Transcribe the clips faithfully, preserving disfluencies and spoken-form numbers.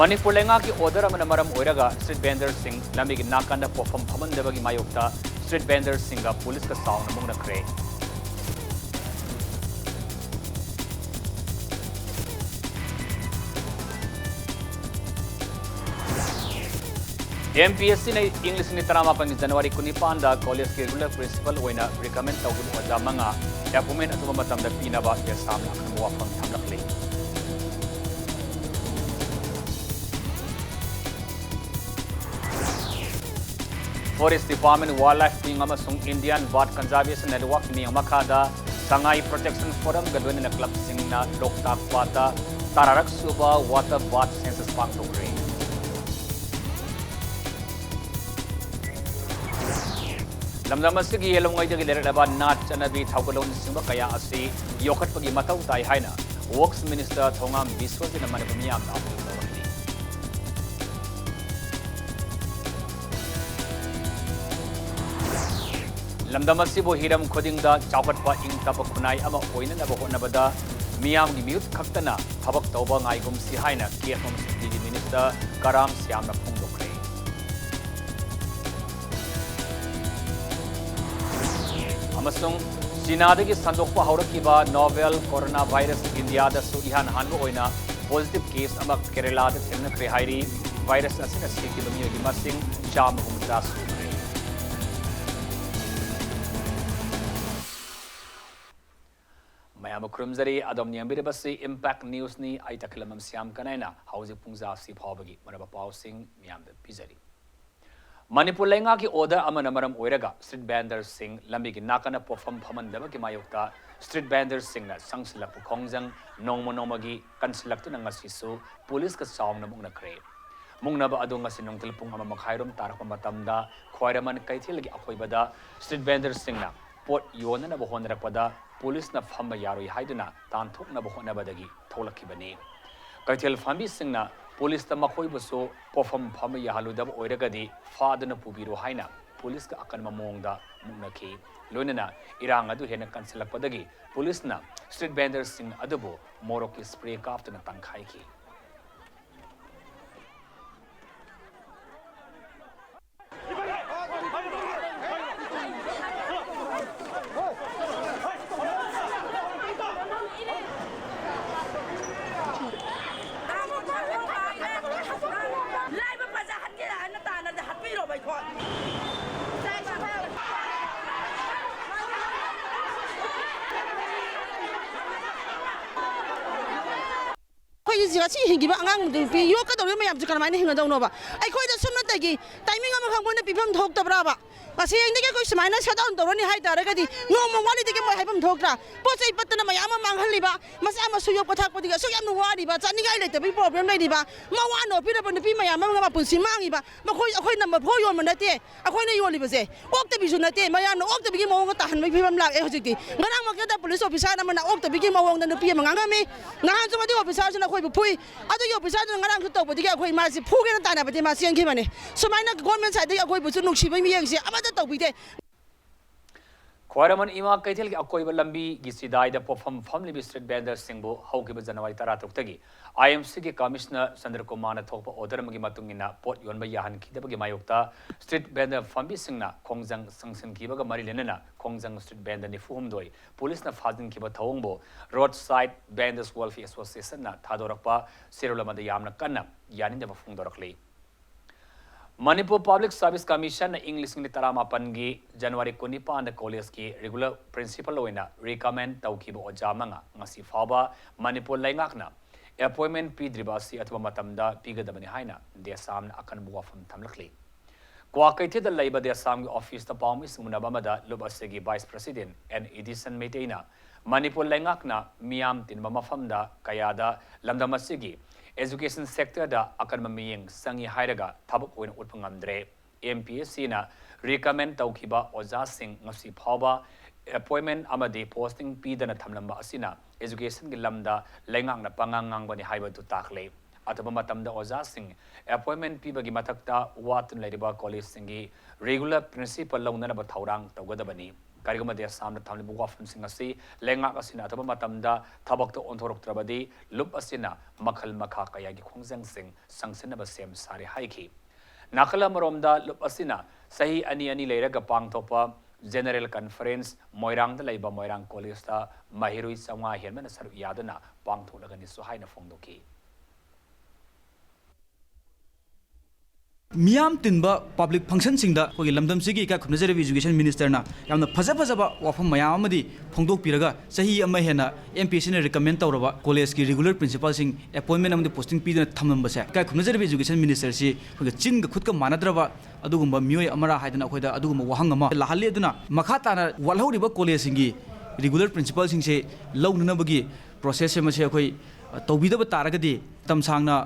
ꯃꯅꯤꯄꯨꯔ ꯂꯩꯉꯥꯛꯀꯤ order ꯑꯃꯅ ꯃꯔꯝ ꯑꯣꯏꯔꯒ street vendorꯁꯤꯡ ꯂꯝꯕꯤꯒꯤ ꯅꯥꯀꯟꯗ ꯄꯣꯠꯐꯝ ꯐꯝꯍꯟꯗꯕꯒꯤ ꯃꯥꯌꯣꯛꯇ street vendorꯁꯤꯡꯒ ꯄꯨꯂꯤꯁꯀ ꯆꯥꯎꯅ ꯃꯨꯛꯅꯈ꯭ꯔꯦ꯫ MPSCꯅ ꯏꯪ ꯂꯤꯁꯤꯡ ꯑꯅꯤ ꯇꯔꯥꯃꯥꯄꯟꯒꯤ ꯖꯅꯋꯥꯔꯤ ꯀꯨꯟꯅꯤꯄꯥꯟꯗ collegeꯀꯤ regular principal ꯑꯣꯏꯅ recommend ꯇꯧꯈꯤꯕ ꯑꯣꯖꯥ ꯃꯉꯥ appointment ꯑꯊꯨꯕ ꯃꯇꯝꯗ ꯄꯤꯅꯕ ꯑꯦꯁꯥꯝꯅ ꯑꯀꯟꯕ ꯋꯥꯐꯝ ꯊꯝꯂꯛꯂꯤ꯫ Forest Department, Wildlife Wing ꯑꯃꯁꯨꯡ Indian Bird Conservation Network ꯃꯤꯠꯌꯦꯡ ꯃꯈꯥꯗ ꯁꯉꯥꯏ Protection Forumꯒ ꯂꯣꯏꯅꯅ clubꯁꯤꯡꯅ ꯂꯣꯛꯇꯥꯛ ꯄꯥꯠꯇ ꯇꯔꯥꯔꯛ ꯁꯨꯕ water bird census ꯄꯥꯡꯊꯣꯛꯈ꯭ꯔꯦ꯫ ꯂꯝꯗꯝ ꯑꯁꯤꯒꯤ ꯌꯦꯜꯂꯝꯉꯩꯗꯒꯤ ꯂꯩꯔꯛꯂꯕ ꯅꯥꯠ ꯆꯠꯅꯕꯤ ꯊꯧꯒꯜꯂꯣꯟꯁꯤꯡꯕ ꯀꯌꯥ ꯑꯁꯤ ꯌꯣꯛꯈꯠꯄꯒꯤ ꯃꯊꯧ ꯇꯥꯏ ꯍꯥꯏꯅ Works Minister ꯊꯣꯉꯥꯝ ꯕꯤꯁ꯭ꯋꯖꯤꯠꯅ ꯃꯅꯤꯄꯨꯔ ꯃꯤꯌꯥꯝꯗ ꯑꯥꯄꯤꯜ ꯇꯧꯔꯛꯂꯤ꯫ ꯂꯝꯗꯝ ꯑꯁꯤꯕꯨ ꯍꯤꯔꯝ ꯈꯨꯗꯤꯡꯗ ꯆꯥꯎꯈꯠꯄ ꯏꯪ ꯇꯞꯄ ꯈꯨꯟꯅꯥꯏ ꯑꯃ ꯑꯣꯏꯅꯅꯕ ꯍꯣꯠꯅꯕꯗ ꯃꯤꯌꯥꯝꯒꯤ ꯃꯤꯍꯨꯠ ꯈꯛꯇꯅ ꯊꯕꯛ ꯇꯧꯕ ꯉꯥꯏꯒꯨꯝꯁꯤ ꯍꯥꯏꯅ ꯀꯦꯞ ꯑꯃꯁꯨꯡ ꯇꯤꯗꯤ ꯃꯤꯅꯤꯁꯇꯔ ꯀꯔꯥꯝ ꯁ꯭ꯌꯥꯝꯅ ꯐꯣꯡꯗꯣꯛꯈ꯭ꯔꯦ꯫ ꯑꯃꯁꯨꯡ ꯆꯤꯅꯥꯗꯒꯤ ꯁꯟꯗꯣꯛꯄ ꯍꯧꯔꯛꯈꯤꯕ novel corona virus ꯏꯟꯗꯤꯌꯥꯗꯁꯨ ꯏꯍꯥꯟ ꯍꯥꯟꯕ ꯑꯣꯏꯅ positive case ꯑꯃ ꯀꯦꯔꯦꯂꯥꯗ ꯊꯦꯡꯅꯈ꯭ꯔꯦ ꯍꯥꯏꯔꯤ꯫ Virus ꯑꯁꯤꯅ ꯁꯤꯈꯤꯕ ꯃꯤꯑꯣꯏꯒꯤ ꯃꯁꯤꯡ ꯆꯥꯝꯃ ꯍꯨꯝꯐꯨꯇꯔꯥ ꯁꯨꯈ꯭ꯔꯦ꯫ ꯃꯌꯥꯝꯕꯨ ꯈꯨꯔꯨꯝꯖꯔꯤ꯫ ꯑꯗꯣꯝꯅ ꯌꯦꯡꯕꯤꯔꯤꯕꯁꯤ Impact Newsꯅꯤ꯫ ꯑꯩ ꯇꯈꯦꯜꯂꯝꯕꯝ ꯁ꯭ꯌꯥꯝ ꯀꯅꯥꯏꯅ ꯍꯧꯖꯤꯛ ꯄꯨꯡ ꯖꯥ ꯑꯁꯤ ꯐꯥꯎꯕꯒꯤ ꯃꯔꯨꯑꯣꯏꯕ ꯄꯥꯎꯁꯤꯡ ꯃꯤꯌꯥꯝꯗ ꯄꯤꯖꯔꯤ꯫ ꯃꯅꯤꯄꯨꯔ ꯂꯩꯉꯥꯛꯀꯤ order ꯑꯃꯅ ꯃꯔꯝ ꯑꯣꯏꯔꯒ street vendorꯁꯤꯡ ꯂꯝꯕꯤꯒꯤ ꯅꯥꯀꯟꯗ ꯄꯣꯠꯐꯝ ꯐꯝꯍꯟꯗꯕꯒꯤ ꯃꯥꯌꯣꯛꯇ street vendorꯁꯤꯡꯅ ꯆꯪꯁꯤꯜꯂꯛꯄ ꯈꯣꯡꯖꯪ ꯅꯣꯡꯃ ꯅꯣꯡꯃꯒꯤ ꯀꯟꯁꯤꯜꯂꯛꯇꯨꯅ ꯉꯁꯤꯁꯨ ꯄꯨꯂꯤꯁꯀ ꯆꯥꯎꯅ ꯃꯨꯛꯅꯈ꯭ꯔꯦ꯫ ꯃꯨꯛꯅꯕ ꯑꯗꯨ ꯉꯁꯤ ꯅꯨꯡꯊꯤꯜ ꯄꯨꯡ ꯑꯃ ꯃꯈꯥꯏꯔꯣꯝ ꯇꯥꯔꯛꯄ ꯃꯇꯝꯗ ꯈ꯭ꯋꯥꯏꯔꯝꯕꯟ ꯀꯩꯊꯦꯜꯒꯤ ꯑꯀꯣꯏꯕꯗ street vendorꯁꯤꯡꯅ ꯄꯣꯠ ꯌꯣꯟꯅꯅꯕ ꯍꯣꯠꯅꯔꯛꯄꯗ ꯄꯨꯂꯤꯁꯅ ꯐꯝꯕ ꯌꯥꯔꯣꯏ ꯍꯥꯏꯗꯨꯅ ꯇꯥꯟꯊꯣꯛꯅꯕ ꯍꯣꯠꯅꯕꯗꯒꯤ ꯊꯣꯛꯂꯛꯈꯤꯕꯅꯤ꯫ ꯀꯩꯊꯦꯜ ꯐꯝꯕꯤꯁꯤꯡꯅ ꯄꯨꯂꯤꯁꯇ ꯃꯈꯣꯏꯕꯨꯁꯨ ꯄꯣꯠꯐꯝ ꯐꯝꯕ ꯌꯥꯍꯜꯂꯣꯏꯗꯕ ꯑꯣꯏꯔꯒꯗꯤ ꯐꯥꯗꯨꯅ ꯄꯨꯕꯤꯔꯣ ꯍꯥꯏꯅ ꯄꯨꯂꯤꯁꯀ ꯑꯀꯟꯕ ꯃꯑꯣꯡꯗ ꯃꯨꯛꯅꯈꯤ꯫ ꯂꯣꯏꯅꯅ ꯏꯔꯥꯡ ꯑꯗꯨ ꯍꯦꯟꯅ ꯀꯟꯁꯤꯜꯂꯛꯄꯗꯒꯤ ꯄꯨꯂꯤꯁꯅ street vendorꯁꯤꯡ ꯑꯗꯨꯕꯨ ꯃꯣꯔꯣꯛꯀꯤ spray ꯀꯥꯞꯇꯨꯅ ꯇꯥꯟꯈꯥꯏꯈꯤ꯫ ꯁꯤ ꯉꯁꯤ ꯍꯤꯡꯈꯤꯕ ꯑꯉꯥꯡ ꯅꯨꯄꯤ ꯌꯣꯛꯀꯗꯧꯔꯤꯕ ꯃꯌꯥꯝꯁꯦ ꯀꯔꯝꯍꯥꯏꯅ ꯍꯤꯡꯒꯗꯧꯅꯣꯕ? ꯑꯩꯈꯣꯏꯗ ꯁꯨꯞꯅꯇꯒꯤ ꯇꯥꯏꯃꯤꯡ ꯑꯃꯈꯛ ꯃꯣꯏꯅ ꯄꯤꯐꯝ ꯊꯣꯛꯇꯕ꯭ꯔꯥꯕ? ꯉꯁꯤ ꯍꯌꯦꯡꯗꯒꯤ ꯑꯩꯈꯣꯏ ꯁꯨꯃꯥꯏꯅ ꯁꯠ ꯗꯥꯎꯟ ꯇꯧꯔꯅꯤ ꯍꯥꯏ ꯇꯥꯔꯒꯗꯤ ꯅꯣꯡꯃ ꯋꯥꯠꯂꯤꯗꯒꯤ ꯃꯣꯏ ꯍꯥꯏꯐꯝ ꯊꯣꯛꯇ꯭ꯔꯥ? ꯄꯣꯠ ꯆꯩ ꯄꯠꯇꯅ ꯃꯌꯥꯝ ꯑꯃ ꯃꯥꯡꯍꯜꯂꯤꯕ, ꯃꯆꯥ ꯃꯁꯨ ꯌꯣꯛꯄ ꯊꯥꯛꯄꯗꯒꯤ ꯑꯁꯨꯛ ꯌꯥꯝꯅ ꯋꯥꯔꯤꯕ, ꯆꯥꯅꯤꯡꯉꯥꯏ ꯂꯩꯇꯕꯒꯤ ꯄ꯭ꯔꯣꯕ꯭ꯂꯦꯝ ꯂꯩꯔꯤꯕ, ꯃꯋꯥ ꯅꯣꯛꯄꯤꯔꯕ ꯅꯨꯄꯤ ꯃꯌꯥꯝ ꯑꯃ ꯃꯄꯨꯟꯁꯤ ꯃꯥꯡꯉꯤꯕ, ꯃꯈꯣꯏ ꯑꯩꯈꯣꯏꯅ ꯃꯐꯣꯏ ꯌꯣꯟꯕ ꯅꯠꯇꯦ꯫ ꯑꯩꯈꯣꯏꯅ ꯌꯣꯜꯂꯤꯕꯁꯦ ꯑꯣꯛꯇꯕꯤꯁꯨ ꯅꯠꯇꯦ, ꯃꯌꯥꯝꯅ ꯑꯣꯛꯇꯕꯤꯒꯤ ꯃꯑꯣꯡꯗ ꯇꯥꯍꯟꯕꯒꯤ ꯐꯤꯕꯝ ꯂꯥꯛꯑꯦ ꯍꯧꯖꯤꯛꯇꯤ꯫ ꯉꯔꯥꯡꯃꯛꯇꯗ ꯄꯨꯂꯤꯁ ꯑꯣꯐꯤꯁꯥꯔ ꯑꯃꯅ ꯑꯣꯛꯇꯕꯤꯒꯤ ꯃꯑꯣꯡꯗ ꯅꯨꯄꯤ ꯑꯃ ꯉꯥꯡꯉꯝꯃꯤ꯫ ꯅꯍꯥꯟꯁꯨ ꯃꯗꯨꯒꯤ ꯑꯣꯐꯤꯁꯥꯔꯗꯨꯅ ꯑꯩꯈꯣꯏꯕꯨ ꯐꯨꯏ꯫ ꯑꯗꯨꯒꯤ ꯑꯣꯐꯤꯁꯥꯔꯗꯨꯅ ꯉꯔꯥꯡꯁꯨ ꯇꯧꯕꯗꯒꯤ ꯑꯩꯈꯣꯏ ꯃꯥꯁꯤ ꯐꯨꯒꯦꯅ ꯇꯥꯟꯅꯕꯗꯤ ꯃꯥ ꯆꯦꯟꯈꯤꯕꯅꯤ꯫ ꯁꯨꯃꯥꯏꯅ ꯒꯣꯔꯃꯦꯟ ꯁꯥꯏꯠꯇꯒꯤ ꯑꯩꯈꯣꯏꯕꯨꯁꯨ ꯅꯨꯡꯁꯤꯕꯒꯤ ꯃꯤꯠꯌꯦꯡꯁꯦ ꯑꯃꯠꯇ ꯇꯧꯕꯤꯗꯦ꯫ ꯈ꯭ꯋꯥꯏꯔꯝꯕꯟ ꯏꯃꯥ ꯀꯩꯊꯦꯜꯒꯤ ꯑꯀꯣꯏꯕ ꯂꯝꯕꯤꯒꯤ ꯆꯤꯗꯥꯏꯗ ꯄꯣꯠꯐꯝ ꯐꯝꯂꯤꯕ ꯁ꯭ꯇ꯭ꯔꯤꯠ ꯚꯦꯟꯗꯔꯁꯤꯡꯕꯨ ꯍꯧꯈꯤꯕ ꯖꯅꯋꯥꯔꯤ ꯇꯔꯥ ꯇꯔꯨꯛꯇꯒꯤ ꯑꯥꯏ ꯑꯦꯝ ꯁꯤꯒꯤ ꯀꯃꯤꯁꯅꯔ ꯆꯟꯗ꯭ꯔ ꯀꯨꯃꯥꯔꯅ ꯊꯣꯛꯄ ꯑꯣꯔꯗꯔ ꯑꯃꯒꯤ ꯃꯇꯨꯡ ꯏꯟꯅ ꯄꯣꯠ ꯌꯣꯟꯕ ꯌꯥꯍꯟꯈꯤꯗꯕꯒꯤ ꯃꯥꯌꯣꯛꯇ ꯁ꯭ꯇ꯭ꯔꯤꯠ ꯚꯦꯟꯗꯔ ꯐꯝꯕꯤꯁꯤꯡꯅ ꯈꯣꯡꯖꯪ ꯆꯪꯁꯤꯟꯈꯤꯕꯒ ꯃꯔꯤ ꯂꯩꯅꯅ ꯈꯣꯡꯖꯪ ꯁ꯭ꯇ꯭ꯔꯤꯠ ꯚꯦꯟꯗꯔ ꯅꯤꯐꯨ ꯍꯨꯝꯗꯣꯏ ꯄꯨꯂꯤꯁꯅ ꯐꯥꯖꯤꯟꯈꯤꯕ ꯊꯧꯑꯣꯡꯕꯨ ꯔꯣꯗ ꯁꯥꯏꯗ ꯚꯦꯟꯗꯔꯁ ꯋꯦꯜꯐꯤꯌꯔ ꯑꯦꯁꯣꯁꯤꯌꯦꯁꯟꯅ ꯊꯥꯗꯣꯔꯛꯄ ꯆꯦꯔꯣꯜ ꯑꯃꯗ ꯌꯥꯝꯅ ꯀꯟꯅ ꯌꯥꯅꯤꯡꯗꯕ ꯐꯣꯡꯗꯣꯔꯛꯂꯤ꯫ ꯃꯅꯤꯄꯨꯔ ꯄꯕ꯭ꯂꯤꯛ ꯁꯔꯚꯤꯁ ꯀꯃꯤꯁꯟꯅ ꯏꯪ ꯂꯤꯁꯤꯡ ꯑꯅꯤ ꯇꯔꯥꯃꯥꯄꯟꯒꯤ ꯖꯅꯋꯥꯔꯤ ꯀꯨꯟꯅꯤꯄꯥꯟꯗ ꯀꯣꯂꯦꯖꯀꯤ ꯔꯤꯒꯨꯂꯔ ꯄ꯭ꯔꯤꯟꯁꯤꯄꯜ ꯑꯣꯏꯅ ꯔꯤꯀꯃꯦꯟ ꯇꯧꯈꯤꯕ ꯑꯣꯖꯥ ꯃꯉꯥ ꯉꯁꯤ ꯐꯥꯎꯕ ꯃꯅꯤꯄꯨꯔ ꯂꯩꯉꯥꯛꯅ ꯑꯦꯄꯣꯏꯟꯃꯦꯟ ꯄꯤꯗ꯭ꯔꯤꯕ ꯑꯁꯤ ꯑꯊꯨꯕ ꯃꯇꯝꯗ ꯄꯤꯒꯗꯕꯅꯤ ꯍꯥꯏꯅ ꯗꯦꯁꯥꯝꯅ ꯑꯀꯟꯕ ꯋꯥꯐꯝ ꯊꯝꯂꯛꯂꯤ꯫ ꯀ꯭ꯋꯥꯀꯩꯊꯦꯜꯗ ꯂꯩꯕ ꯗꯦꯁꯥꯝꯒꯤ ꯑꯣꯐꯤꯁꯇ ꯄꯥꯎꯃꯤꯁꯤꯡ ꯎꯅꯕ ꯑꯃꯗ ꯂꯨꯞ ꯑꯁꯤꯒꯤ ꯚꯥꯏꯁ ꯄ꯭ꯔꯁꯤꯗꯦꯟ ꯑꯦꯟ ꯏꯗꯤꯁꯟ ꯃꯩꯇꯩꯅ ꯃꯅꯤꯄꯨꯔ ꯂꯩꯉꯥꯛꯅ ꯃꯤꯌꯥꯝ ꯇꯤꯟꯕ ꯃꯐꯝꯗ ꯀꯌꯥꯗ ꯂꯝꯗꯝ ꯑꯁꯤꯒꯤ ꯑꯦꯖꯨꯀꯦꯁꯟ ꯁꯦꯛꯇꯔꯗ ꯑꯀꯟꯕ ꯃꯤꯠꯌꯦꯡ ꯆꯪꯏ ꯍꯥꯏꯔꯒ ꯊꯕꯛ ꯑꯣꯏꯅ ꯎꯠꯄ ꯉꯝꯗ꯭ꯔꯦ꯫ ꯑꯦꯝ ꯄꯤ ꯑꯦꯁ ꯁꯤꯅ ꯔꯤꯀꯃꯦꯟ ꯇꯧꯈꯤꯕ ꯑꯣꯖꯥꯁꯤꯡ ꯉꯁꯤ ꯐꯥꯎꯕ ꯑꯦꯄꯣꯏꯟꯃꯦꯟ ꯑꯃꯗꯤ ꯄꯣꯁꯇꯤꯡ ꯄꯤꯗꯅ ꯊꯝꯂꯝꯕ ꯑꯁꯤꯅ ꯑꯦꯖꯨꯀꯦꯁꯟꯒꯤ ꯂꯝꯗ ꯂꯩꯉꯥꯛꯅ ꯄꯉꯥꯡ ꯉꯥꯡꯕꯅꯤ ꯍꯥꯏꯕꯗꯨ ꯇꯥꯛꯂꯦ꯫ ꯑꯊꯨꯕ ꯃꯇꯝꯗ ꯑꯣꯖꯥꯁꯤꯡ ꯑꯦꯄꯣꯏꯟꯃꯦꯟ ꯄꯤꯕꯒꯤ ꯃꯊꯛꯇ ꯋꯥꯠꯇꯨꯅ ꯂꯩꯔꯤꯕ ꯀꯣꯂꯦꯖꯁꯤꯡꯒꯤ ꯔꯤꯒꯨꯂꯔ ꯄ꯭ꯔꯤꯟꯁꯤꯄꯜ ꯂꯧꯅꯅꯕ ꯊꯧꯔꯥꯡ ꯇꯧꯒꯗꯕꯅꯤ꯫ ꯀꯔꯤꯒꯨꯝꯕ ꯗꯦꯁꯥꯝꯅ ꯊꯝꯂꯤꯕ ꯋꯥꯐꯝꯁꯤꯡ ꯑꯁꯤ ꯂꯩꯉꯥꯛ ꯑꯁꯤꯅ ꯑꯊꯨꯕ ꯃꯇꯝꯗ ꯊꯕꯛꯇ ꯑꯣꯟꯊꯣꯔꯛꯇ꯭ꯔꯕꯗꯤ ꯂꯨꯞ ꯑꯁꯤꯅ ꯃꯈꯜ ꯃꯈꯥ ꯀꯌꯥꯒꯤ ꯈꯣꯡꯖꯪꯁꯤꯡ ꯆꯪꯁꯤꯟꯅꯕ ꯁꯦꯝ ꯁꯥꯔꯦ ꯍꯥꯏꯈꯤ꯫ ꯅꯥꯀꯜ ꯑꯃꯔꯣꯝꯗ ꯂꯨꯞ ꯑꯁꯤꯅ ꯆꯍꯤ ꯑꯅꯤ ꯑꯅꯤ ꯂꯩꯔꯒ ꯄꯥꯡꯊꯣꯛꯄ ꯖꯦꯅꯔꯦꯜ ꯀꯟꯐꯔꯦꯟꯁ ꯃꯣꯏꯔꯥꯡꯗ ꯂꯩꯕ ꯃꯣꯏꯔꯥꯡ ꯀꯣꯂꯦꯖꯇ ꯃꯍꯩꯔꯣꯏ ꯆꯥꯝꯃꯉꯥ ꯍꯦꯟꯕꯅ ꯁꯔꯨꯛ ꯌꯥꯗꯨꯅ ꯄꯥꯡꯊꯣꯛꯂꯒꯅꯤꯁꯨ ꯍꯥꯏꯅ ꯐꯣꯡꯗꯣꯛꯈꯤ꯫ ꯃꯤꯌꯥꯝ ꯇꯤꯟꯕ ꯄꯕ꯭ꯂꯤꯛ ꯐꯪꯁꯟꯁꯤꯡꯗ ꯑꯩꯈꯣꯏꯒꯤ ꯂꯝꯗꯝꯁꯤꯒꯤ ꯏꯀꯥꯏ ꯈꯨꯝꯅꯖꯔꯕ ꯏꯖꯨꯀꯦꯁꯟ ꯃꯤꯅꯤꯁꯇꯔꯅ ꯌꯥꯝꯅ ꯐꯖ ꯐꯖꯕ ꯋꯥꯐꯝ ꯃꯌꯥꯝ ꯑꯃꯗꯤ ꯐꯣꯡꯗꯣꯛꯄꯤꯔꯒ, ꯆꯍꯤ ꯑꯃ ꯍꯦꯟꯅ ꯑꯦꯝ ꯄꯤ ꯑꯦꯁ ꯁꯤꯅ ꯔꯤꯀꯃꯦꯟ ꯇꯧꯔꯕ ꯀꯣꯂꯦꯖꯀꯤ ꯔꯤꯒꯨꯂꯔ ꯄ꯭ꯔꯤꯟꯁꯤꯄꯥꯜꯁꯤꯡ ꯑꯦꯄꯣꯏꯟꯃꯦꯟ ꯑꯃꯗꯤ ꯄꯣꯁꯇꯤꯡ ꯄꯤꯗꯨꯅ ꯊꯝꯂꯝꯕꯁꯦ, ꯏꯀꯥꯏ ꯈꯨꯝꯅꯖꯔꯕ ꯏꯖꯨꯀꯦꯁꯟ ꯃꯤꯅꯤꯁꯇꯔꯁꯤ ꯑꯩꯈꯣꯏꯒꯤ ꯆꯤꯟꯒ ꯈꯨꯠꯀ ꯃꯥꯟꯅꯗ꯭ꯔꯕ ꯑꯗꯨꯒꯨꯝꯕ ꯃꯤꯑꯣꯏ ꯑꯃꯔꯥ ꯍꯥꯏꯗꯅ ꯑꯩꯈꯣꯏꯗ ꯑꯗꯨꯒꯨꯝꯕ ꯋꯥꯍꯪ ꯑꯃ ꯂꯥꯛꯍꯜꯂꯤ꯫ ꯑꯗꯨꯅ ꯃꯈꯥ ꯇꯥꯅ ꯋꯥꯠꯍꯧꯔꯤꯕ ꯀꯣꯂꯦꯖꯁꯤꯡꯒꯤ ꯔꯤꯒꯨꯂꯔ ꯄ꯭ꯔꯤꯟꯁꯤꯄꯥꯜꯁꯤꯡꯁꯦ ꯂꯧꯅꯅꯕꯒꯤ ꯄ꯭ꯔꯣꯁꯦꯁꯁꯦ ꯃꯁꯤ ꯑꯩꯈꯣꯏ, ꯑ, ꯇꯧꯕꯤꯗꯕ ꯇꯥꯔꯒꯗꯤ, ꯃꯇꯝ ꯁꯥꯡꯅ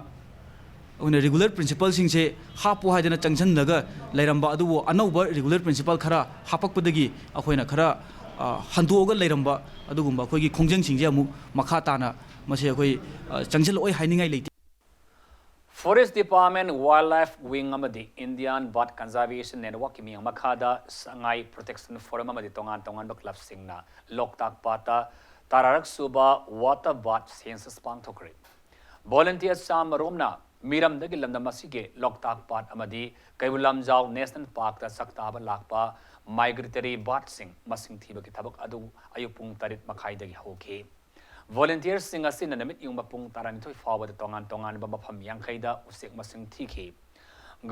ꯑꯩꯈꯣꯏꯅ ꯔꯤꯒꯨꯂꯔ ꯄ꯭ꯔꯤꯟꯁꯤꯄꯥꯜꯁꯤꯡꯁꯦ ꯍꯥꯞꯄꯨ ꯍꯥꯏꯗꯅ ꯆꯪꯁꯤꯜꯂꯒ ꯂꯩꯔꯝꯕ ꯑꯗꯨꯕꯨ ꯑꯅꯧꯕ ꯔꯤꯒꯨꯂꯔ ꯄ꯭ꯔꯤꯟꯁꯤꯄꯥꯜ ꯈꯔ ꯍꯥꯞꯄꯛꯄꯗꯒꯤ ꯑꯩꯈꯣꯏꯅ ꯈꯔ, ꯑ, ꯍꯟꯗꯣꯛꯑꯒ ꯂꯩꯔꯝꯕ ꯑꯗꯨꯒꯨꯝꯕ ꯑꯩꯈꯣꯏꯒꯤ ꯈꯣꯡꯖꯪꯁꯤꯡꯁꯦ ꯑꯃꯨꯛ ꯃꯈꯥ ꯇꯥꯅ ꯃꯁꯤ ꯑꯩꯈꯣꯏ, ꯑ, ꯆꯪꯁꯤꯜꯂꯛꯑꯣꯏ ꯍꯥꯏꯅꯤꯡꯉꯥꯏ ꯂꯩꯇꯦ꯫ Forest Department, Wildlife Wing ꯑꯃꯗꯤ Indian Bird Conservation Networkꯀꯤ ꯃꯤꯠꯌꯦꯡ ꯃꯈꯥꯗ ꯁꯉꯥꯏ Protection Forum ꯑꯃꯗꯤ ꯇꯣꯉꯥꯟ ꯇꯣꯉꯥꯟꯕ ꯀ꯭ꯂꯕꯁꯤꯡꯅ ꯂꯣꯛꯇꯥꯛ ꯄꯥꯠꯇ ꯇꯔꯥꯔꯛ ꯁꯨꯕ Water Bird Census ꯄꯥꯡꯊꯣꯛꯈ꯭ꯔꯦ꯫ ꯚꯣꯂꯨꯟꯇꯤꯌꯔ ꯆꯥꯃꯔꯣꯝꯅ ꯃꯤꯔꯝꯗꯒꯤ ꯂꯝꯗꯝ ꯑꯁꯤꯒꯤ ꯂꯣꯛꯇꯥꯛ ꯄꯥꯠ ꯑꯃꯗꯤ ꯀꯩꯕꯨꯜ ꯂꯝꯖꯥꯎ ꯅꯦꯁꯅꯦꯜ ꯄꯥꯔꯛꯇ ꯁꯛꯇꯥꯕ ꯂꯥꯛꯄ ꯃꯥꯏꯒ꯭ꯔꯦꯇꯔꯤ ꯕꯥꯔꯗꯁꯤꯡ ꯃꯁꯤꯡ ꯊꯤꯕꯒꯤ ꯊꯕꯛ ꯑꯗꯨ ꯑꯌꯨꯛ ꯄꯨꯡ ꯇꯔꯦꯠ ꯃꯈꯥꯏꯗꯒꯤ ꯍꯧꯈꯤ꯫ ꯚꯣꯂꯨꯟꯇꯤꯌꯔꯁꯤꯡ ꯑꯁꯤꯅ ꯅꯨꯃꯤꯠ ꯌꯨꯡꯕ ꯄꯨꯡ ꯇꯔꯥꯅꯤꯊꯣꯏ ꯐꯥꯎꯕꯗ ꯇꯣꯉꯥꯟ ꯇꯣꯉꯥꯟꯕ ꯃꯐꯝ ꯌꯥꯡꯈꯩꯗ ꯎꯆꯦꯛ ꯃꯁꯤꯡ ꯊꯤꯈꯤ꯫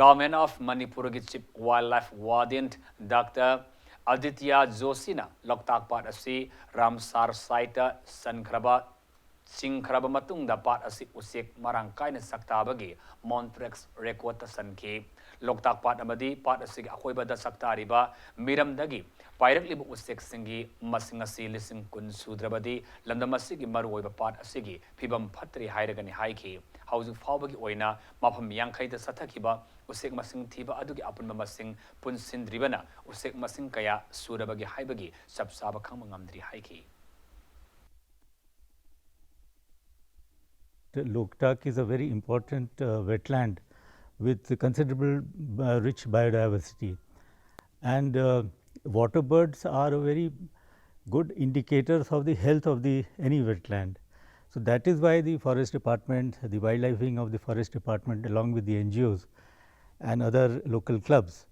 Government of ꯃꯅꯤꯄꯨꯔꯒꯤ Chief Wildlife Warden Doctor Aditya ꯖꯣꯁꯤꯅ ꯂꯣꯛꯇꯥꯛ ꯄꯥꯠ ꯑꯁꯤ ꯔꯥꯝꯁꯥꯔ ꯁꯥꯏꯠꯇ ꯆꯟꯈ꯭ꯔꯕ, ꯆꯤꯡꯈ꯭ꯔꯕ ꯃꯇꯨꯡꯗ ꯄꯥꯠ ꯑꯁꯤ ꯎꯆꯦꯛ ꯃꯔꯥꯡ ꯀꯥꯏꯅ ꯁꯛꯇꯥꯕꯒꯤ ꯃꯣꯟꯇ꯭ꯔꯦꯛꯁ ꯔꯦꯀꯣꯔꯗꯇ ꯆꯟꯈꯤ꯫ ꯂꯣꯛꯇꯥꯛ ꯄꯥꯠ ꯑꯃꯗꯤ ꯄꯥꯠ ꯑꯁꯤꯒꯤ ꯑꯀꯣꯏꯕꯗ ꯁꯛꯇꯥꯔꯤꯕ ꯃꯤꯔꯝꯗꯒꯤ ꯄꯥꯏꯔꯛꯂꯤꯕ ꯎꯆꯦꯛꯁꯤꯡꯒꯤ ꯃꯁꯤꯡ ꯑꯁꯤ ꯂꯤꯁꯤꯡ ꯀꯨꯟ ꯁꯨꯗ꯭ꯔꯕꯗꯤ ꯂꯝꯗꯝ ꯑꯁꯤꯒꯤ ꯃꯔꯨꯑꯣꯏꯕ ꯄꯥꯠ ꯑꯁꯤꯒꯤ ꯐꯤꯕꯝ ꯐꯠꯇ꯭ꯔꯦ ꯍꯥꯏꯔꯒꯅꯤ ꯍꯥꯏꯈꯤ꯫ ꯍꯧꯖꯤꯛ ꯐꯥꯎꯕꯒꯤ ꯑꯣꯏꯅ ꯃꯐꯝ ꯌꯥꯡꯈꯩꯗ ꯆꯠꯊꯈꯤꯕ ꯎꯆꯦꯛ ꯃꯁꯤꯡ ꯊꯤꯕ ꯑꯗꯨꯒꯤ ꯑꯄꯨꯟꯕ ꯃꯁꯤꯡ ꯄꯨꯟꯁꯤꯟꯗ꯭ꯔꯤꯕꯅ ꯎꯆꯦꯛ ꯃꯁꯤꯡ ꯀꯌꯥ ꯁꯨꯔꯕꯒꯦ ꯍꯥꯏꯕꯒꯤ ꯆꯞ ꯆꯥꯕ ꯈꯪꯕ ꯉꯝꯗ꯭ꯔꯤ ꯍꯥꯏꯈꯤ꯫ Loktak is a very important uh, wetland with considerable uh, rich biodiversity. And uh, water birds are a very good indicators of the health of the any wetland. So that is why the forest department, the wildlife wing of the forest department, along with the N G Os and other local clubs,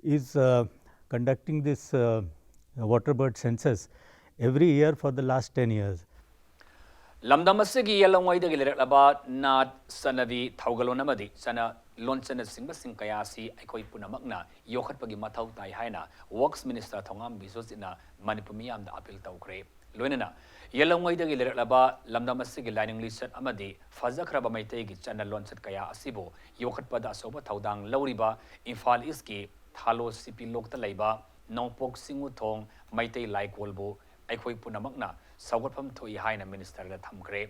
is uh, conducting this uh, water bird census every year for the last ten years. ꯂꯝꯗꯝ ꯑꯁꯤꯒꯤ ꯌꯦꯜꯂꯝꯉꯩꯗꯒꯤ ꯂꯩꯔꯛꯂꯕ ꯅꯥꯠ, ꯆꯠꯅꯕꯤ, ꯊꯧꯒꯜꯂꯣꯟ ꯑꯃꯗꯤ ꯆꯠꯅ ꯂꯣꯟꯆꯠꯅꯆꯤꯡꯕꯁꯤꯡ ꯀꯌꯥ ꯑꯁꯤ ꯑꯩꯈꯣꯏ ꯄꯨꯝꯅꯃꯛꯅ ꯌꯣꯛꯈꯠꯄꯒꯤ ꯃꯊꯧ ꯇꯥꯏ ꯍꯥꯏꯅ Works Minister ꯊꯣꯉꯥꯝ ꯕꯤꯁ꯭ꯋꯖꯤꯠꯅ ꯃꯅꯤꯄꯨꯔ ꯃꯤꯌꯥꯝꯗ appeal ꯇꯧꯈ꯭ꯔꯦ꯫ ꯂꯣꯏꯅꯅ ꯌꯦꯜꯂꯧꯉꯩꯗꯒꯤ ꯂꯩꯔꯛꯂꯕ ꯂꯝꯗꯝ ꯑꯁꯤꯒꯤ ꯂꯥꯏꯅꯤꯡ ꯂꯤꯆꯠ ꯑꯃꯗꯤ ꯐꯖꯈ꯭ꯔꯕ ꯃꯩꯇꯩꯒꯤ ꯆꯠꯅ ꯂꯣꯟꯆꯠ ꯀꯌꯥ ꯑꯁꯤꯕꯨ ꯌꯣꯛꯈꯠꯄꯗ ꯑꯆꯧꯕ ꯊꯧꯗꯥꯡ ꯂꯧꯔꯤꯕ ꯏꯝꯐꯥꯜ ꯏꯁ꯭ꯠꯀꯤ ꯊꯥꯂꯣ ꯁꯤ ꯄꯤ ꯂꯣꯛꯇ ꯂꯩꯕ ꯅꯣꯡꯄꯣꯛ ꯆꯤꯡꯉꯨꯊꯣꯡ ꯃꯩꯇꯩ ꯂꯥꯏꯀꯣꯜꯕꯨ ꯑꯩꯈꯣꯏ ꯄꯨꯝꯅꯃꯛꯅ ꯁꯧꯒꯠꯐꯝ ꯊꯣꯛꯏ ꯍꯥꯏꯅ ministerꯗ ꯊꯝꯈ꯭ꯔꯦ꯫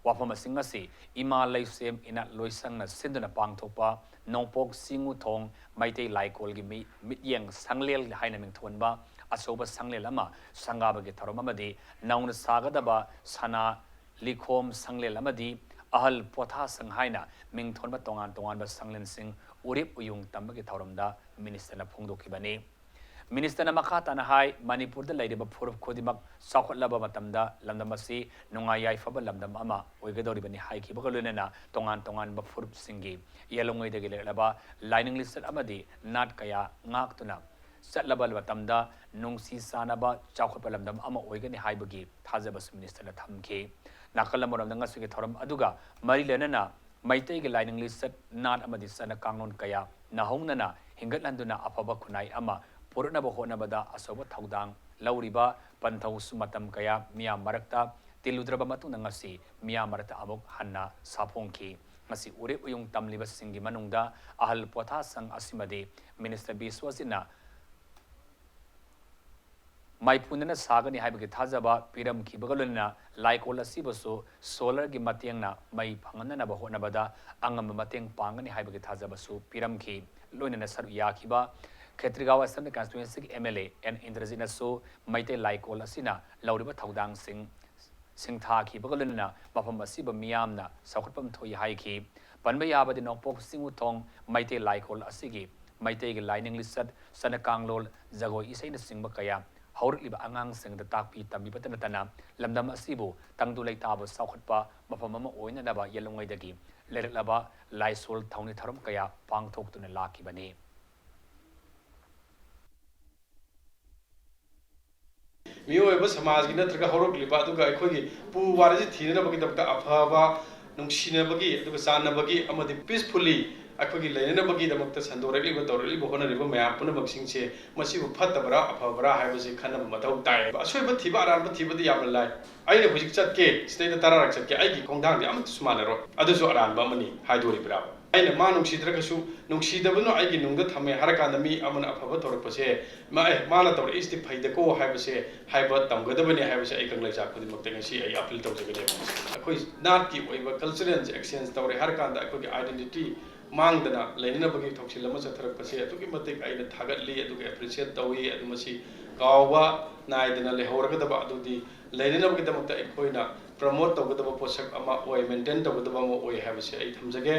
ꯋꯥꯐꯝꯁꯤꯡ ꯑꯁꯤ ꯏꯃꯥ ꯂꯩꯁꯦꯝ ꯏꯅꯥꯠ ꯂꯣꯏꯁꯪꯅ ꯁꯤꯟꯗꯨꯅ ꯄꯥꯡꯊꯣꯛꯄ ꯅꯣꯡꯄꯣꯛ ꯆꯤꯡꯉꯨꯊꯣꯡ ꯃꯩꯇꯩ ꯂꯥꯏꯀꯣꯜꯒꯤ ꯃꯤ-, ꯃꯤꯠꯌꯦꯡ ꯁꯪꯂꯦꯜ ꯍꯥꯏꯅ ꯃꯤꯡꯊꯣꯟꯕ ꯑꯆꯧꯕ ꯁꯪꯂꯦꯜ ꯑꯃ ꯁꯪꯒꯥꯕꯒꯤ ꯊꯧꯔꯝ ꯑꯃꯗꯤ ꯅꯧꯅ ꯁꯥꯒꯗꯕ ꯁꯅꯥ ꯂꯤꯈꯣꯝ ꯁꯪꯂꯦꯜ ꯑꯃꯗꯤ ꯑꯍꯜ ꯄꯣꯊꯥꯁꯪ ꯍꯥꯏꯅ ꯃꯤꯡꯊꯣꯟꯕ ꯇꯣꯉꯥꯟ ꯇꯣꯉꯥꯟꯕ ꯁꯪꯂꯦꯟꯁꯤꯡ ꯎꯔꯤꯞ ꯎꯌꯨꯡ ꯇꯝꯕꯒꯤ ꯊꯧꯔꯝꯗ ministerꯅ ꯐꯣꯡꯗꯣꯛꯈꯤꯕꯅꯤ꯫ ministerꯅ ꯃꯈꯥ ꯇꯥꯅ ꯍꯥꯏ, ꯃꯅꯤꯄꯨꯔꯗ ꯂꯩꯔꯤꯕ ꯐꯨꯔꯨꯞ ꯈꯨꯗꯤꯡꯃꯛ ꯆꯥꯎꯈꯠꯂꯕ ꯃꯇꯝꯗ ꯂꯝꯗꯝ ꯑꯁꯤ ꯅꯨꯡꯉꯥꯏ ꯌꯥꯏꯐꯕ ꯂꯝꯗꯝ ꯑꯃ ꯑꯣꯏꯒꯗꯧꯔꯤꯕꯅꯤ ꯍꯥꯏꯈꯤꯕꯒ ꯂꯣꯏꯅꯅ ꯇꯣꯉꯥꯟ ꯇꯣꯉꯥꯟꯕ ꯐꯨꯔꯨꯞꯁꯤꯡꯒꯤ ꯌꯦꯜꯂꯧꯉꯩꯗꯒꯤ ꯂꯩꯔꯛꯂꯕ ꯂꯥꯏꯅꯤꯡ ꯂꯤꯆꯠ ꯑꯃꯗꯤ ꯅꯥꯠ ꯀꯌꯥ ꯉꯥꯛꯇꯨꯅ ꯆꯠꯂꯕ ꯃꯇꯝꯗ ꯅꯨꯡꯁꯤ ꯆꯥꯟꯅꯕ ꯆꯥꯎꯈꯠꯄ ꯂꯝꯗꯝ ꯑꯃ ꯑꯣꯏꯒꯅꯤ ꯍꯥꯏꯕꯒꯤ ꯊꯥꯖꯕꯁꯨ ministerꯅ ꯊꯝꯈꯤ꯫ ꯅꯥꯀꯜ ꯑꯃꯔꯣꯝꯗ ꯉꯁꯤꯒꯤ ꯊꯧꯔꯝ ꯑꯗꯨꯒ ꯃꯔꯤ ꯂꯩꯅꯅ ꯃꯩꯇꯩꯒꯤ ꯂꯥꯏꯅꯤꯡ ꯂꯤꯆꯠ, ꯅꯥꯠ ꯑꯃꯗꯤ ꯆꯠꯅ ꯀꯥꯡꯂꯣꯟ ꯀꯌꯥ ꯅꯧꯍꯧꯅꯅ ꯍꯤꯡꯒꯠꯍꯟꯗꯨꯅ ꯑꯐꯕ ꯈꯨꯟꯅꯥꯏ ꯑꯃ ꯄꯨꯔꯛꯅꯕ ꯍꯣꯠꯅꯕꯗ ꯑꯆꯧꯕ ꯊꯧꯗꯥꯡ ꯂꯧꯔꯤꯕ ꯄꯟꯊꯧꯁꯨ ꯃꯇꯝ ꯀꯌꯥ ꯃꯤꯌꯥꯝ ꯃꯔꯛꯇ ꯇꯤꯜꯂꯨꯗ꯭ꯔꯕ ꯃꯇꯨꯡꯗ ꯉꯁꯤ ꯃꯤꯌꯥꯝ ꯃꯔꯛꯇ ꯑꯃꯨꯛ ꯍꯟꯅ ꯁꯥꯐꯣꯡꯈꯤ꯫ ꯉꯁꯤ ꯎꯔꯤꯞ ꯎꯌꯨꯡ ꯇꯝꯂꯤꯕꯁꯤꯡꯒꯤ ꯃꯅꯨꯡꯗ ꯑꯍꯜ ꯄꯣꯊꯥꯁꯪ ꯑꯁꯤꯃꯗꯤ minister ꯕꯤꯁ꯭ꯋꯖꯤꯠꯅ ꯃꯥꯏꯄꯨꯅꯅ ꯁꯥꯒꯅꯤ ꯍꯥꯏꯕꯒꯤ ꯊꯥꯖꯕ ꯄꯤꯔꯝꯈꯤꯕꯒ ꯂꯣꯏꯅꯅ ꯂꯥꯏꯀꯣꯜ ꯑꯁꯤꯕꯨꯁꯨ solarꯒꯤ ꯃꯇꯦꯡꯅ ꯃꯩ ꯐꯪꯍꯟꯅꯅꯕ ꯍꯣꯠꯅꯕꯗ ꯑꯉꯝꯕ ꯃꯇꯦꯡ ꯄꯥꯡꯒꯅꯤ ꯍꯥꯏꯕꯒꯤ ꯊꯥꯖꯕꯁꯨ ꯄꯤꯔꯝꯈꯤ꯫ ꯂꯣꯏꯅꯅ ꯁꯔꯨꯛ ꯌꯥꯈꯤꯕ ꯈꯦꯇ꯭ꯔꯤꯒꯥꯎ Assembly Constituencyꯒꯤ MLA ꯑꯦꯟ ꯏꯟꯗ꯭ꯔꯖꯤꯠꯅꯁꯨ ꯃꯩꯇꯩ ꯂꯥꯏꯀꯣꯜ ꯑꯁꯤꯅ ꯂꯧꯔꯤꯕ ꯊꯧꯗꯥꯡꯁꯤꯡ ꯁꯤꯡꯊꯥꯈꯤꯕꯒ ꯂꯣꯏꯅꯅ ꯃꯐꯝ ꯑꯁꯤꯕꯨ ꯃꯤꯌꯥꯝꯅ ꯆꯥꯎꯈꯠꯐꯝ ꯊꯣꯛꯏ ꯍꯥꯏꯈꯤ꯫ ꯄꯟꯕ ꯌꯥꯕꯗꯤ ꯅꯣꯡꯄꯣꯛ ꯆꯤꯡꯉꯨꯊꯣꯡ ꯃꯩꯇꯩ ꯂꯥꯏꯀꯣꯜ ꯑꯁꯤꯒꯤ ꯃꯩꯇꯩꯒꯤ ꯂꯥꯏꯅꯤꯡ ꯂꯤꯆꯠ, ꯆꯠꯅ ꯀꯥꯡꯂꯣꯟ, ꯖꯒꯣꯏ ꯏꯁꯩꯅꯆꯤꯡꯕ ꯀꯌꯥ ꯍꯧꯔꯛꯂꯤꯕ ꯑꯉꯥꯡꯁꯤꯡꯗ ꯇꯥꯛꯄꯤ ꯇꯝꯕꯤꯕꯇ ꯅꯠꯇꯅ ꯂꯝꯗꯝ ꯑꯁꯤꯕꯨ ꯇꯪꯗꯨ ꯂꯩꯇꯥꯕ ꯆꯥꯎꯈꯠꯄ ꯃꯐꯝ ꯑꯃ ꯑꯣꯏꯅꯅꯕ ꯌꯦꯜꯂꯧꯉꯩꯗꯒꯤ ꯂꯩꯔꯛꯂꯕ ꯂꯥꯏꯁꯣꯜ ꯊꯧꯅꯤ ꯊꯧꯔꯝ ꯀꯌꯥ ꯄꯥꯡꯊꯣꯛꯇꯨꯅ ꯂꯥꯛꯈꯤꯕꯅꯤ꯫ ꯃꯤꯑꯣꯏꯕ ꯁꯃꯥꯖꯒꯤ ꯅꯠꯇ꯭ꯔꯒ ꯍꯧꯔꯛꯂꯤꯕ ꯑꯗꯨꯒ ꯑꯩꯈꯣꯏꯒꯤ ꯄꯨ ꯋꯥꯔꯤꯁꯤ ꯊꯤꯅꯅꯕꯒꯤꯗꯃꯛꯇ ꯑꯐꯕ ꯅꯨꯡꯁꯤꯅꯕꯒꯤ, ꯑꯗꯨꯒ ꯆꯥꯟꯅꯕꯒꯤ ꯑꯃꯗꯤ peacefully ꯑꯩꯈꯣꯏꯒꯤ ꯂꯩꯅꯅꯕꯒꯤꯗꯃꯛꯇ ꯁꯟꯗꯣꯔꯛꯂꯤꯕ, ꯇꯧꯔꯛꯂꯤꯕ ꯍꯣꯠꯅꯔꯤꯕ ꯃꯌꯥꯝ ꯄꯨꯝꯅꯃꯛꯁꯤꯡꯁꯦ ꯃꯁꯤꯕꯨ ꯐꯠꯇꯕ꯭ꯔꯥ ꯑꯐꯕ꯭ꯔꯥ ꯍꯥꯏꯕꯁꯤ ꯈꯟꯅꯕ ꯃꯊꯧ ꯇꯥꯏ꯫ ꯑꯁꯣꯏꯕ ꯊꯤꯕ, ꯑꯔꯥꯟꯕ ꯊꯤꯕꯗꯤ ꯌꯥꯝꯅ ꯂꯥꯏ꯫ ꯑꯩꯅ ꯍꯧꯖꯤꯛ ꯆꯠꯀꯦ, ꯁꯤꯗꯩꯗ ꯇꯔꯥꯔꯛ ꯆꯠꯀꯦ, ꯑꯩꯒꯤ ꯈꯣꯡꯊꯥꯡꯗꯤ ꯑꯃꯠꯇꯁꯨ ꯃꯥꯟꯅꯔꯣꯏ꯫ ꯑꯗꯨꯁꯨ ꯑꯔꯥꯟꯕ ꯑꯃꯅꯤ ꯍꯥꯏꯗꯣꯔꯤꯕ꯭ꯔꯥ? ꯑꯩꯅ ꯃꯥ ꯅꯨꯡꯁꯤꯗ꯭ꯔꯒꯁꯨ, ꯅꯨꯡꯁꯤꯗꯕꯅ ꯑꯩꯒꯤ ꯅꯨꯡꯗ ꯊꯝꯃꯦ ꯍꯥꯏꯔꯀꯥꯟꯗ ꯃꯤ ꯑꯃꯅ ꯑꯐꯕ ꯇꯧꯔꯛꯄꯁꯦ, ꯃꯥ, "ꯑꯦ, ꯃꯥꯅ ꯇꯧꯔꯛꯏꯁꯤꯗꯤ ꯐꯩꯗꯀꯣ" ꯍꯥꯏꯕꯁꯦ ꯍꯥꯏꯕ ꯇꯝꯒꯗꯕꯅꯤ ꯍꯥꯏꯕꯁꯦ ꯑꯩ ꯀꯪꯂꯩꯖꯥ ꯈꯨꯗꯤꯡꯃꯛꯇ ꯉꯁꯤ ꯑꯩ appeal ꯇꯧꯖꯒꯅꯦꯕ꯫ ꯑꯩꯈꯣꯏ ꯅꯥꯠꯀꯤ ꯑꯣꯏꯕ cultural exchange ꯇꯧꯔꯦ ꯍꯥꯏꯔꯀꯥꯟꯗ ꯑꯩꯈꯣꯏꯒꯤ identity ꯃꯥꯡꯗꯅ ꯂꯩꯅꯅꯕꯒꯤ ꯊꯧꯁꯤꯜ ꯑꯃ ꯆꯠꯊꯔꯛꯄꯁꯦ ꯑꯗꯨꯛꯀꯤ ꯃꯇꯤꯛ ꯑꯩꯅ ꯊꯥꯒꯠꯂꯤ, ꯑꯗꯨꯒ appreciate ꯇꯧꯏ꯫ ꯑꯗꯨ ꯃꯁꯤ ꯀꯥꯎꯕ ꯅꯥꯏꯗꯅ ꯂꯩꯍꯧꯔꯒꯗꯕ ꯑꯗꯨꯗꯤ ꯂꯩꯅꯅꯕꯒꯤꯗꯃꯛꯇ ꯑꯩꯈꯣꯏꯅ promote ꯇꯧꯒꯗꯕ ꯄꯣꯠꯁꯛ ꯑꯃ ꯑꯣꯏ, maintain ꯇꯧꯒꯗꯕ ꯑꯃ ꯑꯣꯏ ꯍꯥꯏꯕꯁꯦ ꯑꯩ ꯊꯝꯖꯒꯦ꯫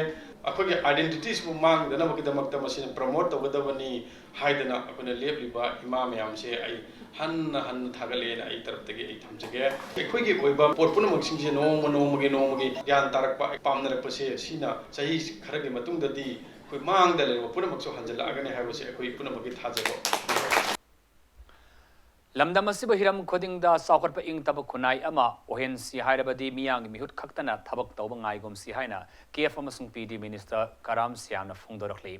ꯑꯩꯈꯣꯏꯒꯤ identity ꯁꯤꯕꯨ ꯃꯥꯡꯗꯅꯕꯒꯤꯗꯃꯛꯇ ꯃꯁꯤꯅ promote ꯇꯧꯒꯗꯕꯅꯤ ꯍꯥꯏꯗꯅ ꯑꯩꯈꯣꯏꯅ ꯂꯦꯞꯂꯤꯕ ꯏꯃꯥ ꯃꯌꯥꯝꯁꯦ ꯑꯩ ꯍꯟꯅ ꯍꯟꯅ ꯊꯥꯒꯠꯂꯦꯅ ꯑꯩ ꯇꯔꯞꯇꯒꯤ ꯑꯩ ꯊꯝꯖꯒꯦ꯫ ꯑꯩꯈꯣꯏꯒꯤ ꯑꯣꯏꯕ ꯄꯣꯠ ꯄꯨꯝꯅꯃꯛꯁꯤꯡꯁꯦ ꯅꯣꯡꯃ ꯅꯣꯡꯃꯒꯤ, ꯅꯣꯡꯃꯒꯤ ꯒ꯭ꯌꯥꯟ ꯇꯥꯔꯛꯄ, ꯄꯥꯝꯅꯔꯛꯄꯁꯦ, ꯁꯤꯅ ꯆꯍꯤ ꯈꯔꯒꯤ ꯃꯇꯨꯡꯗꯗꯤ ꯑꯩꯈꯣꯏ ꯃꯥꯡꯗ ꯂꯩꯔꯕ ꯄꯨꯝꯅꯃꯛꯁꯨ ꯍꯟꯖꯤꯜꯂꯛꯑꯒꯅꯤ ꯍꯥꯏꯕꯁꯦ ꯑꯩꯈꯣꯏ ꯄꯨꯝꯅꯃꯛꯀꯤ ꯊꯥꯖꯕ꯫ ꯂꯝꯗꯝ ꯑꯁꯤꯕꯨ ꯍꯤꯔꯝ ꯈꯨꯗꯤꯡꯗ ꯆꯥꯎꯈꯠꯄ ꯏꯪ ꯇꯞꯄ ꯈꯨꯟꯅꯥꯏ ꯑꯃ ꯑꯣꯏꯍꯟꯁꯤ ꯍꯥꯏꯔꯕꯗꯤ ꯃꯤꯌꯥꯝꯒꯤ ꯃꯤꯍꯨꯠ ꯈꯛꯇꯅ ꯊꯕꯛ ꯇꯧꯕ ꯉꯥꯏꯒꯨꯝꯁꯤ ꯍꯥꯏꯅ ꯀꯦꯐ ꯑꯃꯁꯨꯡ ꯄꯤ ꯗꯤ ꯃꯤꯅꯤꯁꯇꯔ ꯀꯔꯥꯝ ꯁ꯭ꯌꯥꯝꯅ ꯐꯣꯡꯗꯣꯔꯛꯂꯤ꯫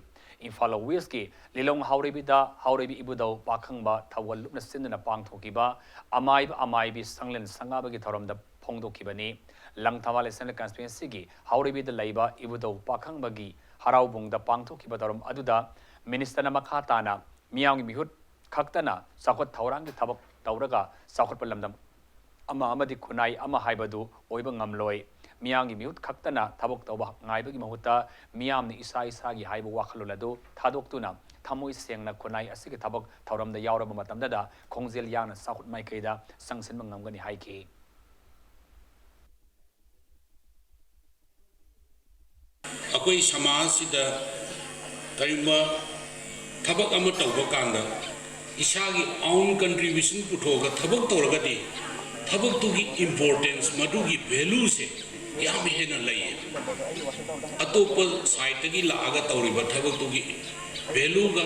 ꯏꯝꯐꯥꯜ ꯋꯦꯁꯀꯤ ꯂꯤꯂꯣꯡ ꯍꯥꯎꯔꯩꯕꯤꯗ ꯍꯥꯎꯔꯩꯕꯤ ꯏꯕꯨꯙꯧ ꯄꯥꯈꯪꯕ ꯊꯧꯒꯜ ꯂꯨꯞꯅ ꯁꯤꯟꯗꯨꯅ ꯄꯥꯡꯊꯣꯛꯈꯤꯕ ꯑꯃꯥꯏꯕ ꯑꯃꯥꯏꯕꯤ ꯁꯪꯂꯦꯟ ꯁꯪꯒꯥꯕꯒꯤ ꯊꯧꯔꯝꯗ ꯐꯣꯡꯗꯣꯛꯈꯤꯕꯅꯤ꯫ ꯂꯪꯊꯕꯥꯜ ꯑꯦꯁꯦꯝꯕ꯭ꯂꯤ ꯀꯟꯁꯇꯤꯇ꯭ꯋꯦꯟꯁꯤꯒꯤ ꯍꯥꯎꯔꯩꯕꯤꯗ ꯂꯩꯕ ꯏꯕꯨꯙꯧ ꯄꯥꯈꯪꯕꯒꯤ ꯍꯔꯥꯎꯕꯨꯡꯗ ꯄꯥꯡꯊꯣꯛꯈꯤꯕ ꯊꯧꯔꯝ ꯑꯗꯨꯗ ꯃꯤꯅꯤꯁꯇꯔꯅ ꯃꯈꯥ ꯇꯥꯅ ꯃꯤꯌꯥꯝꯒꯤ ꯃꯤꯍꯨꯠ ꯈꯛꯇꯅ ꯆꯥꯎꯈꯠ ꯊꯧꯔꯥꯡꯒꯤ ꯊꯕꯛ ꯇꯧꯔꯒ ꯆꯥꯎꯈꯠꯄ ꯂꯝꯗꯝ ꯑꯃ ꯑꯃꯗꯤ ꯈꯨꯟꯅꯥꯏ ꯑꯃ ꯍꯥꯏꯕꯗꯨ ꯑꯣꯏꯕ ꯉꯝꯂꯣꯏ꯫ ꯃꯤꯌꯥꯝꯒꯤ ꯃꯤꯍꯨꯠ ꯈꯛꯇꯅ ꯊꯕꯛ ꯇꯧꯕ ꯉꯥꯏꯕꯒꯤ ꯃꯍꯨꯠꯇ ꯃꯤꯌꯥꯝꯅ ꯏꯁꯥ ꯏꯁꯥꯒꯤ ꯍꯥꯏꯕ ꯋꯥꯈꯜꯂꯣꯟ ꯑꯗꯨ ꯊꯥꯗꯣꯛꯇꯨꯅ ꯊꯃꯣꯏ ꯁꯦꯡꯅ ꯈꯨꯟꯅꯥꯏ ꯑꯁꯤꯒꯤ ꯊꯕꯛ ꯊꯧꯔꯝꯗ ꯌꯥꯎꯔꯕ ꯃꯇꯝꯗꯗ ꯈꯣꯡꯖꯦꯜ ꯌꯥꯡꯅ ꯆꯥꯎꯈꯠ ꯃꯥꯏꯀꯩꯗ ꯆꯪꯁꯤꯟꯕ ꯉꯝꯒꯅꯤ ꯍꯥꯏꯈꯤ꯫ ꯑꯩꯈꯣꯏ ꯁꯃꯥꯖꯁꯤꯗ ꯀꯔꯤꯒꯨꯝꯕ ꯊꯕꯛ ꯑꯃ ꯇꯧꯕ ꯀꯥꯟꯗ ꯏꯁꯥꯒꯤ own contribution ꯄꯨꯊꯣꯛꯑꯒ ꯊꯕꯛ ꯇꯧꯔꯒꯗꯤ ꯊꯕꯛꯇꯨꯒꯤ importance, ꯃꯗꯨꯒꯤ value ꯁꯦ ꯌꯥꯝ ꯍꯦꯟꯅ ꯂꯩꯌꯦ꯫ ꯑꯇꯣꯞꯄ side ꯇꯒꯤ ꯂꯥꯛꯑꯒ ꯇꯧꯔꯤꯕ ꯊꯕꯛꯇꯨꯒꯤ value ꯒ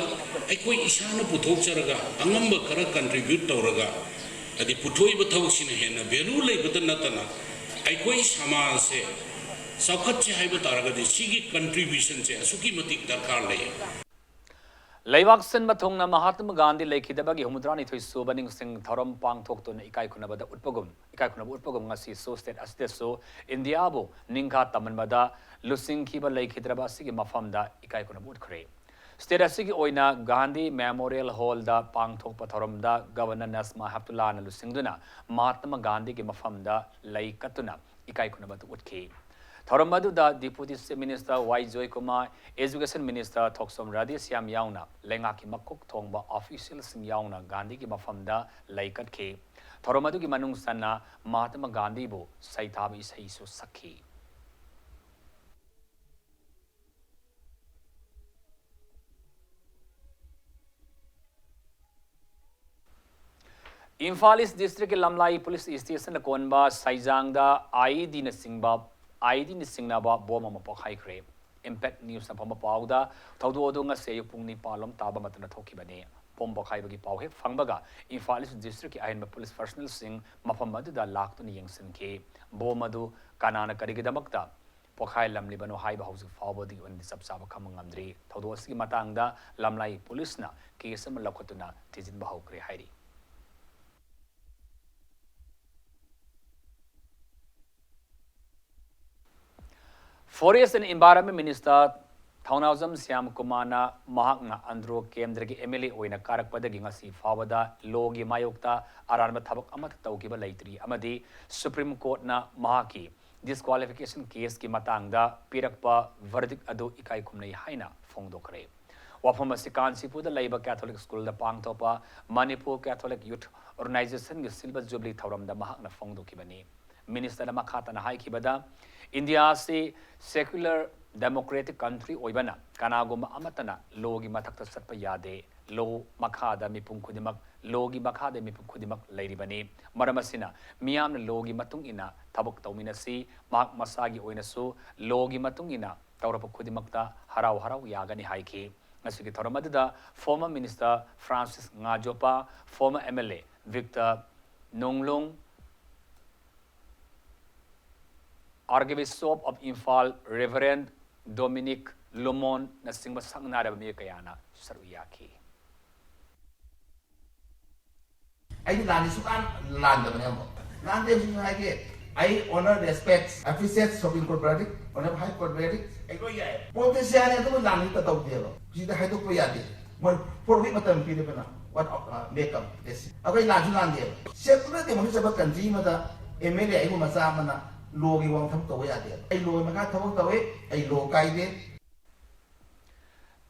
ꯑꯩꯈꯣꯏ ꯏꯁꯥꯅ ꯄꯨꯊꯣꯛꯆꯔꯒ ꯑꯉꯝꯕ ꯈꯔ contribute ꯇꯧꯔꯒ, ꯍꯥꯏꯗꯤ ꯄꯨꯊꯣꯛꯏꯕ ꯊꯕꯛꯁꯤꯅ ꯍꯦꯟꯅ value ꯂꯩꯕꯇ ꯅꯠꯇꯅ ꯑꯩꯈꯣꯏ ꯁꯃꯥꯖꯁꯦ ꯆꯥꯎꯈꯠꯁꯦ ꯍꯥꯏꯕ ꯇꯥꯔꯒꯗꯤ ꯁꯤꯒꯤ ꯀꯟꯇ꯭ꯔꯤꯕ꯭ꯌꯨꯁꯟꯁꯦ ꯑꯁꯨꯛꯀꯤ ꯃꯇꯤꯛ ꯗꯔꯀꯥꯔ ꯂꯩꯌꯦ꯫ ꯂꯩꯕꯥꯛ ꯁꯤꯟꯕ ꯊꯨꯡꯅ ꯃꯍꯥꯇꯃꯥ ꯒꯥꯟꯙꯤ ꯂꯩꯈꯤꯗꯕꯒꯤ ꯍꯨꯝꯐꯨꯇꯔꯥꯅꯤꯊꯣꯏ ꯁꯨꯕ ꯅꯤꯡꯁꯤꯡ ꯊꯧꯔꯝ ꯄꯥꯡꯊꯣꯛꯇꯨꯅ ꯏꯀꯥꯏ ꯈꯨꯝꯅꯕꯗ ꯎꯠꯄꯒꯨꯝ, ꯏꯀꯥꯏ ꯈꯨꯝꯅꯕ ꯎꯠꯄꯒꯨꯝ ꯉꯁꯤꯁꯨ state ꯑꯁꯤꯗꯁꯨ ꯏꯟꯗꯤꯌꯥꯕꯨ ꯅꯤꯡꯈꯥ ꯇꯝꯍꯟꯕꯗ ꯂꯨꯆꯤꯡꯈꯤꯕ ꯂꯩꯈꯤꯗ꯭ꯔꯕ ꯑꯁꯤꯒꯤ ꯃꯐꯝꯗ ꯏꯀꯥꯏ ꯈꯨꯝꯅꯕ ꯎꯠꯈ꯭ꯔꯦ꯫ State ꯑꯁꯤꯒꯤ ꯑꯣꯏꯅ ꯒꯥꯟꯙꯤ Memorial Hallꯗ ꯄꯥꯡꯊꯣꯛꯄ ꯊꯧꯔꯝꯗ Governor ꯅꯖꯃꯥ ꯍꯦꯞꯇꯨꯜꯂꯥꯅ ꯂꯨꯆꯤꯡꯗꯨꯅ ꯃꯍꯥꯇꯃꯥ ꯒꯥꯟꯙꯤꯒꯤ ꯃꯐꯝꯗ ꯂꯩ ꯀꯠꯇꯨꯅ ꯏꯀꯥꯏ ꯈꯨꯝꯅꯕꯗꯨ ꯎꯠꯈꯤ꯫ ꯊꯧꯔꯝ ꯑꯗꯨꯗ Deputy Chief Minister ꯋꯥꯏ ꯖꯣꯏꯀꯨꯃꯥꯔ, Education Minister ꯊꯣꯛꯆꯣꯝ ꯔꯥꯙꯦꯁ꯭ꯌꯥꯝ ꯌꯥꯎꯅ ꯂꯩꯉꯥꯛꯀꯤ ꯃꯀꯣꯛ ꯊꯣꯡꯕ officialꯁꯤꯡ ꯌꯥꯎꯅ ꯒꯥꯟꯙꯤꯒꯤ ꯃꯐꯝꯗ ꯂꯩ ꯀꯠꯈꯤ꯫ ꯊꯧꯔꯝ ꯑꯗꯨꯒꯤ ꯃꯅꯨꯡ ꯆꯟꯅ ꯃꯍꯥꯇꯃꯥ ꯒꯥꯟꯙꯤꯕꯨ ꯁꯩꯊꯥꯕ ꯏꯁꯩꯁꯨ ꯁꯛꯈꯤ꯫ ꯏꯝꯐꯥꯜ East Districtꯀꯤ ꯂꯝꯂꯥꯏ Police Stationꯗ ꯀꯣꯟꯕ ꯁꯩꯖꯥꯡꯗ IEDꯅꯆꯤꯡꯕ, IEDꯅ ꯆꯤꯡꯅꯕ ꯕꯣꯝ ꯑꯃ ꯄꯣꯈꯥꯏꯈ꯭ꯔꯦ꯫ Impact Newsꯅ ꯐꯪꯕ ꯄꯥꯎꯗ ꯊꯧꯗꯣꯛ ꯑꯗꯨ ꯉꯁꯤ ꯑꯌꯨꯛ ꯄꯨꯡ ꯅꯤꯄꯥꯟ ꯂꯣꯝ ꯇꯥꯕ ꯃꯇꯝꯗ ꯊꯣꯛꯈꯤꯕꯅꯤ꯫ ꯕꯣꯝ ꯄꯣꯈꯥꯏꯕꯒꯤ ꯄꯥꯎ ꯍꯦꯛ ꯐꯪꯕꯒ ꯏꯝꯐꯥꯜ East Districtꯀꯤ ꯑꯍꯦꯟꯕ police personnelꯁꯤꯡ ꯃꯐꯝ ꯑꯗꯨꯗ ꯂꯥꯛꯇꯨꯅ ꯌꯦꯡꯁꯤꯟꯈꯤ꯫ ꯕꯣꯝ ꯑꯗꯨ ꯀꯅꯥꯅ ꯀꯔꯤꯒꯤꯗꯃꯛꯇ ꯄꯣꯈꯥꯏꯂꯝꯂꯤꯕꯅꯣ ꯍꯥꯏꯕ ꯍꯧꯖꯤꯛ ꯐꯥꯎꯕꯗꯒꯤ ꯑꯣꯏꯅꯗꯤ ꯆꯞ ꯆꯥꯕ ꯈꯪꯕ ꯉꯝꯗ꯭ꯔꯤ꯫ ꯊꯧꯗꯣꯛ ꯑꯁꯤꯒꯤ ꯃꯇꯥꯡꯗ ꯂꯝꯂꯥꯏ Policeꯅ case ꯑꯃ ꯂꯧꯈꯠꯇꯨꯅ ꯊꯤꯖꯤꯟꯕ ꯍꯧꯈ꯭ꯔꯦ ꯍꯥꯏꯔꯤ꯫ Forest and Environment Minister ꯊꯧꯅꯥꯎꯖꯝ ꯁ꯭ꯌꯥꯝ ꯀꯨꯃꯥꯔꯅ ꯃꯍꯥꯛꯅ ꯑꯟꯗ꯭ꯔꯣ ꯀꯦꯟꯗ꯭ꯔꯒꯤ MLA ꯑꯣꯏꯅ ꯀꯥꯔꯛꯄꯗꯒꯤ ꯉꯁꯤ ꯐꯥꯎꯕꯗ lawꯒꯤ ꯃꯥꯌꯣꯛꯇ ꯑꯔꯥꯟꯕ ꯊꯕꯛ ꯑꯃꯠꯇ ꯇꯧꯈꯤꯕ ꯂꯩꯇ꯭ꯔꯤ ꯑꯃꯗꯤ Supreme Courtꯅ ꯃꯍꯥꯛꯀꯤ disqualification caseꯀꯤ ꯃꯇꯥꯡꯗ ꯄꯤꯔꯛꯄ verdict ꯑꯗꯨ ꯏꯀꯥꯏ ꯈꯨꯝꯅꯩ ꯍꯥꯏꯅ ꯐꯣꯡꯗꯣꯛꯈ꯭ꯔꯦ꯫ ꯋꯥꯐꯝ ꯑꯁꯤ ꯀꯥꯟꯆꯤꯄꯨꯔꯗ ꯂꯩꯕ Catholic Schoolꯗ ꯄꯥꯡꯊꯣꯛꯄ Manipur Catholic Youth Organizationꯒꯤ Silver Jubilee ꯊꯧꯔꯝꯗ ꯃꯍꯥꯛꯅ ꯐꯣꯡꯗꯣꯛꯈꯤꯕꯅꯤ꯫ Ministerꯅ ꯃꯈꯥ ꯇꯥꯅ ꯍꯥꯏꯈꯤꯕꯗ, ꯏꯟꯗꯤꯌꯥ ꯑꯁꯤ secular democratic country ꯑꯣꯏꯕꯅ ꯀꯅꯥꯒꯨꯝꯕ ꯑꯃꯠꯇꯅ lawꯒꯤ ꯃꯊꯛꯇ ꯆꯠꯄ ꯌꯥꯗꯦ꯫ Law ꯃꯈꯥꯗ ꯃꯤꯄꯨꯝ ꯈꯨꯗꯤꯡꯃꯛ, lawꯒꯤ ꯃꯈꯥꯗ ꯃꯤꯄꯨꯝ ꯈꯨꯗꯤꯡꯃꯛ ꯂꯩꯔꯤꯕꯅꯤ꯫ ꯃꯔꯝ ꯑꯁꯤꯅ ꯃꯤꯌꯥꯝꯅ lawꯒꯤ ꯃꯇꯨꯡ ꯏꯟꯅ ꯊꯕꯛ ꯇꯧꯃꯤꯟꯅꯁꯤ꯫ ꯃꯍꯥꯛ ꯃꯁꯥꯒꯤ ꯑꯣꯏꯅꯁꯨ lawꯒꯤ ꯃꯇꯨꯡ ꯏꯟꯅ ꯇꯧꯔꯛꯄ ꯈꯨꯗꯤꯡꯃꯛꯇ ꯍꯔꯥꯎ ꯍꯔꯥꯎ ꯌꯥꯒꯅꯤ ꯍꯥꯏꯈꯤ꯫ ꯉꯁꯤꯒꯤ ꯊꯧꯔꯝ ꯑꯗꯨꯗ former Minister Francis ꯉꯥꯖꯣꯄꯥ, former MLA Victor ꯅꯣꯡꯂꯣꯡ, Archbishop of Imphal Reverend Dominic Lumon ꯅꯆꯤꯡꯕ ꯁꯛꯅꯥꯏꯔꯕ ꯃꯤꯑꯣꯏ ꯀꯌꯥꯅ ꯁꯔꯨꯛ ꯌꯥꯈꯤ꯫ ꯑꯩꯗꯤ ꯂꯥꯟꯗꯤ ꯁꯨꯡꯂꯥꯟ ꯂꯥꯟꯗꯕꯅꯦ ꯑꯃꯨꯛ꯫ ꯂꯥꯟꯗꯦ ꯍꯧꯖꯤꯛꯁꯨ ꯍꯥꯏꯒꯦ꯫ ꯑꯩ honor, respect, appreciate Supreme Court verdict, Honorable High Court verdict, ꯑꯩ ꯂꯣꯏ ꯌꯥꯏ꯫ Politician ꯑꯗꯨꯕꯨ ꯂꯥꯟꯗꯤ ꯇꯧꯗꯦꯕ꯫ ꯁꯤꯗ ꯍꯥꯏꯗꯣꯛꯄ ꯌꯥꯗꯦ꯫ ꯃꯣꯏ four week ꯃꯇꯝ ꯄꯤꯔꯦꯗꯅ꯫ What, uh, may come, let's see꯫ ꯑꯩꯈꯣꯏ ꯂꯥꯟꯁꯨ ꯂꯥꯟꯗꯦꯕ꯫ Secular democracy ꯑꯣꯏꯕ country ꯑꯃꯗ M L A ꯑꯩꯕꯨ ꯃꯆꯥ ꯑꯃꯅ lawꯒꯤ ꯋꯥꯡ ꯊꯕꯛ ꯇꯧꯕ ꯌꯥꯗꯦꯕ꯫ ꯑꯩ lawꯒꯤ ꯃꯈꯥ ꯊꯕꯛ ꯇꯧꯋꯤ, ꯑꯩ law ꯀꯥꯏꯗꯦ꯫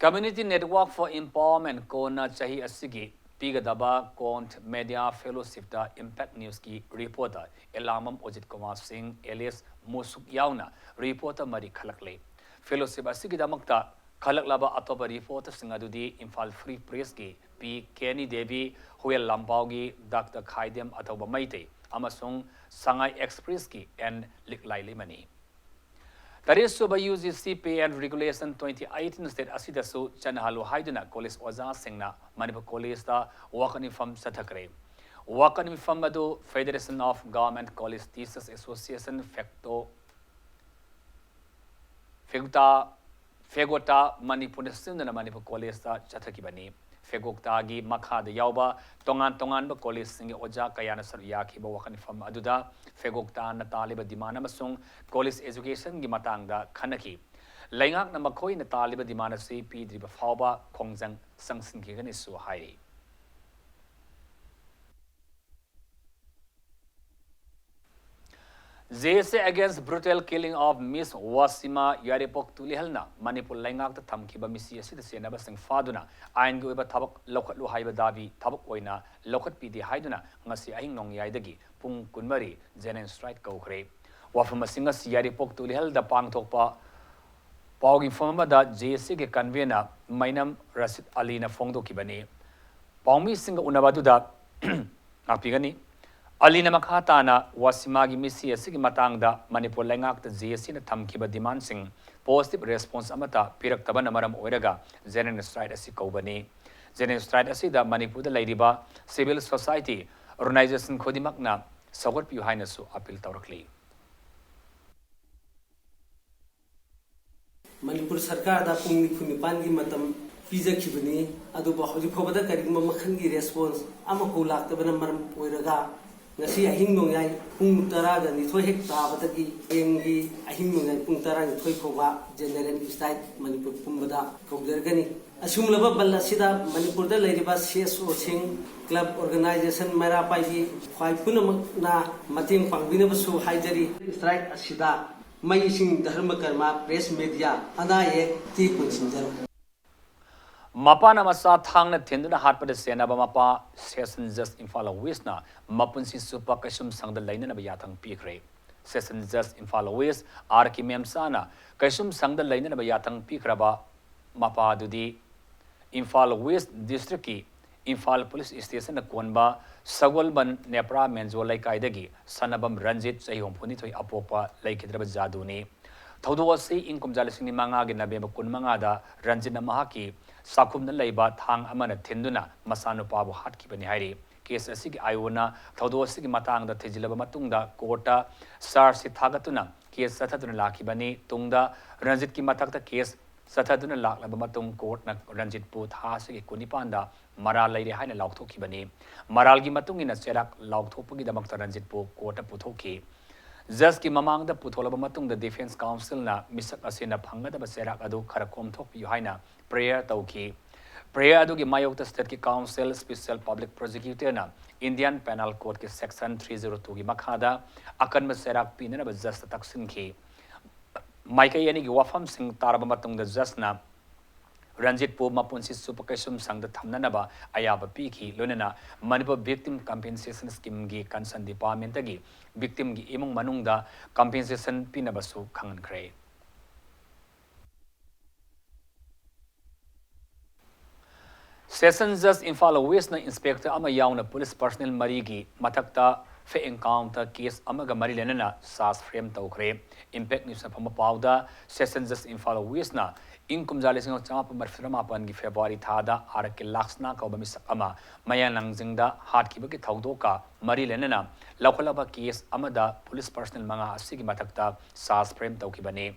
Community Network for Empowerment ꯀꯣꯟꯅ ꯆꯍꯤ ꯑꯁꯤꯒꯤ ꯄꯤꯒꯗꯕ Conch Media Fellowshipꯇ Impact Newsꯀꯤ reporter ꯑꯦꯂꯥꯃꯝ ꯑꯣꯖꯤꯠ Kumar ꯁꯤꯡ, alias ꯃꯨꯁꯨꯛ ꯌꯥꯎꯅ reporter ꯃꯔꯤ ꯈꯜꯂꯛꯂꯦ꯫ Fellowship ꯑꯁꯤꯒꯤꯗꯃꯛꯇ ꯈꯜꯂꯛꯂꯕ ꯑꯇꯣꯞꯄ reporterꯁꯤꯡ ꯑꯗꯨꯗꯤ ꯏꯝꯐꯥꯜ Free Pressꯀꯤ ꯄꯤ ꯀꯦꯅꯤ ꯗꯦꯕꯤ, ꯍꯨꯌꯦꯜ ꯂꯥꯝꯄꯥꯎꯒꯤ ꯗꯥꯛꯇꯔ ꯈꯥꯏꯗꯦꯝ ꯑꯊꯧꯕ ꯃꯩꯇꯩ ꯑꯃꯁꯨꯡ ꯁꯉꯥꯏ Expressꯀꯤ and ꯂꯤꯛꯂꯥꯏ ꯂꯩꯃꯅꯤ꯫ ꯇꯔꯦꯠꯁꯨꯕ UGC Pay and Regulation twenty eighteen state ꯑꯁꯤꯗꯁꯨ ꯆꯠꯅꯍꯜꯂꯨ ꯍꯥꯏꯗꯨꯅ college ꯑꯣꯖꯥꯁꯤꯡꯅ ꯃꯅꯤꯄꯨꯔ collegeꯇ ꯋꯥꯀꯠ ꯃꯤꯐꯝ ꯆꯠꯊꯈ꯭ꯔꯦ꯫ ꯋꯥꯀꯠ ꯃꯤꯐꯝ ꯑꯗꯨ Federation of Government College Teachers Association, ꯐꯦꯛꯇꯣ, ꯐꯦꯒꯣꯇꯥ, ꯐꯦꯒꯣꯇꯥ ꯃꯅꯤꯄꯨꯔꯅ ꯁꯤꯟꯗꯨꯅ ꯃꯅꯤꯄꯨꯔ collegeꯇ ꯆꯠꯊꯈꯤꯕꯅꯤ꯫ ꯐꯦꯒꯣꯛꯇꯥꯒꯤ ꯃꯈꯥꯗ ꯌꯥꯎꯕ ꯇꯣꯉꯥꯟ ꯇꯣꯉꯥꯟꯕ collegeꯁꯤꯡꯒꯤ ꯑꯣꯖꯥ ꯀꯌꯥꯅ ꯁꯔꯨꯛ ꯌꯥꯈꯤꯕ ꯋꯥꯀꯠ ꯃꯤꯐꯝ ꯑꯗꯨꯗ ꯐꯦꯒꯣꯛꯇꯥꯅ ꯇꯥꯜꯂꯤꯕ demand ꯑꯃꯁꯨꯡ college educationꯒꯤ ꯃꯇꯥꯡꯗ ꯈꯟꯅꯈꯤ꯫ ꯂꯩꯉꯥꯛꯅ ꯃꯈꯣꯏꯅ ꯇꯥꯜꯂꯤꯕ demand ꯑꯁꯤ ꯄꯤꯗ꯭ꯔꯤꯕ ꯐꯥꯎꯕ ꯈꯣꯡꯖꯪ ꯆꯪꯁꯤꯟꯈꯤꯒꯅꯤꯁꯨ ꯍꯥꯏꯔꯤ꯫ JAC against brutal killing of Miss Wasima ꯌꯥꯏꯔꯤꯄꯣꯛ ꯇꯨꯂꯤꯍꯜꯅ ꯃꯅꯤꯄꯨꯔ ꯂꯩꯉꯥꯛꯇ ꯊꯝꯈꯤꯕ ꯃꯤꯁꯤ ꯑꯁꯤꯗ ꯆꯦꯟꯅꯕꯁꯤꯡ ꯐꯥꯗꯨꯅ ꯑꯥꯏꯟꯒꯤ ꯑꯣꯏꯕ ꯊꯕꯛ ꯂꯧꯈꯠꯂꯨ ꯍꯥꯏꯕ ꯗꯥꯕꯤ ꯊꯕꯛ ꯑꯣꯏꯅ ꯂꯧꯈꯠꯄꯤꯗꯦ ꯍꯥꯏꯗꯨꯅ ꯉꯁꯤ ꯑꯍꯤꯡ ꯅꯣꯡꯌꯥꯏꯗꯒꯤ ꯄꯨꯡ ꯀꯨꯟꯃꯔꯤ general strike ꯀꯧꯈ꯭ꯔꯦ꯫ ꯋꯥꯐꯝ ꯑꯁꯤ ꯉꯁꯤ ꯌꯥꯏꯔꯤꯄꯣꯛ ꯇꯨꯂꯤꯍꯜꯗ ꯄꯥꯡꯊꯣꯛꯄ ꯄꯥꯎꯒꯤ ꯃꯤꯐꯝ ꯑꯃꯗ JACꯒꯤ convener ꯃꯩꯅꯝ ꯔꯁꯤꯗ ꯑꯂꯤꯅ ꯐꯣꯡꯗꯣꯛꯈꯤꯕꯅꯤ꯫ ꯄꯥꯎꯃꯤꯁꯤꯡꯒ ꯎꯅꯕ ꯑꯗꯨꯗ, ꯉꯥꯛꯄꯤꯒꯅꯤ꯫ ꯑꯂꯤꯅ ꯃꯈꯥ ꯇꯥꯅ ꯋꯥꯁꯤꯃꯥꯒꯤ ꯃꯤꯁꯤ ꯑꯁꯤꯒꯤ ꯃꯇꯥꯡꯗ ꯃꯅꯤꯄꯨꯔ ꯂꯩꯉꯥꯛꯇ JACꯅ ꯊꯝꯈꯤꯕ demandꯁꯤꯡ positive response ꯑꯃꯠꯇ ꯄꯤꯔꯛꯇꯕꯅ ꯃꯔꯝ ꯑꯣꯏꯔꯒ general strike ꯑꯁꯤ ꯀꯧꯕꯅꯤ꯫ General strike ꯑꯁꯤꯗ ꯃꯅꯤꯄꯨꯔꯗ ꯂꯩꯔꯤꯕ civil society organization ꯈꯨꯗꯤꯡꯃꯛꯅ ꯁꯧꯒꯠꯄꯤꯌꯨ ꯍꯥꯏꯅꯁꯨ appeal ꯇꯧꯔꯛꯂꯤ꯫ ꯃꯅꯤꯄꯨꯔ ꯁꯔꯀꯥꯔꯗ ꯄꯨꯡ ꯅꯤꯐꯨ ꯅꯤꯄꯥꯟꯒꯤ ꯃꯇꯝ ꯄꯤꯖꯈꯤꯕꯅꯤ꯫ ꯑꯗꯨꯕꯨ ꯍꯧꯖꯤꯛ ꯐꯥꯎꯕꯗ ꯀꯔꯤꯒꯨꯝꯕ ꯃꯈꯜꯒꯤ ꯔꯦꯁꯄꯣꯟꯁ ꯑꯃꯐꯥꯎ ꯂꯥꯛꯇꯕꯅ ꯃꯔꯝ ꯑꯣꯏꯔꯒ, ꯉꯁꯤ ꯑꯍꯤꯡ ꯅꯣꯡꯌꯥꯏ ꯄꯨꯡ ꯇꯔꯥꯒ ꯅꯤꯊꯣꯏ ꯍꯦꯛ ꯇꯥꯕꯗꯒꯤ ꯍꯌꯦꯡꯒꯤ ꯑꯍꯤꯡ ꯅꯣꯡꯌꯥꯏ ꯄꯨꯡ ꯇꯔꯥꯅꯤꯊꯣꯏ ꯐꯥꯎꯕ ꯖꯦꯅꯔꯦꯜ ꯁ꯭ꯇ꯭ꯔꯥꯏꯛ ꯃꯅꯤꯄꯨꯔ ꯄꯨꯝꯕꯗ ꯀꯧꯖꯔꯒꯅꯤ꯫ ꯑꯁꯤꯒꯨꯝꯂꯕ ꯕꯟ ꯑꯁꯤꯗ ꯃꯅꯤꯄꯨꯔꯗ ꯂꯩꯔꯤꯕ ꯁꯤ ꯑꯦꯁ ꯑꯣꯁꯤꯡ, ꯀ꯭ꯂꯕ ꯑꯣꯔꯒꯅꯥꯏꯖꯦꯁꯟ, ꯃꯩꯔꯥ ꯄꯥꯏꯕꯤ ꯈ꯭ꯋꯥꯏ ꯄꯨꯝꯅꯃꯛꯅ ꯃꯇꯦꯡ ꯄꯥꯡꯕꯤꯅꯕꯁꯨ ꯍꯥꯏꯖꯔꯤ꯫ ꯁ꯭ꯇ꯭ꯔꯥꯏꯛ ꯑꯁꯤꯗ ꯃꯩ ꯏꯁꯤꯡ, ꯙꯔꯃ ꯀꯔꯃ, ꯄ꯭ꯔꯦꯁ ꯃꯦꯗꯤꯌꯥ, ꯑꯅꯥ ꯑꯌꯦꯛ ꯇꯤ ꯀꯣꯟꯁꯤꯟꯖꯔꯣ꯫ ꯃꯄꯥꯅ ꯃꯆꯥ ꯊꯥꯡꯅ ꯊꯤꯟꯗꯨꯅ ꯍꯥꯠꯄꯗ ꯆꯦꯟꯅꯕ ꯃꯄꯥ ꯁꯦꯁꯟ ꯖꯁ ꯏꯝꯐꯥꯜ ꯋꯦꯁꯅ ꯃꯄꯨꯟꯁꯤ ꯆꯨꯞꯄ ꯀꯩꯁꯨꯝ ꯁꯪꯗ ꯂꯩꯅꯅꯕ ꯌꯥꯊꯪ ꯄꯤꯈ꯭ꯔꯦ꯫ ꯁꯦꯁꯟ ꯖꯁ ꯏꯝꯐꯥꯜ ꯋꯦꯁ ꯑꯥꯔ ꯀꯦ ꯃꯦꯝꯆꯥꯅ ꯀꯩꯁꯨꯝ ꯁꯪꯗ ꯂꯩꯅꯅꯕ ꯌꯥꯊꯪ ꯄꯤꯈ꯭ꯔꯕ ꯃꯄꯥ ꯑꯗꯨꯗꯤ ꯏꯝꯐꯥꯜ ꯋꯦꯁ ꯗꯤꯁꯇ꯭ꯔꯤꯛꯀꯤ ꯏꯝꯐꯥꯜ ꯄꯨꯂꯤꯁ ꯁ꯭ꯇꯦꯁꯟꯅ ꯀꯣꯟꯕ ꯁꯒꯣꯜꯕꯟ ꯅꯦꯄ꯭ꯔꯥ ꯃꯦꯟꯖꯣ ꯂꯩꯀꯥꯏꯗꯒꯤ ꯁꯅꯥꯕꯝ ꯔꯟꯖꯤꯠ, ꯆꯍꯤ ꯍꯨꯝꯐꯨꯅꯤꯊꯣꯏ, ꯑꯄꯣꯛꯄ ꯂꯩꯈꯤꯗ꯭ꯔꯕ ꯖꯥꯗꯨꯅꯤ꯫ ꯊꯧꯗꯣꯛ ꯑꯁꯤ ꯏꯪ ꯀꯨꯝꯖꯥ ꯂꯤꯁꯤꯡ ꯑꯅꯤ ꯃꯉꯥꯒꯤ ꯅꯕꯦꯝꯕꯔ ꯀꯨꯟꯃꯉꯥꯗ ꯔꯟꯖꯤꯠꯅ ꯃꯍꯥꯛꯀꯤ ꯆꯥꯛꯈꯨꯝꯗ ꯂꯩꯕ ꯊꯥꯡ ꯑꯃꯅ ꯊꯤꯟꯗꯨꯅ ꯃꯆꯥꯅꯨꯄꯥꯕꯨ ꯍꯥꯠꯈꯤꯕꯅꯤ ꯍꯥꯏꯔꯤ꯫ ꯀꯦꯁ ꯑꯁꯤꯒꯤ ꯑꯥꯏ ꯑꯣꯅ ꯊꯧꯗꯣꯛ ꯑꯁꯤꯒꯤ ꯃꯇꯥꯡꯗ ꯊꯤꯖꯤꯜꯂꯕ ꯃꯇꯨꯡꯗ ꯀꯣꯔꯠꯇ ꯆꯥꯔꯖ ꯁꯤꯠ ꯊꯥꯒꯠꯇꯨꯅ ꯀꯦꯁ ꯆꯠꯊꯗꯨꯅ ꯂꯥꯛꯈꯤꯕꯅꯤ꯫ ꯇꯨꯡꯗ ꯔꯟꯖꯤꯠꯀꯤ ꯃꯊꯛꯇ ꯀꯦꯁ ꯆꯠꯊꯗꯨꯅ ꯂꯥꯛꯂꯕ ꯃꯇꯨꯡ ꯀꯣꯔꯠꯅ ꯔꯟꯖꯤꯠꯄꯨ ꯊꯥ ꯑꯁꯤꯒꯤ ꯀꯨꯟꯅꯤꯄꯥꯟꯗ ꯃꯔꯥꯜ ꯂꯩꯔꯦ ꯍꯥꯏꯅ ꯂꯥꯎꯊꯣꯛꯈꯤꯕꯅꯤ꯫ ꯃꯔꯥꯜꯒꯤ ꯃꯇꯨꯡ ꯏꯟꯅ ꯆꯩꯔꯥꯛ ꯂꯥꯎꯊꯣꯛꯄꯒꯤꯗꯃꯛꯇ ꯔꯟꯖꯤꯠꯄꯨ ꯀꯣꯔꯠꯇ ꯄꯨꯊꯣꯛꯈꯤ꯫ ꯖꯁꯀꯤ ꯃꯃꯥꯡꯗ ꯄꯨꯊꯣꯛꯂꯕ ꯃꯇꯨꯡꯗ ꯗꯤꯐꯦꯟꯁ ꯀꯥꯎꯟꯁꯤꯜꯅ ꯃꯤꯁꯛ ꯑꯁꯤꯅ ꯐꯪꯒꯗꯕ ꯆꯩꯔꯥꯛ ꯑꯗꯨ ꯈꯔ ꯀꯣꯝꯊꯣꯛꯄꯤꯌꯨ ꯍꯥꯏꯅ ꯄ꯭ꯔꯦꯌꯔ ꯇꯧꯈꯤ꯫ ꯄ꯭ꯔꯦꯌꯔ ꯑꯗꯨꯒꯤ ꯃꯥꯌꯣꯛꯇ ꯁ꯭ꯇꯦꯠꯀꯤ ꯀꯥꯎꯟꯁꯤꯜ ꯁ꯭ꯄꯦꯁꯤꯌꯦꯜ ꯄꯕ꯭ꯂꯤꯛ ꯄ꯭ꯔꯣꯁꯤꯀ꯭ꯌꯨꯇꯔꯅ ꯏꯟꯗꯤꯌꯟ ꯄꯦꯅꯦꯜ ꯀꯣꯗꯀꯤ ꯁꯦꯛꯁꯟ ꯊ꯭ꯔꯤ ꯖꯤꯔꯣ ꯇꯨꯒꯤ ꯃꯈꯥꯗ ꯑꯀꯟꯕ ꯆꯩꯔꯥꯛ ꯄꯤꯅꯅꯕ ꯖꯁꯇ ꯇꯛꯁꯤꯟꯈꯤ꯫ ꯃꯥꯏꯀꯩ ꯑꯅꯤꯒꯤ ꯋꯥꯐꯝꯁꯤꯡ ꯇꯥꯔꯕ ꯃꯇꯨꯡꯗ ꯖꯁꯅ ꯔꯟꯖꯤꯠꯄꯨ ꯃꯄꯨꯟꯁꯤ ꯆꯨꯞꯄ ꯀꯩꯁꯨꯝ ꯁꯪꯗ ꯊꯝꯅꯅꯕ ꯑꯌꯥꯕ ꯄꯤꯈꯤ, ꯂꯣꯏꯅꯅ ꯃꯅꯤꯄꯨꯔ ꯚꯤꯛꯇꯤꯝ ꯀꯝꯄꯦꯟꯁꯦꯁꯟ ꯁ꯭ꯀꯤꯝꯒꯤ ꯀꯟꯁꯔꯟ ꯗꯤꯄꯥꯔꯠꯃꯦꯟꯇꯒꯤ ꯚꯤꯛꯇꯤꯝꯒꯤ ꯏꯃꯨꯡ ꯃꯅꯨꯡꯗ ꯀꯝꯄꯦꯟꯁꯦꯁꯟ ꯄꯤꯅꯕꯁꯨ ꯈꯪꯍꯟꯈ꯭ꯔꯦ꯫ ꯁꯦꯁꯟ ꯖꯁ ꯏꯝꯐꯥꯜ ꯋꯦꯁꯅ ꯏꯟꯁꯄꯦꯛꯇꯔ ꯑꯃ ꯌꯥꯎꯅ ꯄꯨꯂꯤꯁ ꯄꯔꯁꯅꯦꯜ ꯃꯔꯤꯒꯤ ꯃꯊꯛꯇ ꯐꯦꯛ ꯑꯦꯟꯀꯥꯎꯟꯇꯔ ꯀꯦꯁ ꯑꯃꯒ ꯃꯔꯤ ꯂꯩꯅꯅ ꯆꯥꯔꯖ ꯐ꯭ꯔꯦꯝ ꯇꯧꯈ꯭ꯔꯦ꯫ ꯏꯝꯄꯦꯛ ꯅ꯭ꯌꯨꯁꯅ ꯐꯪꯕ ꯄꯥꯎꯗ, ꯁꯦꯁꯟ ꯖꯁ ꯏꯝꯐꯥꯜ ꯋꯦꯁꯅ ꯏꯪ ꯀꯨꯝꯖꯥ ꯂꯤꯁꯤꯡ ꯑꯃ ꯆꯃꯥꯄꯟ ꯃꯔꯤꯐꯨ ꯇꯔꯥꯃꯥꯄꯟꯒꯤ ꯐꯦꯕ꯭ꯔꯨꯋꯥꯔꯤ ꯊꯥꯗ ꯑꯥꯔ ꯀꯦ ꯂꯥꯛꯁꯅꯥ ꯀꯧꯕ ꯃꯤꯁꯛ ꯑꯃ ꯃꯌꯥꯡ ꯂꯥꯡꯖꯤꯡꯗ ꯍꯥꯠꯈꯤꯕꯒꯤ ꯊꯧꯗꯣꯛꯀ ꯃꯔꯤ ꯂꯩꯅꯅ ꯂꯧꯈꯠꯂꯕ ꯀꯦꯁ ꯑꯃꯗ ꯄꯨꯂꯤꯁ ꯄꯔꯁꯅꯦꯜ ꯃꯉꯥ ꯑꯁꯤꯒꯤ ꯃꯊꯛꯇ ꯆꯥꯔꯖ ꯐ꯭ꯔꯦꯝ ꯇꯧꯈꯤꯕꯅꯤ꯫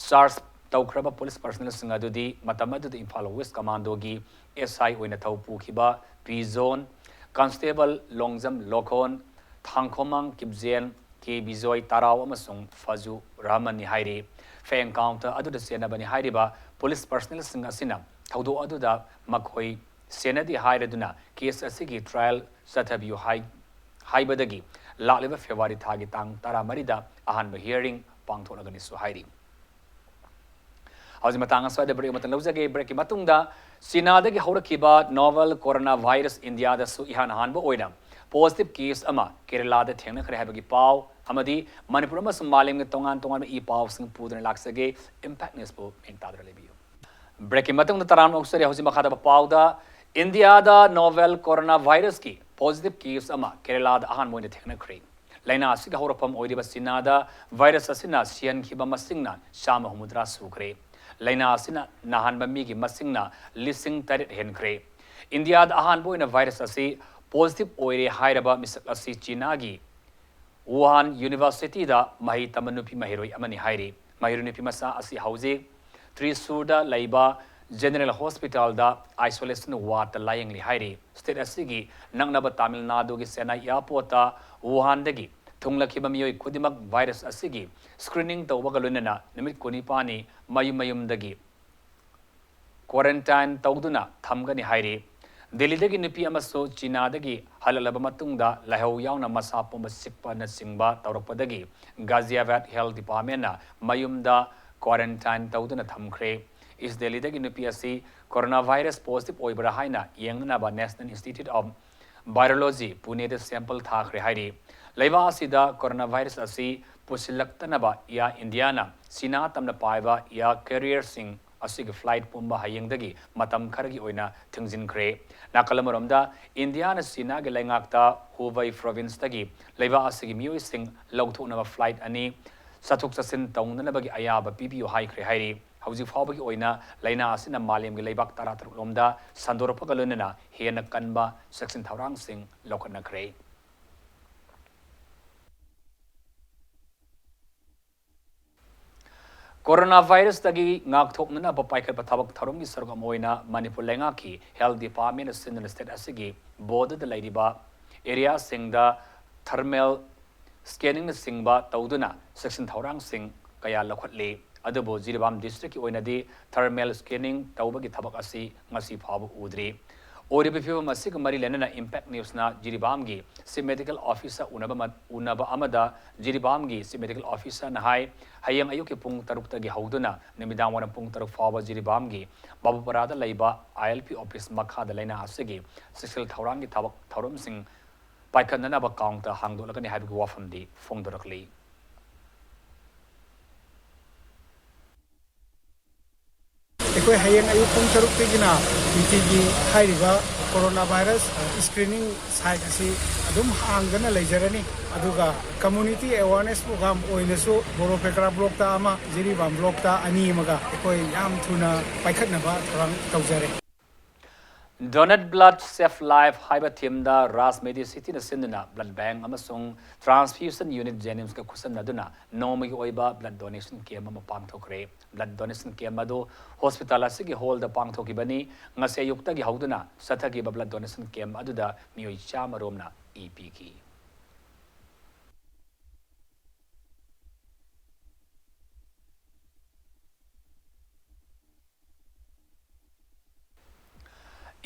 ꯆꯥꯔꯖ ꯇꯧꯈ꯭ꯔꯕ ꯄꯨꯂꯤꯁ ꯄꯔꯁꯅꯦꯜꯁꯤꯡ ꯑꯗꯨꯗꯤ ꯃꯇꯝ ꯑꯗꯨꯗ ꯏꯝꯐꯥꯜ ꯋꯦꯁ ꯀꯃꯥꯟꯗꯣꯒꯤ ꯑꯦꯁ ꯑꯥꯏ ꯑꯣꯏꯅ ꯊꯧ ꯄꯨꯈꯤꯕ ꯄꯤ ꯖꯣꯟ, ꯀꯟꯁꯇꯦꯕꯜ ꯂꯣꯡꯖꯝ ꯂꯣꯈꯣꯟ, ꯊꯥꯡꯈꯣꯃꯥꯡ ꯀꯤꯞꯖꯦꯟ, ꯀꯦ ꯕꯤꯖꯣꯏ ꯇꯥꯔꯥꯎ ꯑꯃꯁꯨꯡ ꯐꯖꯨ ꯔꯍꯃꯟꯅꯤ ꯍꯥꯏꯔꯤ꯫ ꯐꯦꯡ ꯀꯥꯎꯟꯇꯔ ꯑꯗꯨꯗ ꯆꯦꯟꯅꯕꯅꯤ ꯍꯥꯏꯔꯤꯕ ꯄꯨꯂꯤꯁ ꯄꯔꯁꯅꯦꯜꯁꯤꯡ ꯑꯁꯤꯅ ꯊꯧꯗꯣꯛ ꯑꯗꯨꯗ ꯃꯈꯣꯏ ꯁꯦꯟꯅꯗꯦ ꯍꯥꯏꯔꯗꯨꯅ ꯀꯦꯁ ꯑꯁꯤꯒꯤ ꯇ꯭ꯔꯥꯌꯦꯜ ꯆꯠꯊꯕꯤꯌꯨ ꯍꯥꯏ-, ꯍꯥꯏꯕꯗꯒꯤ ꯂꯥꯛꯂꯤꯕ ꯐꯦꯕ꯭ꯔꯨꯋꯥꯔꯤ ꯊꯥꯒꯤ ꯇꯥꯡ ꯇꯔꯥꯃꯔꯤꯗ ꯑꯍꯥꯟꯕ ꯍꯤꯌꯔꯤꯡ ꯄꯥꯡꯊꯣꯛꯂꯒꯅꯤꯁꯨ ꯍꯥꯏꯔꯤ꯫ ꯍꯧꯖꯤꯛ ꯃꯇꯥꯡ ꯑꯁ꯭ꯋꯥꯏꯗ ꯕ꯭ꯔꯦꯛ ꯑꯃꯇꯪ ꯂꯧꯖꯒꯦ꯫ ꯕ꯭ꯔꯦꯛꯀꯤ ꯃꯇꯨꯡꯗ ꯆꯤꯅꯥꯗꯒꯤ ꯍꯧꯔꯛꯈꯤꯕ ꯅꯣꯚꯦꯜ ꯀꯣꯔꯣꯅꯥ ꯚꯥꯏꯔꯁ ꯏꯟꯗꯤꯌꯥꯗꯁꯨ ꯏꯍꯥꯟ ꯑꯍꯥꯟꯕ ꯑꯣꯏꯅ ꯄꯣꯖꯤꯇꯤꯚ ꯀꯦꯁ ꯑꯃ ꯀꯦꯔꯂꯥꯗ ꯊꯦꯡꯅꯈ꯭ꯔꯦ ꯍꯥꯏꯕꯒꯤ ꯄꯥꯎ ꯑꯃꯗꯤ ꯃꯅꯤꯄꯨꯔ ꯑꯃꯁꯨꯡ ꯃꯥꯂꯦꯝꯒꯤ ꯇꯣꯉꯥꯟ ꯇꯣꯉꯥꯟꯕ ꯏ ꯄꯥꯎꯁꯤꯡ ꯄꯨꯗꯨꯅ ꯂꯥꯛꯆꯒꯦ꯫ ꯏꯝꯄꯦꯛ ꯅ꯭ꯌꯨꯁꯄꯨ ꯃꯤꯠꯌꯦꯡ ꯇꯥꯗꯨꯅ ꯂꯩꯕꯤꯌꯨ꯫ ꯕ꯭ꯔꯦꯛꯀꯤ ꯃꯇꯨꯡꯗ ꯇꯔꯥꯝꯅ ꯑꯣꯛꯆꯔꯤ꯫ ꯍꯧꯖꯤꯛ ꯃꯈꯥ ꯇꯥꯕ ꯄꯥꯎꯗ, ꯏꯟꯗꯤꯌꯥꯗ ꯅꯣꯚꯦꯜ ꯀꯣꯔꯣꯅꯥ ꯚꯥꯏꯔꯁꯀꯤ ꯄꯣꯖꯤꯇꯤꯚ ꯀꯦꯁ ꯑꯃ ꯀꯦꯔꯂꯥꯗ ꯑꯍꯥꯟꯕ ꯑꯣꯏꯅ ꯊꯦꯡꯅꯈ꯭ꯔꯦ꯫ ꯂꯥꯏꯅꯥ ꯑꯁꯤꯒꯤ ꯍꯧꯔꯛꯐꯝ ꯑꯣꯏꯔꯤꯕ ꯆꯤꯅꯥꯗ ꯚꯥꯏꯔꯁ ꯑꯁꯤꯅ ꯁꯤꯍꯟꯈꯤꯕ ꯃꯁꯤꯡꯅ ꯆꯥꯝꯃ ꯍꯨꯝꯐꯨꯇꯔꯥ ꯁꯨꯈ꯭ꯔꯦ꯫ ꯂꯥꯏꯅꯥ ꯑꯁꯤꯅ ꯅꯥꯍꯟꯕ ꯃꯤꯒꯤ ꯃꯁꯤꯡꯅ ꯂꯤꯁꯤꯡ ꯇꯔꯦꯠ ꯍꯦꯟꯈ꯭ꯔꯦ꯫ ꯏꯟꯗꯤꯌꯥꯗ ꯑꯍꯥꯟꯕ ꯑꯣꯏꯅ ꯚꯥꯏꯔꯁ ꯑꯁꯤ ꯄꯣꯖꯤꯇꯤꯚ ꯑꯣꯏꯔꯦ ꯍꯥꯏꯔꯕ ꯃꯤꯁꯛ ꯑꯁꯤ ꯆꯤꯅꯥꯒꯤ ꯋꯨꯍꯥꯟ ꯌꯨꯅꯤꯚꯔꯁꯤꯇꯤꯗ ꯃꯍꯩ ꯇꯝꯕ ꯅꯨꯄꯤ ꯃꯍꯩꯔꯣꯏ ꯑꯃꯅꯤ ꯍꯥꯏꯔꯤ꯫ ꯃꯍꯩꯔꯣꯏ ꯅꯨꯄꯤ ꯃꯆꯥ ꯑꯁꯤ ꯍꯧꯖꯤꯛ ꯇ꯭ꯔꯤꯁꯨꯔꯗ ꯂꯩꯕ ꯖꯦꯅꯔꯦꯜ ꯍꯣꯁꯄꯤꯇꯥꯜꯗ ꯑꯥꯏꯁꯣꯂꯦꯁꯟ ꯋꯥꯔꯗꯇ ꯂꯥꯌꯦꯡꯂꯤ ꯍꯥꯏꯔꯤ꯫ ꯁ꯭ꯇꯦꯠ ꯑꯁꯤꯒꯤ ꯅꯛꯅꯕ ꯇꯥꯃꯤꯜ ꯅꯥꯗꯨꯒꯤ ꯆꯦꯟꯅꯥꯏ ꯑꯦꯌꯥꯔꯄꯣꯔꯠꯇ ꯋꯨꯍꯥꯟꯗꯒꯤ ꯊꯨꯡꯂꯛꯈꯤꯕ ꯃꯤꯑꯣꯏ ꯈꯨꯗꯤꯡꯃꯛ ꯚꯥꯏꯔꯁ ꯑꯁꯤꯒꯤ ꯁ꯭ꯀ꯭ꯔꯤꯅꯤꯡ ꯇꯧꯕꯒ ꯂꯣꯏꯅꯅ ꯅꯨꯃꯤꯠ ꯀꯨꯟꯅꯤꯄꯥꯟꯅꯤ ꯃꯌꯨꯝ ꯃꯌꯨꯝꯗꯒꯤ ꯀ꯭ꯋꯥꯔꯦꯟꯇꯥꯏꯟ ꯇꯧꯗꯨꯅ ꯊꯝꯒꯅꯤ ꯍꯥꯏꯔꯤ꯫ ꯗꯦꯜꯂꯤꯗꯒꯤ ꯅꯨꯄꯤ ꯑꯃꯁꯨ ꯆꯤꯅꯥꯗꯒꯤ ꯍꯜꯂꯛꯂꯕ ꯃꯇꯨꯡꯗ ꯂꯥꯏꯍꯧ ꯌꯥꯎꯅ ꯃꯁꯥ ꯄꯨꯝꯕ ꯆꯤꯛꯄꯅꯆꯤꯡꯕ ꯇꯧꯔꯛꯄꯗꯒꯤ ꯒꯥꯖꯤꯌꯥꯕꯥꯗ ꯍꯦꯜꯊ ꯗꯤꯄꯥꯔꯠꯃꯦꯟꯅ ꯃꯌꯨꯝꯗ ꯀ꯭ꯋꯥꯔꯦꯟꯇꯥꯏꯟ ꯇꯧꯗꯨꯅ ꯊꯝꯈ꯭ꯔꯦ꯫ ꯏꯁ ꯗꯦꯜꯂꯤꯗꯒꯤ ꯅꯨꯄꯤ ꯑꯁꯤ ꯀꯣꯔꯣꯅꯥ ꯚꯥꯏꯔꯁ ꯄꯣꯖꯤꯇꯤꯚ ꯑꯣꯏꯕ꯭ꯔꯥ ꯍꯥꯏꯅ ꯌꯦꯡꯅꯅꯕ ꯅꯦꯁꯅꯦꯜ ꯏꯟꯁꯇꯤꯇ꯭ꯌꯨꯠ ꯑꯣꯐ ꯚꯥꯏꯔꯣꯂꯣꯖꯤ ꯄꯨꯅꯦꯗ ꯁꯦꯝꯄꯜ ꯊꯥꯈ꯭ꯔꯦ ꯍꯥꯏꯔꯤ꯫ ꯂꯩꯕꯥꯛ ꯑꯁꯤꯗ ꯀꯣꯔꯣꯅꯥ ꯚꯥꯏꯔꯁ ꯑꯁꯤ ꯄꯨꯁꯤꯜꯂꯛꯇꯅꯕ ꯏꯌꯥꯔ ꯏꯟꯗꯤꯌꯥꯅ ꯆꯤꯅꯥ ꯇꯝꯅ ꯄꯥꯏꯕ ꯏꯌꯥꯔ ꯀꯦꯔꯤꯌꯔꯁꯤꯡ ꯑꯁꯤꯒꯤ ꯐ꯭ꯂꯥꯏꯠ ꯄꯨꯝꯕ ꯍꯌꯦꯡꯗꯒꯤ ꯃꯇꯝ ꯈꯔꯒꯤ ꯑꯣꯏꯅ ꯊꯤꯡꯖꯤꯟꯈ꯭ꯔꯦ꯫ ꯅꯥꯀꯜ ꯑꯃꯔꯣꯝꯗ, ꯏꯟꯗꯤꯌꯥꯅ ꯆꯤꯅꯥꯒꯤ ꯂꯩꯉꯥꯛꯇ ꯍꯨꯕꯩ ꯄ꯭ꯔꯣꯚꯤꯟꯁꯇꯒꯤ ꯂꯩꯕꯥꯛ ꯑꯁꯤꯒꯤ ꯃꯤꯑꯣꯏꯁꯤꯡ ꯂꯧꯊꯣꯛꯅꯕ ꯐ꯭ꯂꯥꯏꯠ ꯑꯅꯤ ꯆꯠꯊꯣꯛ ꯆꯠꯁꯤꯟ ꯇꯧꯅꯅꯕꯒꯤ ꯑꯌꯥꯕ ꯄꯤꯕꯤꯌꯨ ꯍꯥꯏꯈ꯭ꯔꯦ ꯍꯥꯏꯔꯤ꯫ ꯍꯧꯖꯤꯛ ꯐꯥꯎꯕꯒꯤ ꯑꯣꯏꯅ ꯂꯥꯏꯅꯥ ꯑꯁꯤꯅ ꯃꯥꯂꯦꯝꯒꯤ ꯂꯩꯕꯥꯛ ꯇꯔꯥꯇꯔꯨꯛ ꯂꯣꯝꯗ ꯁꯟꯗꯣꯔꯛꯄꯒ ꯂꯣꯏꯅꯅ ꯍꯦꯟꯅ ꯀꯟꯕ ꯆꯦꯛꯁꯤꯟ ꯊꯧꯔꯥꯡꯁꯤꯡ ꯂꯧꯈꯠꯅꯈ꯭ꯔꯦ꯫ ꯀꯣꯔꯣꯅꯥ ꯚꯥꯏꯔꯁꯇꯒꯤ ꯉꯥꯛꯊꯣꯛꯅꯅꯕ ꯄꯥꯏꯈꯠꯄ ꯊꯕꯛ ꯊꯧꯔꯝꯒꯤ ꯁꯔꯨꯛ ꯑꯃ ꯑꯣꯏꯅ ꯃꯅꯤꯄꯨꯔ ꯂꯩꯉꯥꯛꯀꯤ ꯍꯦꯜꯊ ꯗꯤꯄꯥꯔꯠꯃꯦꯟꯅ ꯁꯤꯟꯗꯨꯅ ꯁ꯭ꯇꯦꯠ ꯑꯁꯤꯒꯤ ꯕꯣꯔꯗꯔꯗ ꯂꯩꯔꯤꯕ ꯑꯦꯔꯤꯌꯥꯁꯤꯡꯗ ꯊꯔꯃꯦꯜ ꯁ꯭ꯀꯦꯅꯤꯡꯅꯆꯤꯡꯕ ꯇꯧꯗꯨꯅ ꯆꯦꯛꯁꯤꯟ ꯊꯧꯔꯥꯡꯁꯤꯡ ꯀꯌꯥ ꯂꯧꯈꯠꯂꯤ꯫ ꯑꯗꯨꯕꯨ ꯖꯤꯔꯤꯕꯥꯝ ꯗꯤꯁꯇ꯭ꯔꯤꯛꯀꯤ ꯑꯣꯏꯅꯗꯤ ꯊꯔꯃꯦꯜ ꯁ꯭ꯀꯦꯅꯤꯡ ꯇꯧꯕꯒꯤ ꯊꯕꯛ ꯑꯁꯤ ꯉꯁꯤ ꯐꯥꯎꯕ ꯎꯗ꯭ꯔꯤ꯫ ꯑꯣꯏꯔꯤꯕ ꯐꯤꯕꯝ ꯑꯁꯤꯒ ꯃꯔꯤ ꯂꯩꯅꯅ ꯏꯝꯄꯦꯛ ꯅ꯭ꯌꯨꯁꯅ ꯖꯤꯔꯤꯕꯥꯝꯒꯤ ꯆꯤꯐ ꯃꯦꯗꯤꯀꯦꯜ ꯑꯣꯐꯤꯁꯔ ꯎꯅꯕ ꯑꯃ-, ꯎꯅꯕ ꯑꯃꯗ ꯖꯤꯔꯤꯕꯥꯝꯒꯤ ꯆꯤꯐ ꯃꯦꯗꯤꯀꯦꯜ ꯑꯣꯐꯤꯁꯔꯅ ꯍꯥꯏ, ꯍꯌꯦꯡ ꯑꯌꯨꯛꯀꯤ ꯄꯨꯡ ꯇꯔꯨꯛꯇꯒꯤ ꯍꯧꯗꯨꯅ ꯅꯨꯃꯤꯗꯥꯡ ꯋꯥꯏꯔꯝ ꯄꯨꯡ ꯇꯔꯨꯛ ꯐꯥꯎꯕ ꯖꯤꯔꯤꯕꯥꯝꯒꯤ ꯕꯥꯕꯨꯄꯔꯥꯗ ꯂꯩꯕ ꯑꯥꯏ ꯑꯦꯜ ꯄꯤ ꯑꯣꯐꯤꯁ ꯃꯈꯥꯗ ꯂꯥꯏꯅꯥ ꯑꯁꯤꯒꯤ ꯆꯦꯛꯁꯤꯜ ꯊꯧꯔꯥꯡꯒꯤ ꯊꯕꯛ ꯊꯧꯔꯝꯁꯤꯡ ꯄꯥꯏꯈꯠꯅꯅꯕ ꯀꯥꯎꯟꯇꯔ ꯍꯥꯡꯗꯣꯛꯂꯒꯅꯤ ꯍꯥꯏꯕꯒꯤ ꯋꯥꯐꯝꯗꯤ ꯐꯣꯡꯗꯣꯔꯛꯂꯤ꯫ ꯑꯩꯈꯣꯏ ꯍꯌꯦꯡ ꯑꯌꯨꯛ ꯄꯨꯡ ꯇꯔꯨꯛꯇꯒꯤꯅ ꯅꯨꯡꯇꯤꯒꯤ ꯍꯥꯏꯔꯤꯕ ꯀꯣꯔꯣꯅꯥ ꯚꯥꯏꯔꯁ ꯁ꯭ꯀ꯭ꯔꯤꯅꯤꯡ ꯁꯥꯏꯠ ꯑꯁꯤ ꯑꯗꯨꯝ ꯍꯥꯡꯗꯅ ꯂꯩꯖꯔꯅꯤ꯫ ꯑꯗꯨꯒ ꯀꯝꯃꯨꯅꯤꯇꯤ ꯑꯦꯋꯥꯔꯅꯦꯁ ꯄ꯭ꯔꯣꯒ꯭ꯔꯥꯝ ꯑꯣꯏꯅꯁꯨ ꯕꯣꯔꯣꯄꯦꯀ꯭ꯔꯥ ꯕ꯭ꯂꯣꯛꯇ ꯑꯃ, ꯖꯤꯔꯤꯕꯥꯝ ꯕ꯭ꯂꯣꯛꯇ ꯑꯅꯤ ꯑꯃꯒ ꯑꯩꯈꯣꯏ ꯌꯥꯝ ꯊꯨꯅ ꯄꯥꯏꯈꯠꯅꯕ ꯊꯧꯔꯥꯡ ꯇꯧꯖꯔꯦ꯫ Donate Blood Save Life ꯍꯥꯏꯕ ꯊꯤꯝꯗ ꯔꯥꯖ ꯃꯦꯗꯤꯁꯤꯇꯤꯅ ꯁꯤꯟꯗꯨꯅ ꯕ꯭ꯂꯗ ꯕꯦꯡ ꯑꯃꯁꯨꯡ ꯇ꯭ꯔꯥꯟꯁꯐ꯭ꯌꯨꯖꯟ ꯌꯨꯅꯤꯠ ꯖꯦꯅꯤꯝꯁꯀ ꯈꯨꯠꯁꯝꯅꯗꯨꯅ ꯅꯣꯡꯃꯒꯤ ꯑꯣꯏꯕ ꯕ꯭ꯂꯗ ꯗꯣꯅꯦꯁꯟ ꯀꯦꯝꯞ ꯑꯃ ꯄꯥꯡꯊꯣꯛꯈ꯭ꯔꯦ꯫ ꯕ꯭ꯂꯗ ꯗꯣꯅꯦꯁꯟ ꯀꯦꯝꯞ ꯑꯗꯨ ꯍꯣꯁꯄꯤꯇꯥꯜ ꯑꯁꯤꯒꯤ ꯍꯣꯜꯗ ꯄꯥꯡꯊꯣꯛꯈꯤꯕꯅꯤ꯫ ꯉꯁꯤ ꯑꯌꯨꯛꯇꯒꯤ ꯍꯧꯗꯨꯅ ꯆꯠꯊꯈꯤꯕ ꯕ꯭ꯂꯗ ꯗꯣꯅꯦꯁꯟ ꯀꯦꯝꯞ ꯑꯗꯨꯗ ꯃꯤꯑꯣꯏ ꯆꯥꯝꯃ ꯔꯣꯝꯅ ꯏ ꯄꯤꯈꯤ꯫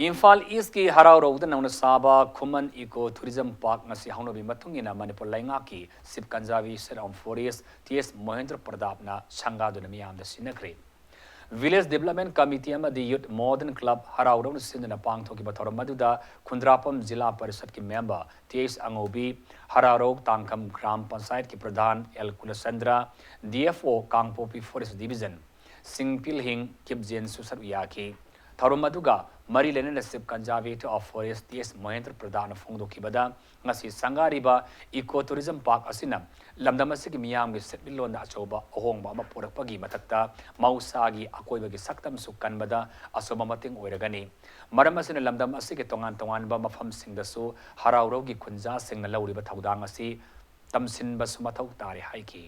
ꯏꯝꯐꯥꯜ ꯏꯁꯀꯤ ꯍꯔꯥꯎꯔꯧꯗ ꯅꯧꯅ ꯁꯥꯕ ꯈꯨꯃꯟ ꯏꯀꯣ ꯇꯨꯔꯤꯖꯝ ꯄꯥꯔꯛ ꯉꯁꯤ ꯍꯧꯅꯕꯤ ꯃꯇꯨꯡ ꯏꯟꯅ ꯃꯅꯤꯄꯨꯔ ꯂꯩꯉꯥꯛꯀꯤ chief conservation of forest T S Mohendra ꯄ꯭ꯔꯗꯥꯞꯅ ꯁꯪꯒꯥꯗꯨꯅ ꯃꯤꯌꯥꯝꯗ ꯁꯤꯟꯅꯈ꯭ꯔꯦ꯫ ꯚꯤꯂꯦꯖ ꯗꯤꯕꯂꯞꯃꯦꯟ ꯀꯃꯤꯇꯤ ꯑꯃꯗꯤ ꯌꯨꯠ ꯃꯣꯗꯔꯟ ꯀ꯭ꯂꯕ ꯍꯔꯥꯎꯔꯧꯅ ꯁꯤꯟꯗꯨꯅ ꯄꯥꯡꯊꯣꯛꯈꯤꯕ ꯊꯧꯔꯝ ꯑꯗꯨꯗ ꯈꯨꯟꯗ꯭ꯔꯥꯄꯝ ꯖꯤꯂꯥ ꯄꯔꯤꯁꯠꯀꯤ ꯃꯦꯝꯕꯔ ꯇꯤ ꯑꯦꯁ ꯑꯉꯧꯕꯤ, ꯍꯔꯥꯔꯧ ꯇꯥꯡꯈꯝ ꯒ꯭ꯔꯥꯝ ꯄꯟꯆꯥꯌꯠꯀꯤ ꯄ꯭ꯔꯙꯥꯟ ꯑꯦꯜ ꯀꯨꯂꯆꯟꯗ꯭ꯔ, ꯗꯤ ꯑꯦꯐ ꯑꯣ ꯀꯥꯡꯄꯣꯛꯄꯤ ꯐꯣꯔꯦꯁ ꯗꯤꯕꯤꯖꯟ ꯁꯤꯡꯄꯤꯜꯍꯤꯡ ꯀꯤꯞꯖꯦꯟꯁꯨ ꯁꯔꯨꯛ ꯌꯥꯈꯤ꯫ ꯊꯧꯔꯝ ꯑꯗꯨꯒ ꯃꯔꯤ ꯂꯩꯅꯅ chief ꯀꯟꯖꯥꯔꯕꯦꯇꯔ of forest T S ꯃꯣꯍꯦꯟꯗ꯭ꯔ ꯄ꯭ꯔꯙꯥꯟꯅ ꯐꯣꯡꯗꯣꯛꯈꯤꯕꯗ, ꯉꯁꯤ ꯁꯪꯒꯥꯔꯤꯕ ꯏꯀꯣ ꯇꯨꯔꯤꯖꯝ ꯄꯥꯔꯛ ꯑꯁꯤꯅ ꯂꯝꯗꯝ ꯑꯁꯤꯒꯤ ꯃꯤꯌꯥꯝꯒꯤ ꯁꯦꯟꯃꯤꯠꯂꯣꯟꯗ ꯑꯆꯧꯕ ꯑꯍꯣꯡꯕ ꯑꯃ ꯄꯨꯔꯛꯄꯒꯤ ꯃꯊꯛꯇ ꯃꯍꯧꯁꯥꯒꯤ ꯑꯀꯣꯏꯕꯒꯤ ꯁꯛꯇꯝꯁꯨ ꯀꯟꯕꯗ ꯑꯆꯧꯕ ꯃꯇꯦꯡ ꯑꯣꯏꯔꯒꯅꯤ꯫ ꯃꯔꯝ ꯑꯁꯤꯅ ꯂꯝꯗꯝ ꯑꯁꯤꯒꯤ ꯇꯣꯉꯥꯟ ꯇꯣꯉꯥꯟꯕ ꯃꯐꯝꯁꯤꯡꯗꯁꯨ ꯍꯔꯥꯎꯔꯧꯒꯤ ꯈꯨꯟꯖꯥꯁꯤꯡꯅ ꯂꯧꯔꯤꯕ ꯊꯧꯗꯥꯡ ꯑꯁꯤ ꯇꯝꯁꯤꯟꯕꯁꯨ ꯃꯊꯧ ꯇꯥꯔꯦ ꯍꯥꯏꯈꯤ꯫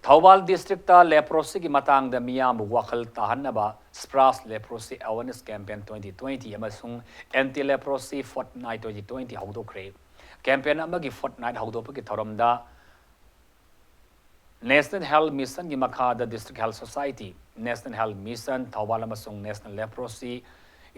ꯊꯧꯕꯥꯜ ꯗꯤꯁꯇ꯭ꯔꯤꯛꯇ ꯂꯦꯄ꯭ꯔꯣꯁꯤꯒꯤ ꯃꯇꯥꯡꯗ ꯃꯤꯌꯥꯝꯕꯨ ꯋꯥꯈꯜ ꯇꯥꯍꯟꯅꯕ Sparsh leprosy awareness campaign twenty twenty ꯑꯃꯁꯨꯡ anti leprosy fortnight twenty twenty ꯍꯧꯗꯣꯛꯈ꯭ꯔꯦ꯫ ꯀꯦꯝꯄꯦꯟ ꯑꯃꯒꯤ ꯐꯣꯔꯠꯅꯥꯏꯠ ꯍꯧꯗꯣꯛꯄꯒꯤ ꯊꯧꯔꯝꯗ ꯅꯦꯁꯅꯦꯜ ꯍꯦꯜꯊ ꯃꯤꯁꯟꯒꯤ ꯃꯈꯥꯗ district health society, national health mission Thoubal ꯑꯃꯁꯨꯡ ꯅꯦꯁꯅꯦꯜ ꯂꯦꯄ꯭ꯔꯣꯁꯤ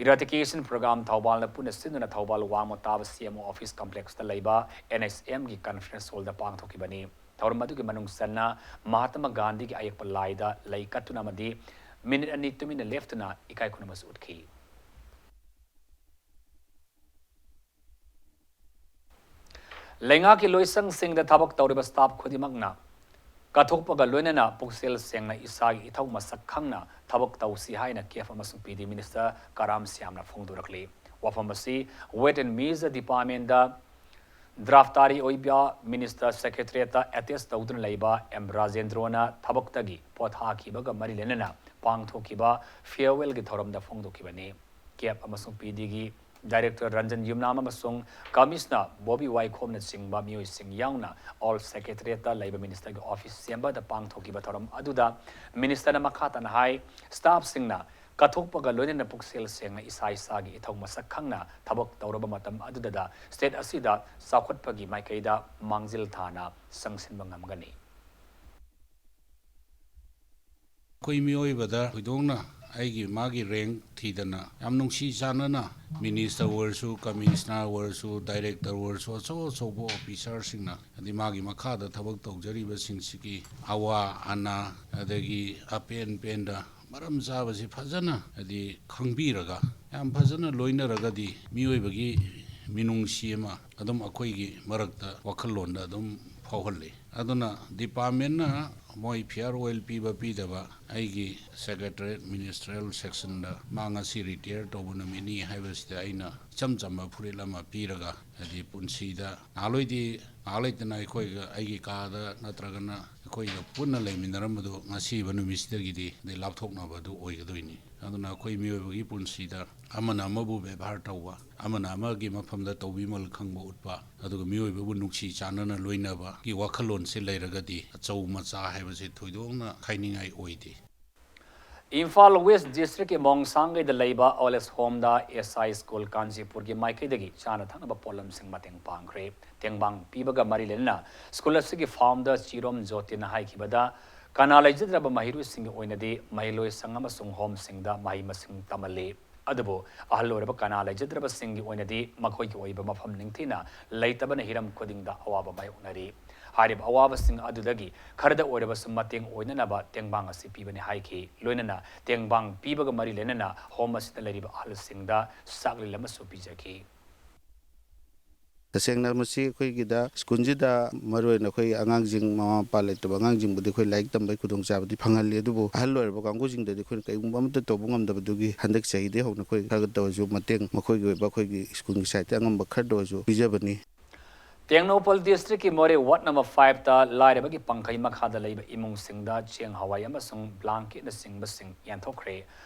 ꯏꯔꯥꯗꯤꯀꯦꯁꯟ ꯄ꯭ꯔꯣꯒ꯭ꯔꯥꯝ ꯊꯧꯕꯥꯜꯅ ꯄꯨꯟꯅ ꯁꯤꯟꯗꯨꯅ ꯊꯧꯕꯥꯜ ꯋꯥꯡꯃ ꯇꯥꯕ ꯁꯤ ꯑꯦꯝ ꯑꯣ ꯑꯣꯐꯤꯁ ꯀꯝꯄ꯭ꯂꯦꯛꯁꯇ ꯂꯩꯕ ꯑꯦꯟ ꯑꯩꯆ ꯑꯦꯝꯒꯤ ꯀꯟꯐꯔꯦꯟꯁ ꯍꯣꯜꯗ ꯄꯥꯡꯊꯣꯛꯈꯤꯕꯅꯤ꯫ ꯊꯧꯔꯝ ꯑꯗꯨꯒꯤ ꯃꯅꯨꯡ ꯆꯟꯅ ꯃꯍꯥꯇꯃꯥ ꯒꯥꯟꯙꯤꯒꯤ ꯑꯌꯦꯛꯄ ꯂꯥꯏꯗ ꯂꯩ ꯀꯠꯇꯨꯅ ꯑꯃꯗꯤ ꯃꯤꯅꯤꯠ ꯑꯅꯤ ꯇꯨꯃꯤꯟꯅ ꯂꯦꯞꯇꯨꯅ ꯏꯀꯥꯏ ꯈꯨꯝꯅꯕꯁꯨ ꯎꯠꯈꯤ꯫ ꯂꯩꯉꯥꯛꯀꯤ ꯂꯣꯏꯁꯪꯁꯤꯡꯗ ꯊꯕꯛ ꯇꯧꯔꯤꯕ ꯁ꯭ꯇꯥꯐ ꯈꯨꯗꯤꯡꯃꯛꯅ ꯀꯠꯊꯣꯛꯄꯒ ꯂꯣꯏꯅꯅ ꯄꯨꯛꯆꯦꯜ ꯁꯦꯡꯅ ꯏꯁꯥꯒꯤ ꯏꯊꯧ ꯃꯁꯛ ꯈꯪꯅ ꯊꯕꯛ ꯇꯧꯁꯤ ꯍꯥꯏꯅ ꯀꯦꯞ ꯑꯃꯁꯨꯡ ꯄꯤ ꯗꯤ ꯃꯤꯅꯤꯁꯇꯔ ꯀꯔꯥꯝ ꯁ꯭ꯌꯥꯝꯅ ꯐꯣꯡꯗꯣꯔꯛꯂꯤ꯫ ꯋꯥꯐꯝ ꯑꯁꯤ ꯋꯦꯠ ꯑꯦꯟ ꯃꯤꯜꯁ ꯗꯤꯄꯥꯔꯠꯃꯦꯟꯗ ꯗ꯭ꯔꯥꯐꯇꯥꯔꯤ ꯑꯣꯏꯕ ꯃꯤꯅꯤꯁꯇꯔ ꯁꯦꯀ꯭ꯔꯦꯇꯔꯤꯌꯦꯠꯇ ꯑꯦꯇꯦꯆ ꯇꯧꯗꯨꯅ ꯂꯩꯕ ꯑꯦꯝ ꯔꯥꯖꯦꯟꯗ꯭ꯔꯣꯅ ꯊꯕꯛꯇꯒꯤ ꯄꯣꯊꯥꯈꯤꯕꯒ ꯃꯔꯤ ꯂꯩꯅꯅ ꯄꯥꯡꯊꯣꯛꯈꯤꯕ ꯐꯤꯌꯔꯋꯦꯜꯒꯤ ꯊꯧꯔꯝꯗ ꯐꯣꯡꯗꯣꯛꯈꯤꯕꯅꯤ꯫ ꯀꯦꯞ ꯑꯃꯁꯨꯡ ꯄꯤ ꯗꯤꯒꯤ ꯗꯥꯏꯔꯦꯛꯇꯔ ꯔꯟꯖꯟ ꯌꯨꯝꯅꯥꯝ ꯑꯃꯁꯨꯡ ꯀꯃꯤꯁꯅꯔ ꯕꯣꯕꯤ ꯋꯥꯏꯈꯣꯝꯅꯆꯤꯡꯕ ꯃꯤꯑꯣꯏꯁꯤꯡ ꯌꯥꯎꯅ ꯑꯣꯜ ꯁꯦꯀ꯭ꯔꯦꯇꯔꯤꯌꯦꯠꯇ ꯂꯩꯕ ꯃꯤꯅꯤꯁꯇꯔꯒꯤ ꯑꯣꯐꯤꯁ ꯆꯦꯝꯕꯔꯗ ꯄꯥꯡꯊꯣꯛꯈꯤꯕ ꯊꯧꯔꯝ ꯑꯗꯨꯗ ꯃꯤꯅꯤꯁꯇꯔꯅ ꯃꯈꯥ ꯇꯥꯅ ꯍꯥꯏ, ꯁ꯭ꯇꯥꯐꯁꯤꯡꯅ ꯀꯠꯊꯣꯛꯄꯒ ꯂꯣꯏꯅꯅ ꯄꯨꯛꯆꯦꯜ ꯁꯦꯡꯅ ꯏꯁꯥ ꯏꯁꯥꯒꯤ ꯏꯊꯧ ꯃꯁꯛ ꯈꯪꯅ ꯊꯕꯛ ꯇꯧꯔꯕ ꯃꯇꯝ ꯑꯗꯨꯗ ꯁ꯭ꯇꯦꯠ ꯑꯁꯤꯗ ꯆꯥꯎꯈꯠꯄꯒꯤ ꯃꯥꯏꯀꯩꯗ ꯃꯥꯡꯖꯤꯜ ꯊꯥꯅ ꯆꯪꯁꯤꯟꯕ ꯉꯝꯒꯅꯤ꯫ ꯑꯩꯈꯣꯏ ꯃꯤꯑꯣꯏꯕꯗ ꯊꯣꯏꯗꯣꯛꯅ ꯑꯩꯒꯤ ꯃꯥꯒꯤ ꯔꯦꯡ ꯊꯤꯗꯅ ꯌꯥꯝ ꯅꯨꯡꯁꯤ ꯆꯥꯟꯅꯅ ꯃꯤꯅꯤꯁꯇꯔ ꯑꯣꯏꯔꯁꯨ, ꯀꯃꯤꯁꯅꯔ ꯑꯣꯏꯔꯁꯨ, ꯗꯥꯏꯔꯦꯛꯇꯔ ꯑꯣꯏꯔꯁꯨ, ꯑꯆꯧ ꯑꯆꯧꯕ ꯑꯣꯐꯤꯁꯥꯔꯁꯤꯡꯅ, ꯍꯥꯏꯗꯤ ꯃꯥꯒꯤ ꯃꯈꯥꯗ ꯊꯕꯛ ꯇꯧꯖꯔꯤꯕꯁꯤꯡꯁꯤꯒꯤ ꯑꯋꯥ ꯑꯅꯥ, ꯑꯗꯒꯤ ꯑꯄꯦꯟ ꯄꯦꯟꯗ ꯃꯔꯝ ꯆꯥꯕꯁꯤ ꯐꯖꯅ, ꯍꯥꯏꯗꯤ, ꯈꯪꯕꯤꯔꯒ, ꯌꯥꯝ ꯐꯖꯅ ꯂꯣꯏꯅꯔꯒꯗꯤ ꯃꯤꯑꯣꯏꯕꯒꯤ ꯃꯤꯅꯨꯡꯁꯤ ꯑꯃ ꯑꯗꯨꯝ ꯑꯩꯈꯣꯏꯒꯤ ꯃꯔꯛꯇ ꯋꯥꯈꯜꯂꯣꯟꯗ ꯑꯗꯨꯝ ꯐꯥꯎꯍꯜꯂꯤ꯫ ꯑꯗꯨꯅ ꯗꯤꯄꯥꯔꯠꯃꯦꯟꯅ ꯃꯣꯏ ꯐꯤꯌꯔꯋꯦꯜ ꯄꯤꯕ ꯄꯤꯗꯕ, ꯑꯩꯒꯤ ꯁꯦꯀ꯭ꯔꯦꯇꯔꯤꯌꯦꯠ ꯃꯤꯅꯤꯁꯇꯔꯤꯌꯦꯜ ꯁꯦꯛꯁꯟꯗ ꯃꯥ ꯉꯁꯤ ꯔꯤꯇꯥꯌꯔ ꯇꯧꯕ ꯅꯨꯃꯤꯠꯅꯤ ꯍꯥꯏꯕꯁꯤꯗ ꯑꯩꯅ ꯏꯆꯝ ꯆꯝꯕ ꯐꯨꯔꯤꯠ ꯑꯃ ꯄꯤꯔꯒ, ꯍꯥꯏꯗꯤ, ꯄꯨꯟꯁꯤꯗ ꯉꯥꯏꯍꯥꯛ ꯂꯩꯇꯅ ꯑꯩꯈꯣꯏꯒ, ꯑꯩꯒꯤ ꯀꯥꯗ ꯅꯠꯇ꯭ꯔꯒꯅ ꯑꯩꯈꯣꯏꯒ ꯄꯨꯟꯅ ꯂꯩꯃꯤꯟꯅꯔꯝꯕꯗꯨ ꯉꯁꯤꯕ ꯅꯨꯃꯤꯠꯁꯤꯗꯒꯤꯗꯤ, ꯑꯗꯩ, ꯂꯥꯞꯊꯣꯛꯅꯕꯗꯨ ꯑꯣꯏꯒꯗꯣꯏꯅꯤ꯫ ꯑꯗꯨꯅ ꯑꯩꯈꯣꯏ ꯃꯤꯑꯣꯏꯕꯒꯤ ꯄꯨꯟꯁꯤꯗ ꯑꯃꯅ ꯑꯃꯕꯨ ꯕꯦꯕꯥꯔ ꯇꯧꯕ, ꯑꯃꯅ ꯑꯃꯒꯤ ꯃꯐꯝꯗ ꯇꯧꯕꯤꯃꯜ ꯈꯪꯕ ꯎꯠꯄ, ꯑꯗꯨꯒ ꯃꯤꯑꯣꯏꯕꯕꯨ ꯅꯨꯡꯁꯤ ꯆꯥꯟꯅꯅ ꯂꯣꯏꯅꯕꯒꯤ ꯋꯥꯈꯜꯂꯣꯟꯁꯤ ꯂꯩꯔꯒꯗꯤ ꯑꯆꯧ ꯃꯆꯥ ꯍꯥꯏꯕꯁꯤ ꯊꯣꯏꯗꯣꯛꯅ ꯈꯥꯏꯅꯤꯡꯉꯥꯏ ꯑꯣꯏꯗꯦ꯫ ꯏꯝꯐꯥꯜ ꯋꯦꯁ ꯗꯤꯁꯇ꯭ꯔꯤꯛꯀꯤ ꯃꯣꯡꯁꯥꯡꯒꯩꯗ ꯂꯩꯕ ꯑꯣꯜ ꯑꯦꯖ ꯍꯣꯝꯗ ꯑꯦꯁ ꯑꯥꯏ ꯁ꯭ꯀꯨꯜ ꯀꯥꯟꯆꯤꯄꯨꯔꯒꯤ ꯃꯥꯏꯀꯩꯗꯒꯤ ꯆꯥꯅ ꯊꯛꯅꯕ ꯄꯣꯠꯂꯝꯁꯤꯡ ꯃꯇꯦꯡ ꯄꯥꯡꯈ꯭ꯔꯦ꯫ ꯇꯦꯡꯕꯥꯡ ꯄꯤꯕꯒ ꯃꯔꯤ ꯂꯩꯅꯅ ꯁ꯭ꯀꯨꯜ ꯑꯁꯤꯒꯤ ꯐꯥꯎꯟꯗꯔ ꯆꯤꯔꯣꯝ ꯖꯣꯇꯤꯅ ꯍꯥꯏꯈꯤꯕꯗ, ꯀꯅꯥ ꯂꯩꯖꯗ꯭ꯔꯕ ꯃꯍꯩꯔꯣꯏꯁꯤꯡꯒꯤ ꯑꯣꯏꯅꯗꯤ ꯃꯍꯩꯂꯣꯏ ꯁꯪ ꯑꯃꯁꯨꯡ ꯍꯣꯝꯁꯤꯡꯗ ꯃꯍꯩ ꯃꯁꯤꯡ ꯇꯝꯍꯜꯂꯤ꯫ ꯑꯗꯨꯕꯨ ꯑꯍꯜ ꯑꯣꯏꯔꯕ ꯀꯅꯥ ꯂꯩꯖꯗ꯭ꯔꯕꯁꯤꯡꯒꯤ ꯑꯣꯏꯅꯗꯤ ꯃꯈꯣꯏꯒꯤ ꯑꯣꯏꯕ ꯃꯐꯝ ꯅꯤꯡꯊꯤꯅ ꯂꯩꯇꯕꯅ ꯍꯤꯔꯝ ꯈꯨꯗꯤꯡꯗ ꯑꯋꯥꯕ ꯃꯥꯌꯣꯛꯅꯔꯤ꯫ ꯍꯥꯏꯔꯤꯕ ꯑꯋꯥꯕꯁꯤꯡ ꯑꯗꯨꯗꯒꯤ ꯈꯔꯗ ꯑꯣꯏꯔꯕꯁꯨ ꯃꯇꯦꯡ ꯑꯣꯏꯅꯅꯕ ꯇꯦꯡꯕꯥꯡ ꯑꯁꯤ ꯄꯤꯕꯅꯤ ꯍꯥꯏꯈꯤ꯫ ꯂꯣꯏꯅꯅ ꯇꯦꯡꯕꯥꯡ ꯄꯤꯕꯒ ꯃꯔꯤ ꯂꯩꯅꯅ ꯍꯣꯝ ꯑꯁꯤꯗ ꯂꯩꯔꯤꯕ ꯑꯍꯜꯁꯤꯡꯗ ꯆꯥꯛꯂꯦꯟ ꯑꯃꯁꯨ ꯄꯤꯖꯈꯤ꯫ ꯇꯁꯦꯡꯅ ꯃꯁꯤ ꯑꯩꯈꯣꯏꯒꯤꯗ ꯁ꯭ꯀꯨꯜꯁꯤꯗ ꯃꯔꯨꯑꯣꯏꯅ ꯑꯩꯈꯣꯏ ꯑꯉꯥꯡꯁꯤꯡ, ꯃꯃꯥ ꯃꯄꯥ ꯂꯩꯇꯕ ꯑꯉꯥꯡꯁꯤꯡꯕꯨꯗꯤ ꯑꯩꯈꯣꯏ ꯂꯥꯏꯔꯤꯛ ꯇꯝꯕꯒꯤ ꯈꯨꯗꯣꯡꯆꯥꯕꯗꯤ ꯐꯪꯍꯜꯂꯤ, ꯑꯗꯨꯕꯨ ꯑꯍꯜ ꯑꯣꯏꯔꯕ ꯀꯥꯡꯕꯨꯁꯤꯡꯗꯗꯤ ꯑꯩꯈꯣꯏꯅ ꯀꯩꯒꯨꯝꯕ ꯑꯃꯠꯇ ꯇꯧꯕ ꯉꯝꯗꯕꯗꯨꯒꯤ ꯍꯟꯗꯛ ꯆꯍꯤꯗꯒꯤ ꯍꯧꯅ ꯑꯩꯈꯣꯏ ꯈꯔ ꯈꯔ ꯇꯧꯔꯁꯨ ꯃꯇꯦꯡ ꯃꯈꯣꯏꯒꯤ ꯑꯣꯏꯕ ꯑꯩꯈꯣꯏꯒꯤ ꯁ꯭ꯀꯨꯜꯒꯤ ꯁꯥꯏꯠꯇ ꯑꯉꯝꯕ ꯈꯔꯗ ꯑꯣꯏꯔꯁꯨ ꯄꯤꯖꯕꯅꯤ꯫ ꯇꯦꯡꯅꯧꯄꯜ ꯗꯤꯁꯇ꯭ꯔꯤꯛꯀꯤ ꯃꯣꯔꯦ ꯋꯥꯔꯗ ꯅꯝꯕꯔ ꯐꯥꯏꯚꯇ ꯂꯥꯏꯔꯕꯒꯤ ꯄꯪꯈꯩ ꯃꯈꯥꯗ ꯂꯩꯕ ꯏꯃꯨꯡꯁꯤꯡꯗ ꯆꯦꯡ ꯍꯋꯥꯏ ꯑꯃꯁꯨꯡ ꯕ꯭ꯂꯥꯡꯀꯦꯠꯅꯆꯤꯡꯕꯁꯤꯡ ꯌꯦꯟꯊꯣꯛꯈ꯭ꯔꯦ꯫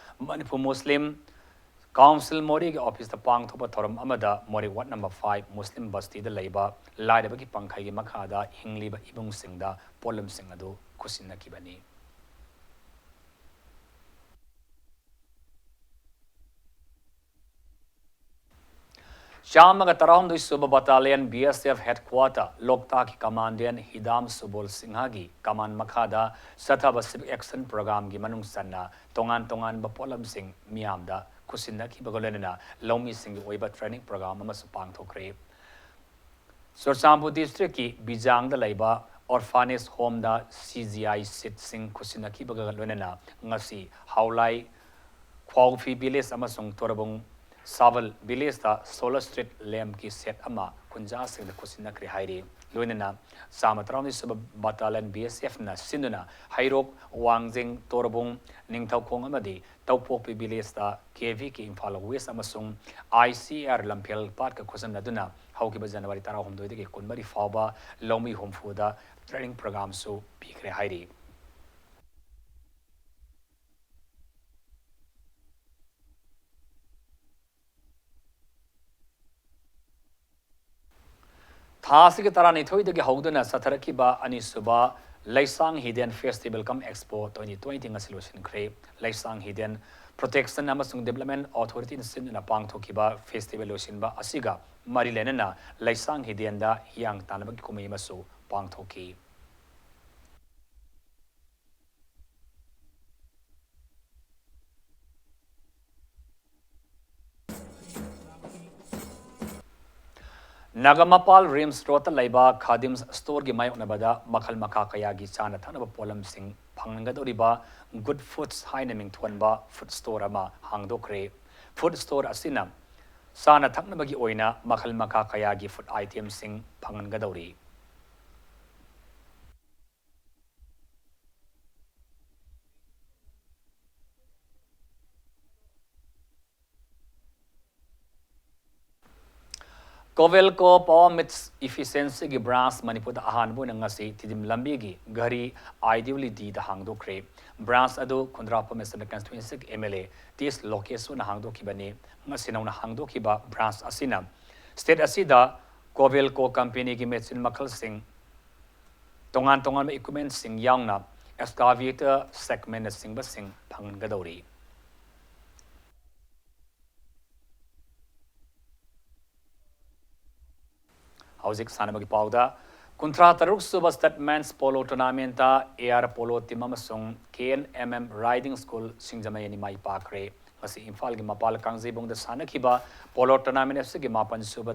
ꯃꯅꯤꯄꯨꯔ ꯃꯨꯁꯂꯤꯝ ꯀꯥꯎꯟꯁꯤꯜ ꯃꯣꯔꯦꯒꯤ ꯑꯣꯐꯤꯁꯇ ꯄꯥꯡꯊꯣꯛꯄ ꯊꯧꯔꯝ ꯑꯃꯗ ꯃꯣꯔꯦ ꯋꯥꯔꯗ ꯅꯝꯕꯔ ꯐꯥꯏꯚ ꯃꯨꯁꯂꯤꯝ ꯕꯁꯇꯤꯗ ꯂꯩꯕ ꯂꯥꯏꯔꯕꯒꯤ ꯄꯪꯈꯩꯒꯤ ꯃꯈꯥꯗ ꯍꯤꯡꯂꯤꯕ ꯏꯃꯨꯡꯁꯤꯡꯗ ꯄꯣꯠꯂꯝꯁꯤꯡ ꯑꯗꯨ ꯈꯨꯠꯁꯤꯟꯅꯈꯤꯕꯅꯤ꯫ ꯆꯥꯝꯃꯒ ꯇꯔꯥꯍꯨꯝꯗꯣꯏ ꯁꯨꯕ ꯕꯇꯥꯂꯤꯌꯟ ꯕꯤ ꯑꯦꯁ ꯑꯦꯐ ꯍꯦꯗꯀ꯭ꯋꯥꯇꯔ ꯂꯣꯛꯇꯥꯛꯀꯤ ꯀꯃꯥꯟꯗꯦꯟ ꯍꯤꯗꯥꯝ ꯁꯨꯕꯣꯜ ꯁꯤꯡꯍꯒꯤ ꯀꯃꯥꯟ ꯃꯈꯥꯗ ꯆꯠꯊꯕ ꯁꯤꯚꯤꯛ ꯑꯦꯛꯁꯟ ꯄ꯭ꯔꯣꯒ꯭ꯔꯥꯝꯒꯤ ꯃꯅꯨꯡ ꯆꯟꯅ ꯇꯣꯉꯥꯟ ꯇꯣꯉꯥꯟꯕ ꯄꯣꯠꯂꯝꯁꯤꯡ ꯃꯤꯌꯥꯝꯗ ꯈꯨꯠꯁꯤꯟꯅꯈꯤꯕꯒ ꯂꯣꯏꯅꯅ ꯂꯧꯃꯤꯁꯤꯡꯒꯤ ꯑꯣꯏꯕ ꯇ꯭ꯔꯦꯅꯤꯡ ꯄ꯭ꯔꯣꯒ꯭ꯔꯥꯝ ꯑꯃꯁꯨ ꯄꯥꯡꯊꯣꯛꯈ꯭ꯔꯦ꯫ ꯆꯨꯔꯆꯥꯟꯄꯨꯔ ꯗꯤꯁꯇ꯭ꯔꯤꯛꯀꯤ ꯕꯤꯖꯥꯡꯗ ꯂꯩꯕ ꯑꯣꯔꯐꯥꯅꯦꯖ ꯍꯣꯝꯗ ꯁꯤ ꯖꯤ ꯑꯥꯏ ꯁꯤꯠꯁꯤꯡ ꯈꯨꯠꯁꯤꯟꯅꯈꯤꯕꯒ ꯂꯣꯏꯅꯅ ꯉꯁꯤ ꯍꯥꯎꯂꯥꯏ ꯈ꯭ꯋꯥꯎꯐꯤ ꯚꯤꯂꯦꯖ ꯑꯃꯁꯨꯡ ꯇꯣꯔꯕꯨꯡ ꯁꯥꯕꯜ ꯚꯤꯂꯦꯖꯇ ꯁꯣꯂꯔ ꯁ꯭ꯇ꯭ꯔꯤꯠ ꯂꯦꯝꯞꯀꯤ ꯁꯦꯠ ꯑꯃ ꯈꯨꯟꯖꯥꯁꯤꯡꯗ ꯈꯨꯠꯁꯤꯟꯅꯈ꯭ꯔꯦ ꯍꯥꯏꯔꯤ꯫ ꯂꯣꯏꯅꯅ ꯆꯥꯝꯃ ꯇꯔꯥꯍꯨꯝꯗꯣꯏ ꯁꯨꯕ ꯕꯇꯥꯂꯤꯌꯟ ꯕꯤ ꯑꯦꯁ ꯑꯦꯐꯅ ꯁꯤꯟꯗꯨꯅ ꯍꯩꯔꯣꯛ, ꯋꯥꯡꯖꯤꯡ, ꯇꯣꯔꯕꯨꯡ, ꯅꯤꯡꯊꯧꯈꯣꯡ ꯑꯃꯗꯤ ꯇꯧꯄꯣꯛꯄꯤ ꯚꯤꯂꯦꯖꯇ ꯀꯦ ꯚꯤ ꯀꯦ ꯏꯝꯐꯥꯜ ꯋꯦꯁ ꯑꯃꯁꯨꯡ ꯑꯥꯏ ꯁꯤ ꯑꯥꯔ ꯂꯝꯐꯦꯜ ꯄꯥꯠꯀ ꯈꯨꯠꯁꯝꯅꯗꯨꯅ ꯍꯧꯈꯤꯕ ꯖꯅꯋꯥꯔꯤ ꯇꯔꯥꯍꯨꯝꯗꯣꯏꯗꯒꯤ ꯀꯨꯟꯃꯔꯤ ꯐꯥꯎꯕ ꯂꯧꯃꯤ ꯍꯨꯝꯐꯨꯗ ꯇ꯭ꯔꯦꯅꯤꯡ ꯄ꯭ꯔꯣꯒ꯭ꯔꯥꯝꯁꯨ ꯄꯤꯈ꯭ꯔꯦ ꯍꯥꯏꯔꯤ꯫ ꯊꯥ ꯑꯁꯤꯒꯤ ꯇꯔꯥꯅꯤꯊꯣꯏꯗꯒꯤ ꯍꯧꯗꯨꯅ ꯆꯠꯊꯔꯛꯈꯤꯕ ꯑꯅꯤꯁꯨꯕ ꯂꯩꯁꯥꯡ ꯍꯤꯗꯦꯟ Festival cum Expo twenty twenty ꯉꯁꯤ ꯂꯣꯏꯁꯤꯟꯈ꯭ꯔꯦ꯫ ꯂꯩꯁꯥꯡ ꯍꯤꯗꯦꯟ Protection ꯑꯃꯁꯨꯡ Development Authority ꯅ ꯁꯤꯟꯗꯨꯅ ꯄꯥꯡꯊꯣꯛꯈꯤꯕ festival ꯂꯣꯏꯁꯤꯟꯕ ꯑꯁꯤꯒ ꯃꯔꯤ ꯂꯩꯅꯅ ꯂꯩꯁꯥꯡ ꯍꯤꯗꯦꯟꯗ ꯍꯤꯌꯥꯡ ꯇꯥꯟꯅꯕꯒꯤ ꯀꯨꯝꯍꯩ ꯑꯃꯁꯨ ꯄꯥꯡꯊꯣꯛꯈꯤ꯫ ꯅꯥꯒꯥꯃꯄꯥꯜ ꯔꯤꯝꯁ ꯔꯣꯗꯇ ꯂꯩꯕ ꯈꯥꯗꯤꯝꯁ ꯁ꯭ꯇꯣꯔꯒꯤ ꯃꯥꯌꯣꯛꯅꯕꯗ ꯃꯈꯜ ꯃꯈꯥ ꯀꯌꯥꯒꯤ ꯆꯥꯅ ꯊꯛꯅꯕ ꯄꯣꯠꯂꯝꯁꯤꯡ ꯐꯪꯍꯟꯒꯗꯧꯔꯤꯕ Good Foods ꯍꯥꯏꯅ ꯃꯤꯡꯊꯣꯟꯕ ꯐꯨꯗ ꯁ꯭ꯇꯣꯔ ꯑꯃ ꯍꯥꯡꯗꯣꯛꯈ꯭ꯔꯦ꯫ ꯐꯨꯗ ꯁ꯭ꯇꯣꯔ ꯑꯁꯤꯅ ꯆꯥꯅ ꯊꯛꯅꯕꯒꯤ ꯑꯣꯏꯅ ꯃꯈꯜ ꯃꯈꯥ ꯀꯌꯥꯒꯤ ꯐꯨꯗ ꯑꯥꯏꯇꯦꯝꯁꯤꯡ ꯐꯪꯍꯟꯒꯗꯧꯔꯤ꯫ ꯀꯣꯕꯦꯜꯀꯣ ꯄꯋꯥꯔ ꯃꯤꯠꯁ ꯏꯐꯤꯁꯤꯌꯦꯟꯁꯤꯒꯤ ꯕ꯭ꯔꯥꯟꯁ ꯃꯅꯤꯄꯨꯔꯗ ꯑꯍꯥꯟꯕ ꯑꯣꯏꯅ ꯉꯁꯤ ꯊꯤꯗꯤꯝ ꯂꯝꯕꯤꯒꯤ ꯘꯔꯤ ꯑꯥꯏ ꯗꯤ ꯕꯤ ꯂꯤ ꯗꯤꯗ ꯍꯥꯡꯗꯣꯛꯈ꯭ꯔꯦ꯫ ꯕ꯭ꯔꯥꯟꯁ ꯑꯗꯨ ꯈꯨꯟꯗ꯭ꯔꯥꯛꯄꯝ ꯑꯦꯁꯦꯝꯕ꯭ꯂꯤ ꯀꯟꯁꯇꯤꯇ꯭ꯋꯦꯟꯁꯤꯒꯤ M L A T S ꯂꯣꯀꯦꯁꯣꯔꯅ ꯍꯥꯡꯗꯣꯛꯈꯤꯕꯅꯤ꯫ ꯉꯁꯤ ꯅꯧꯅ ꯍꯥꯡꯗꯣꯛꯈꯤꯕ ꯕ꯭ꯔꯥꯟꯁ ꯑꯁꯤꯅ ꯁ꯭ꯇꯦꯠ ꯑꯁꯤꯗ ꯀꯣꯕꯦꯜꯀꯣ ꯀꯝꯄꯦꯅꯤꯒꯤ ꯃꯦꯆꯤꯟ ꯃꯈꯜꯁꯤꯡ, ꯇꯣꯉꯥꯟ ꯇꯣꯉꯥꯟꯕ ꯏꯀ꯭ꯋꯤꯞꯃꯦꯟꯁꯤꯡ ꯌꯥꯎꯅ ꯑꯦꯛꯁꯀꯥꯚꯦꯇꯔ, ꯁꯦꯒꯃꯦꯟꯅꯆꯤꯡꯕꯁꯤꯡ ꯐꯪꯍꯟꯒꯗꯧꯔꯤ꯫ ꯍꯧꯖꯤꯛ ꯁꯥꯟꯅꯕꯒꯤ ꯄꯥꯎꯗ, ꯀꯨꯟꯊ꯭ꯔꯥ ꯇꯔꯨꯛ ꯁꯨꯕ ꯁ꯭ꯇꯦꯠ ꯃꯦꯟꯁ ꯄꯣꯂꯣ ꯇꯣꯔꯅꯥꯃꯦꯟꯠꯇ ꯑꯦ ꯑꯥꯔ ꯄꯣꯂꯣ ꯇꯤꯝ ꯑꯃꯁꯨꯡ K N M M riding school ꯁꯤꯡꯖꯃꯩ ꯑꯅꯤ ꯃꯥꯏ ꯄꯥꯛꯈ꯭ꯔꯦ꯫ ꯉꯁꯤ ꯏꯝꯐꯥꯜꯒꯤ ꯃꯄꯥꯜ ꯀꯥꯡꯖꯩꯕꯨꯡꯗ ꯁꯥꯟꯅꯈꯤꯕ ꯄꯣꯂꯣ ꯇꯣꯔꯅꯥꯃꯦꯟꯠ ꯑꯁꯤꯒꯤ ꯃꯥꯄꯟ ꯁꯨꯕ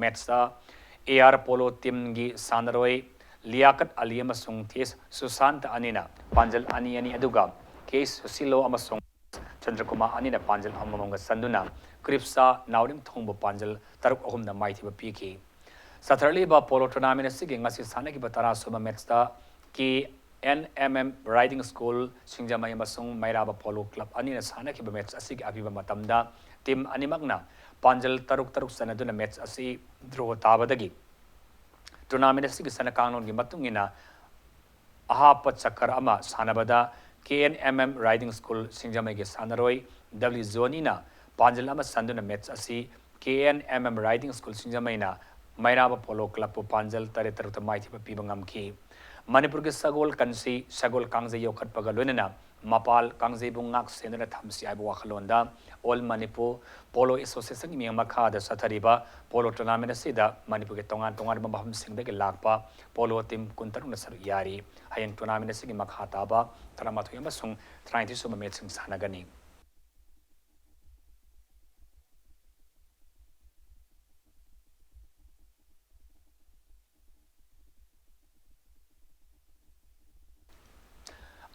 ꯃꯦꯠꯁꯇ ꯑꯦ ꯑꯥꯔ ꯄꯣꯂꯣ ꯇꯤꯝꯒꯤ ꯁꯥꯟꯅꯔꯣꯏ ꯂꯤꯌꯥꯀꯠ ꯑꯂꯤ ꯑꯃꯁꯨꯡ ꯇꯤ ꯑꯦꯁ ꯁꯨꯁꯥꯟꯇ ꯑꯅꯤꯅ ꯄꯥꯟꯖꯜ ꯑꯅꯤ ꯑꯅꯤ, ꯑꯗꯨꯒ ꯀꯦ ꯁꯨꯁꯤꯂꯣ ꯑꯃꯁꯨꯡ ꯆꯟꯗ꯭ꯔꯀꯨꯃꯥꯔ ꯑꯅꯤꯅ ꯄꯥꯟꯖꯜ ꯑꯃꯃꯝꯒ ꯆꯟꯗꯨꯅ ꯀ꯭ꯔꯤꯞꯁꯥ ꯅꯥꯎꯔꯦꯝꯊꯣꯡꯕꯨ ꯄꯥꯟꯖꯜ ꯇꯔꯨꯛ ꯑꯍꯨꯝꯅ ꯃꯥꯏꯊꯤꯕ ꯄꯤꯈꯤ꯫ ꯆꯠꯊꯔꯛꯂꯤꯕ ꯄꯣꯂꯣ ꯇꯣꯔꯅꯥꯃꯦꯟꯠ ꯑꯁꯤꯒꯤ ꯉꯁꯤ ꯁꯥꯟꯅꯈꯤꯕ ꯇꯔꯥ ꯁꯨꯕ ꯃꯦꯠꯁꯇ K N M M riding school ꯁꯤꯡꯖꯃꯩ ꯑꯃꯁꯨꯡ ꯃꯩꯔꯥꯕ ꯄꯣꯂꯣ ꯀ꯭ꯂꯕ ꯑꯅꯤꯅ ꯁꯥꯟꯅꯈꯤꯕ ꯃꯦꯠꯁ ꯑꯁꯤꯒꯤ ꯑꯄꯤꯕ ꯃꯇꯝꯗ ꯇꯤꯝ ꯑꯅꯤꯃꯛꯅ ꯄꯥꯟꯖꯜ ꯇꯔꯨꯛ ꯇꯔꯨꯛ ꯆꯟꯅꯗꯨꯅ ꯃꯦꯠꯁ ꯑꯁꯤ ꯗ꯭ꯔꯣ ꯇꯥꯕꯗꯒꯤ ꯇꯣꯔꯅꯥꯃꯦꯟꯠ ꯑꯁꯤꯒꯤ ꯆꯠꯅ ꯀꯥꯡꯂꯣꯟꯒꯤ ꯃꯇꯨꯡ ꯏꯟꯅ ꯑꯍꯥꯞꯄ ꯆꯀꯔ ꯑꯃ ꯁꯥꯟꯅꯕꯗ K N M M riding school ꯁꯤꯡꯖꯃꯩꯒꯤ ꯁꯥꯟꯅꯔꯣꯏ ꯗꯕ꯭ꯂꯤꯎ ꯖꯣꯅꯤꯅ ꯄꯥꯟꯖꯜ ꯑꯃ ꯆꯟꯗꯨꯅ ꯃꯦꯠꯁ ꯑꯁꯤ K N M M riding school ꯁꯤꯡꯖꯃꯩꯅ ꯃꯩꯔꯥꯕ ꯄꯣꯂꯣ ꯀ꯭ꯂꯕꯄꯨ ꯄꯥꯟꯖꯜ ꯇꯔꯦꯠ ꯇꯔꯨꯛꯇ ꯃꯥꯏꯊꯤꯕ ꯄꯤꯕ ꯉꯝꯈꯤ꯫ ꯃꯅꯤꯄꯨꯔꯒꯤ ꯁꯒꯣꯜ ꯀꯟꯁꯤ, ꯁꯒꯣꯜ ꯀꯥꯡꯖꯩ ꯌꯣꯛꯈꯠꯄꯒ ꯂꯣꯏꯅꯅ ꯃꯄꯥꯜ ꯀꯥꯡꯖꯩꯕꯨ ꯉꯥꯛ ꯁꯦꯟꯗꯨꯅ ꯊꯝꯁꯤ ꯍꯥꯏꯕ ꯋꯥꯈꯜꯂꯣꯟꯗ All Manipur Polo Associationꯒꯤ ꯃꯤꯠꯌꯦꯡ ꯃꯈꯥꯗ ꯆꯠꯊꯔꯤꯕ ꯄꯣꯂꯣ tournament ꯑꯁꯤꯗ ꯃꯅꯤꯄꯨꯔꯒꯤ ꯇꯣꯉꯥꯟ ꯇꯣꯉꯥꯟꯕ ꯃꯐꯝꯁꯤꯡꯗꯒꯤ ꯂꯥꯛꯄ ꯄꯣꯂꯣ team ꯀꯨꯟꯇꯔꯨꯛꯅ ꯁꯔꯨꯛ ꯌꯥꯔꯤ꯫ ꯍꯌꯦꯡ tournament ꯑꯁꯤꯒꯤ ꯃꯈꯥ ꯇꯥꯕ ꯇꯔꯥꯃꯥꯊꯣꯏ ꯑꯃꯁꯨꯡ ꯇꯔꯥꯅꯤꯊꯣꯏ ꯁꯨꯕ matchꯁꯤꯡ ꯁꯥꯟꯅꯒꯅꯤ꯫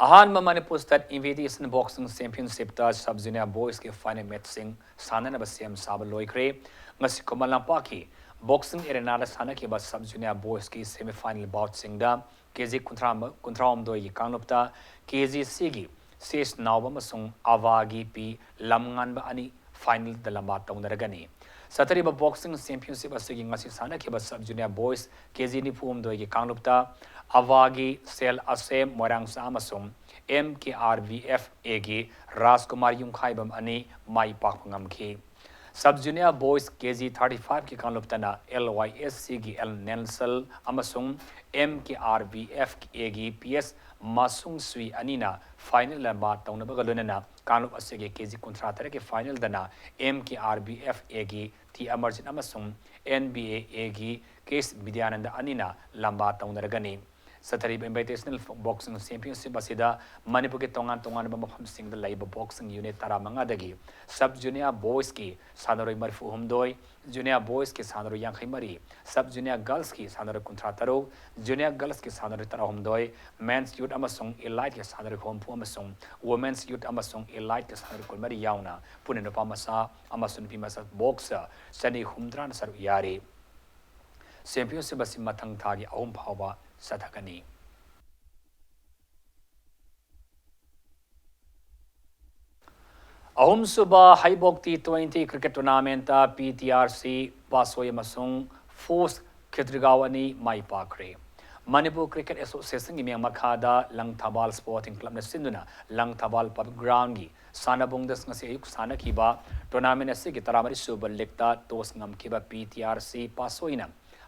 ꯑꯍꯥꯟꯕ Manipur State Invitation Boxing Championshipꯇ Sub Junior Boysꯀꯤ final matchꯁꯤꯡ ꯁꯥꯟꯅꯅꯕ ꯁꯦꯝ ꯁꯥꯕ ꯂꯣꯏꯈ꯭ꯔꯦ꯫ ꯉꯁꯤ ꯈꯨꯃꯟ ꯂꯝꯄꯥꯛꯀꯤ boxing arenaꯗ ꯁꯥꯟꯅꯈꯤꯕ Sub Junior Boysꯀꯤ semifinal boutꯁꯤꯡꯗ ꯀꯦ ꯖꯤ ꯀꯨꯟꯊ꯭ꯔꯥ, ꯀꯨꯟꯊ꯭ꯔꯥꯍꯨꯝꯗꯣꯏꯒꯤ ꯀꯥꯡꯂꯨꯞꯇ ꯀꯦ ꯖꯤ ꯁꯤꯒꯤ ꯁꯤ ꯑꯦꯁ ꯅꯥꯎꯕ ꯑꯃꯁꯨꯡ ꯑꯚꯥꯒꯤ ꯄꯤ ꯂꯝꯉꯥꯟꯕ ꯑꯅꯤ finalꯗ ꯂꯝꯕꯥ ꯇꯧꯅꯔꯒꯅꯤ꯫ ꯆꯠꯊꯔꯤꯕ boxing championship ꯑꯁꯤꯒꯤ ꯉꯁꯤ ꯁꯥꯟꯅꯈꯤꯕ Sub Junior Boys ꯀꯦ ꯖꯤ ꯅꯤꯐꯨ ꯍꯨꯝꯗꯣꯏꯒꯤ ꯀꯥꯡꯂꯨꯞꯇ ꯑꯚꯥꯒꯤ ꯁꯦꯜ ꯑꯁꯦꯝ ꯃꯣꯏꯔꯥꯡꯆꯥ ꯑꯃꯁꯨꯡ ꯑꯦꯝ ꯀꯦ ꯑꯥꯔ ꯕꯤ ꯑꯦꯐ ꯑꯦꯒꯤ ꯔꯥꯖꯀꯨꯃꯥꯔ ꯌꯨꯝꯈꯥꯏꯕꯝ ꯑꯅꯤ ꯃꯥꯏ ꯄꯥꯛꯄ ꯉꯝꯈꯤ꯫ Sub Junior Boys ꯀꯦ ꯖꯤ ꯊꯥꯔꯇꯤ ꯐꯥꯏꯚꯀꯤ ꯀꯥꯡꯂꯨꯞꯇꯅ ꯑꯦꯜ ꯋꯥꯏ ꯑꯦꯁ ꯁꯤꯒꯤ ꯑꯦꯜ ꯅꯦꯜꯁꯜ ꯑꯃꯁꯨꯡ ꯑꯦꯝ ꯀꯦ ꯑꯥꯔ ꯕꯤ ꯑꯦꯐ ꯑꯦꯒꯤ ꯄꯤ ꯑꯦꯁ ꯃꯥꯁꯨꯡ ꯁꯨꯏ ꯑꯅꯤꯅ final ꯂꯝꯕꯥ ꯇꯧꯅꯕꯒ ꯂꯣꯏꯅꯅ ꯀꯥꯡꯂꯨꯞ ꯑꯁꯤꯒꯤ ꯀꯦ ꯖꯤ ꯀꯨꯟꯊ꯭ꯔꯥ ꯇꯔꯦꯠꯀꯤ finalꯗꯅ ꯑꯦꯝ ꯀꯦ ꯑꯥꯔ ꯕꯤ ꯑꯦꯐ ꯑꯦꯒꯤ ꯇꯤ ꯑꯃꯔꯖꯤꯠ ꯑꯃꯁꯨꯡ ꯑꯦꯟ ꯕꯤ ꯑꯦ ꯑꯦꯒꯤ ꯀꯦ ꯑꯦꯁ ꯕꯤꯗ꯭ꯌꯥꯅꯟꯗ ꯑꯅꯤꯅ ꯂꯝꯕꯥ ꯇꯧꯅꯔꯒꯅꯤ꯫ ꯆꯠꯊꯔꯤꯕ Invitational Boxing Championship ꯑꯁꯤꯗ ꯃꯅꯤꯄꯨꯔꯒꯤ ꯇꯣꯉꯥꯟ ꯇꯣꯉꯥꯟꯕ ꯃꯐꯝꯁꯤꯡꯗ ꯂꯩꯕ boxing unit ꯇꯔꯥꯃꯉꯥꯗꯒꯤ Sub Junior Boysꯀꯤ ꯁꯥꯟꯅꯔꯣꯏ ꯃꯔꯤꯐꯨ ꯍꯨꯝꯗꯣꯏ, Junior Boysꯀꯤ ꯁꯥꯟꯅꯔꯣꯏ ꯌꯥꯡꯈꯩ ꯃꯔꯤ, Sub Junior Girlsꯀꯤ ꯁꯥꯟꯅꯔꯣꯏ ꯀꯨꯟꯊ꯭ꯔꯥ ꯇꯔꯨꯛ, Junior Girlsꯀꯤ ꯁꯥꯟꯅꯔꯣꯏ ꯇꯔꯥꯍꯨꯝꯗꯣꯏ, Men's Youth ꯑꯃꯁꯨꯡ Eliteꯀꯤ ꯁꯥꯟꯅꯔꯣꯏ ꯍꯨꯝꯐꯨ ꯑꯃꯁꯨꯡ Women's Youth ꯑꯃꯁꯨꯡ Eliteꯀꯤ ꯁꯥꯟꯅꯔꯣꯏ ꯀꯨꯟꯃꯔꯤ ꯌꯥꯎꯅ ꯄꯨꯟꯅ ꯅꯨꯄꯥ ꯃꯆꯥ ꯑꯃꯁꯨꯡ ꯅꯨꯄꯤ ꯃꯆꯥ boxer ꯆꯅꯤ ꯍꯨꯝꯗ꯭ꯔꯥꯅ ꯁꯔꯨꯛ ꯌꯥꯔꯤ꯫ Championship ꯑꯁꯤ ꯃꯊꯪ ꯊꯥꯒꯤ ꯑꯍꯨꯝ ꯐꯥꯎꯕ ꯆꯠꯊꯒꯅꯤ꯫ ꯑꯍꯨꯝꯁꯨꯕ ꯍꯩꯕꯣꯛ T twenty cricket tournamentꯇ ꯄꯤ ꯇꯤ ꯑꯥꯔ ꯁꯤ ꯄꯥꯁꯣꯏ ꯑꯃꯁꯨꯡ ꯐꯣꯁ ꯈꯦꯇ꯭ꯔꯤꯒꯥꯎ ꯑꯅꯤ ꯃꯥꯏ ꯄꯥꯛꯈ꯭ꯔꯦ꯫ ꯃꯅꯤꯄꯨꯔ ꯀ꯭ꯔꯤꯀꯦꯠ ꯑꯦꯁꯣꯁꯤꯌꯦꯁꯟꯒꯤ ꯃꯤꯌꯥꯝ ꯃꯈꯥꯗ ꯂꯪꯊꯕꯥꯜ ꯁ꯭ꯄꯣꯔꯇꯤꯡ ꯀ꯭ꯂꯕꯅ ꯁꯤꯟꯗꯨꯅ ꯂꯪꯊꯕꯥꯜ ꯄꯕ꯭ꯂꯤꯛ ꯒ꯭ꯔꯥꯎꯟꯒꯤ ꯁꯥꯟꯅꯕꯨꯡꯗ ꯉꯁꯤ ꯑꯌꯨꯛ ꯁꯥꯟꯅꯈꯤꯕ ꯇꯣꯔꯅꯥꯃꯦꯟ ꯑꯁꯤꯒꯤ ꯇꯔꯥꯃꯔꯤ ꯁꯨꯕ ꯂꯤꯛꯇ ꯇꯣꯁ ꯉꯝꯈꯤꯕ ꯄꯤ ꯇꯤ ꯑꯥꯔ ꯁꯤ ꯄꯥꯁꯣꯏꯅ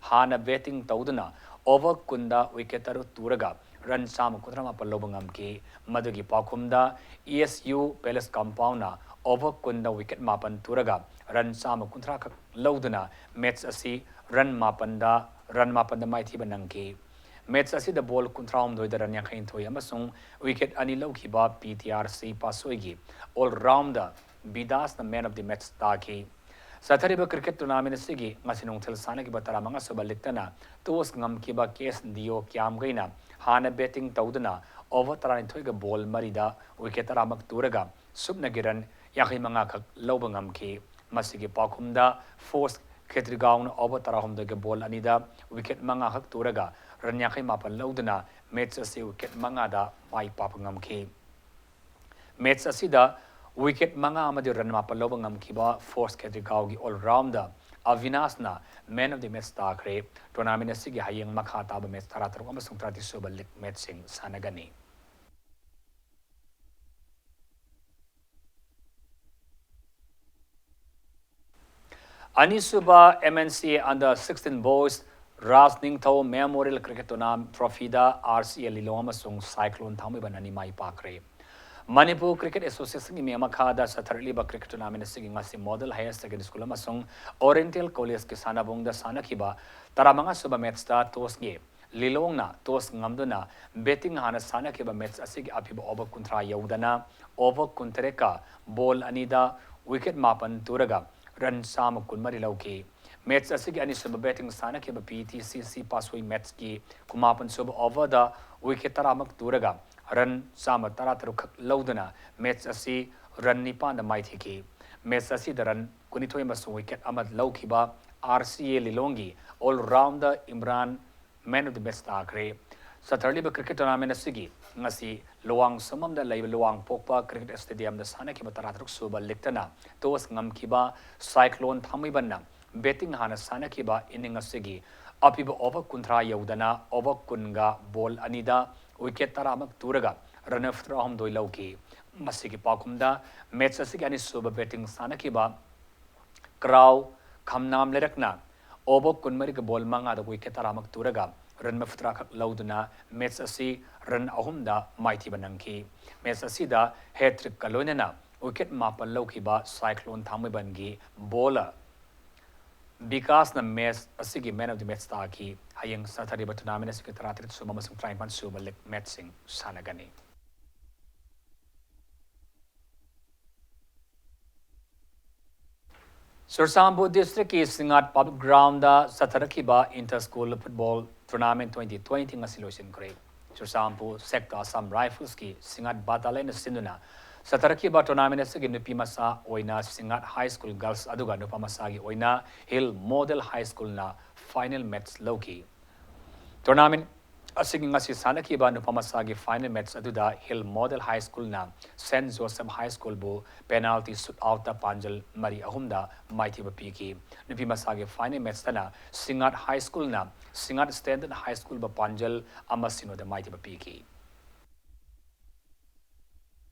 ꯍꯥꯟꯅ ꯕꯦꯇꯤꯡ ꯇꯧꯗꯨꯅ ꯑꯣꯚꯔ ꯀꯨꯟꯗ ꯋꯤꯀꯦꯠ ꯇꯔꯨꯛ ꯇꯨꯔꯒ ꯔꯟ ꯆꯥꯝꯃ ꯀꯨꯟꯊ꯭ꯔꯥ ꯃꯥꯄꯟ ꯂꯧꯕ ꯉꯝꯈꯤ꯫ ꯃꯗꯨꯒꯤ ꯄꯥꯎꯈꯨꯝꯗ ꯏ ꯑꯦꯁ ꯌꯨ ꯄꯦꯂꯦꯁ ꯀꯝꯄꯥꯎꯟꯅ ꯑꯣꯚꯔ ꯀꯨꯟꯗ ꯋꯤꯀꯦꯠ ꯃꯥꯄꯟ ꯇꯨꯔꯒ ꯔꯟ ꯆꯥꯝꯃ ꯀꯨꯟꯊ꯭ꯔꯥ ꯈꯛ ꯂꯧꯗꯨꯅ ꯃꯦꯠꯆ ꯑꯁꯤ ꯔꯟ ꯃꯥꯄꯟꯗ, ꯔꯟ ꯃꯥꯄꯟꯗ ꯃꯥꯏꯊꯤꯕ ꯅꯪꯈꯤ꯫ ꯃꯦꯠꯆ ꯑꯁꯤꯗ ꯕꯣꯜ ꯀꯨꯟꯊ꯭ꯔꯥꯍꯨꯝꯗꯣꯏꯗ ꯔꯟ ꯌꯥꯡꯈꯩꯅꯤꯊꯣꯏ ꯑꯃꯁꯨꯡ ꯋꯤꯀꯦꯠ ꯑꯅꯤ ꯂꯧꯈꯤꯕ ꯄꯤ ꯇꯤ ꯑꯥꯔ ꯁꯤ ꯄꯥꯁꯣꯏꯒꯤ ꯑꯣꯜ ꯔꯥꯎꯟꯗ ꯕꯤꯗꯥꯁꯅ ꯃꯦꯟ ꯑꯣꯐ ꯗꯤ ꯃꯦꯠꯆ ꯇꯥꯈꯤ꯫ ꯆꯠꯊꯔꯤꯕ ꯀ꯭ꯔꯤꯀꯦꯠ ꯇꯣꯔꯅꯥꯃꯦꯟ ꯑꯁꯤꯒꯤ ꯉꯁꯤ ꯅꯨꯡꯊꯤꯜ ꯁꯥꯟꯅꯈꯤꯕ ꯇꯔꯥꯃꯉꯥ ꯁꯨꯕ ꯂꯤꯛꯇꯅ ꯇꯣꯁ ꯉꯝꯈꯤꯕ ꯀꯦ ꯑꯦꯁ ꯗꯤ ꯑꯣ ꯀ꯭ꯌꯥꯝꯒꯩꯅ ꯍꯥꯟꯅ ꯕꯦꯇꯤꯡ ꯇꯧꯗꯨꯅ ꯑꯣꯚꯔ ꯇꯔꯥꯅꯤꯊꯣꯏꯒ ꯕꯣꯜ ꯃꯔꯤꯗ ꯋꯤꯀꯦꯠ ꯇꯔꯥꯃꯛ ꯇꯨꯔꯒ ꯁꯨꯞꯅꯒꯤ ꯔꯟ ꯌꯥꯡꯈꯩ ꯃꯉꯥ ꯈꯛ ꯂꯧꯕ ꯉꯝꯈꯤ꯫ ꯃꯁꯤꯒꯤ ꯄꯥꯎꯈꯨꯝꯗ ꯐꯣꯔꯁ ꯈꯦꯇ꯭ꯔꯤꯒꯥꯎꯅ ꯑꯣꯚꯔ ꯇꯔꯥꯍꯨꯝꯗꯣꯏꯒ ꯕꯣꯜ ꯑꯅꯤꯗ ꯋꯤꯀꯦꯠ ꯃꯉꯥ ꯈꯛ ꯇꯨꯔꯒ ꯔꯟ ꯌꯥꯡꯈꯩ ꯃꯥꯄꯟ ꯂꯧꯗꯨꯅ ꯃꯦꯠꯆ ꯑꯁꯤ ꯋꯤꯀꯦꯠ ꯃꯉꯥꯗ ꯃꯥꯏ ꯄꯥꯛꯄ ꯉꯝꯈꯤ꯫ ꯃꯦꯠꯆ ꯑꯁꯤꯗ ꯋꯤꯀꯦꯠ ꯃꯉꯥ ꯑꯃꯗꯤ ꯔꯟ ꯃꯥꯄꯟ ꯂꯧꯕ ꯉꯝꯈꯤꯕ ꯐꯣꯔꯁ ꯈꯦꯇ꯭ꯔꯤꯒꯥꯎꯒꯤ ꯑꯣꯜ ꯔꯥꯎꯟꯗ ꯑꯚꯤꯅꯥꯁꯅ ꯃꯦꯟ ꯑꯣꯐ ꯗꯤ ꯃꯦꯠꯆ ꯇꯥꯈ꯭ꯔꯦ꯫ ꯇꯣꯔꯅꯥꯃꯦꯟ ꯑꯁꯤꯒꯤ ꯍꯌꯦꯡ ꯃꯈꯥ ꯇꯥꯕ ꯃꯦꯠꯆ ꯇꯔꯥꯇꯔꯨꯛ ꯑꯃꯁꯨꯡ ꯇꯔꯥꯇꯔꯦꯠ ꯁꯨꯕ ꯂꯤꯛ ꯃꯦꯠꯆꯁꯤꯡ ꯁꯥꯟꯅꯒꯅꯤ꯫ ꯑꯅꯤꯁꯨꯕ M N C under sixteen boys Raj Ningthou memorial cricket tournament ꯇ꯭ꯔꯣꯐꯤꯗ ꯑꯥꯔ ꯁꯤ ꯑꯦ ꯂꯤꯂꯣꯡ ꯑꯃꯁꯨꯡ ꯁꯥꯏꯀ꯭ꯂꯣꯟ ꯊꯥꯡꯃꯩꯕꯟ ꯑꯅꯤ ꯃꯥꯏ ꯄꯥꯛꯈ꯭ꯔꯦ꯫ ꯃꯅꯤꯄꯨꯔ ꯀ꯭ꯔꯤꯀꯦꯠ ꯑꯦꯁꯣꯁꯤꯌꯦꯁꯟꯒꯤ ꯃꯤꯌꯥꯝ ꯃꯈꯥꯗ ꯆꯠꯊꯔꯛꯂꯤꯕ ꯀ꯭ꯔꯤꯀꯦꯠ ꯇꯣꯔꯅꯥꯃꯦꯟ ꯑꯁꯤꯒꯤ ꯉꯁꯤ ꯃꯣꯗꯦꯜ ꯍꯥꯌꯔ ꯁꯦꯀꯦꯟꯗꯔꯤ ꯁ꯭ꯀꯨꯜ ꯑꯃꯁꯨꯡ ꯑꯣꯔꯤꯌꯦꯟꯇꯦꯜ ꯀꯣꯂꯦꯖꯀꯤ ꯁꯥꯟꯅꯕꯨꯡꯗ ꯁꯥꯟꯅꯈꯤꯕ ꯇꯔꯥꯃꯉꯥ ꯁꯨꯕ ꯃꯦꯠꯆꯇ ꯇꯣꯁꯀꯤ ꯂꯤꯂꯣꯡꯅ ꯇꯣꯁ ꯉꯝꯗꯨꯅ ꯕꯦꯇꯤꯡ ꯍꯥꯟꯅ ꯁꯥꯟꯅꯈꯤꯕ ꯃꯦꯠꯆ ꯑꯁꯤꯒꯤ ꯑꯄꯤꯕ ꯑꯣꯚꯔ ꯀꯨꯟꯊ꯭ꯔꯥ ꯌꯧꯗꯅ ꯑꯣꯚꯔ ꯀꯨꯟꯇꯔꯦꯠꯀ ꯕꯣꯜ ꯑꯅꯤꯗ ꯋꯤꯀꯦꯠ ꯃꯥꯄꯟ ꯇꯨꯔꯒ ꯔꯟ ꯆꯥꯝꯃ ꯀꯨꯟꯃꯔꯤ ꯂꯧꯈꯤ꯫ ꯃꯦꯠꯆ ꯑꯁꯤꯒꯤ ꯑꯅꯤꯁꯨꯕ ꯕꯦꯇꯤꯡ ꯁꯥꯟꯅꯈꯤꯕ ꯄꯤ ꯇꯤ ꯁꯤ ꯁꯤ ꯄꯥꯁꯣꯏ ꯃꯦꯠꯆꯀꯤ ꯀꯨꯟꯃꯥꯄꯟ ꯁꯨꯕ ꯑꯣꯚꯔꯗ ꯋꯤꯀꯦꯠ ꯇꯔꯥꯃꯛ ꯇꯨꯔꯒ ꯔꯟ ꯆꯥꯝꯃ ꯇꯔꯥꯇꯔꯨꯛ ꯈꯛ ꯂꯧꯗꯨꯅ ꯃꯦꯠꯆ ꯑꯁꯤ ꯔꯟ ꯅꯤꯄꯥꯟꯗ ꯃꯥꯏꯊꯤꯈꯤ꯫ ꯃꯦꯠꯆ ꯑꯁꯤꯗ ꯔꯟ ꯀꯨꯟꯅꯤꯊꯣꯏ ꯑꯃꯁꯨꯡ ꯋꯤꯀꯦꯠ ꯑꯃ ꯂꯧꯈꯤꯕ ꯑꯥꯔ ꯁꯤ ꯑꯦ ꯂꯤꯂꯣꯡꯒꯤ all rounder Imran man of the match ꯇꯥꯈ꯭ꯔꯦ꯫ ꯆꯠꯊꯔꯤꯕ ꯀ꯭ꯔꯤꯀꯦꯠ ꯇꯣꯔꯅꯥꯃꯦꯟ ꯑꯁꯤꯒꯤ ꯉꯁꯤ ꯂꯨꯋꯥꯡꯁꯝꯕꯝꯗ ꯂꯩꯕ ꯂꯨꯋꯥꯡꯄꯣꯛꯄ ꯀ꯭ꯔꯤꯀꯦꯠ ꯁ꯭ꯇꯦꯗꯤꯌꯝꯗ ꯁꯥꯟꯅꯈꯤꯕ ꯇꯔꯥꯇꯔꯨꯛ ꯁꯨꯕ ꯂꯤꯛꯇꯅ ꯇꯣꯁ ꯉꯝꯈꯤꯕ ꯁꯥꯏꯀ꯭ꯂꯣꯟ ꯊꯥꯡꯃꯩꯕꯟꯅ ꯕꯦꯇꯤꯡ ꯍꯥꯟꯅ ꯁꯥꯟꯅꯈꯤꯕ ꯏꯅꯤꯡ ꯑꯁꯤꯒꯤ ꯑꯄꯤꯕ over ꯀꯨꯟꯊ꯭ꯔꯥ ꯌꯧꯗꯅ over ꯀꯨꯟꯒ ball ꯑꯅꯤꯗ wicket ꯇꯔꯥꯃꯛ ꯇꯨꯔꯒ run ꯃꯔꯤꯐꯨꯇꯔꯥꯍꯨꯝꯗꯣꯏ ꯂꯧꯈꯤ꯫ ꯃꯁꯤꯒꯤ ꯄꯥꯎꯈꯨꯝꯗ match ꯑꯁꯤꯒꯤ ꯑꯅꯤꯁꯨꯕ batting ꯁꯥꯟꯅꯈꯤꯕ ꯀ꯭ꯔꯥꯎ ꯈꯝꯅꯥꯝ ꯂꯩꯔꯛꯅ over ꯀꯨꯟꯃꯔꯤꯒ ball ꯃꯉꯥꯗ wicket ꯇꯔꯥꯃꯛ ꯇꯨꯔꯒ run ꯃꯔꯤꯐꯨꯇꯔꯥ ꯈꯛ ꯂꯧꯗꯨꯅ match ꯑꯁꯤ run ꯑꯍꯨꯝꯗ ꯃꯥꯏꯊꯤꯕ ꯅꯪꯈꯤ꯫ Match ꯑꯁꯤꯗ hat trick ꯀ ꯂꯣꯏꯅꯅ wicket ꯃꯥꯄꯟ ꯂꯧꯈꯤꯕ Cyclone ꯊꯥꯡꯃꯩꯕꯟꯒꯤ bowler ꯕꯤꯀꯥꯁꯅ match ꯑꯁꯤꯒꯤ man of the match ꯇꯥꯈꯤ꯫ ꯍꯌꯦꯡ ꯆꯠꯊꯔꯤꯕ tournament ꯑꯁꯤꯒꯤ ꯇꯔꯥꯇꯔꯦꯠ ꯁꯨꯕ ꯑꯃꯁꯨꯡ ꯇꯔꯥꯅꯤꯄꯥꯟ ꯁꯨꯕ league match ꯁꯤꯡ ꯁꯥꯟꯅꯒꯅꯤ꯫ ꯆꯨꯔꯆꯥꯟꯄꯨꯔ district ꯀꯤ ꯁꯤꯡꯉꯥꯠ public ground ꯗ ꯆꯠꯊꯔꯛꯈꯤꯕ inter school football tournament twenty twenty ꯉꯁꯤ ꯂꯣꯏꯁꯤꯟꯈ꯭ꯔꯦ꯫ ꯆꯨꯔꯆꯥꯟꯄꯨꯔ sector Assam Rifles ꯀꯤ ꯁꯤꯡꯉꯥꯠ battalion ꯅ ꯁꯤꯟꯗꯨꯅ ꯆꯠꯊꯔꯛꯈꯤꯕ tournament ꯑꯁꯤꯒꯤ ꯅꯨꯄꯤ ꯃꯆꯥ ꯑꯣꯏꯅ ꯁꯤꯡꯉꯥꯠ High School Girls ꯑꯗꯨꯒ ꯅꯨꯄꯥ ꯃꯆꯥꯒꯤ ꯑꯣꯏꯅ Hill Model High School ꯅ final match ꯂꯧꯈꯤ꯫ Tournament ꯑꯁꯤꯒꯤ ꯉꯁꯤ ꯁꯥꯟꯅꯈꯤꯕ ꯅꯨꯄꯥ ꯃꯆꯥꯒꯤ final match ꯑꯗꯨꯗ Hill Model High School ꯅ Saint Joseph High School ꯕꯨ penalty shoot out ꯇ ꯄꯥꯟꯖꯜ ꯃꯔꯤ ꯑꯍꯨꯝꯗ ꯃꯥꯏꯊꯤꯕ ꯄꯤꯈꯤ꯫ ꯅꯨꯄꯤ ꯃꯆꯥꯒꯤ final match ꯇꯅ ꯁꯤꯡꯉꯥꯠ High School ꯅ ꯁꯤꯡꯉꯥꯠ Standard High School ꯕꯨ ꯄꯥꯟꯖꯜ ꯑꯃ ꯁꯤꯅꯣꯗ ꯃꯥꯏꯊꯤꯕ ꯄꯤꯈꯤ꯫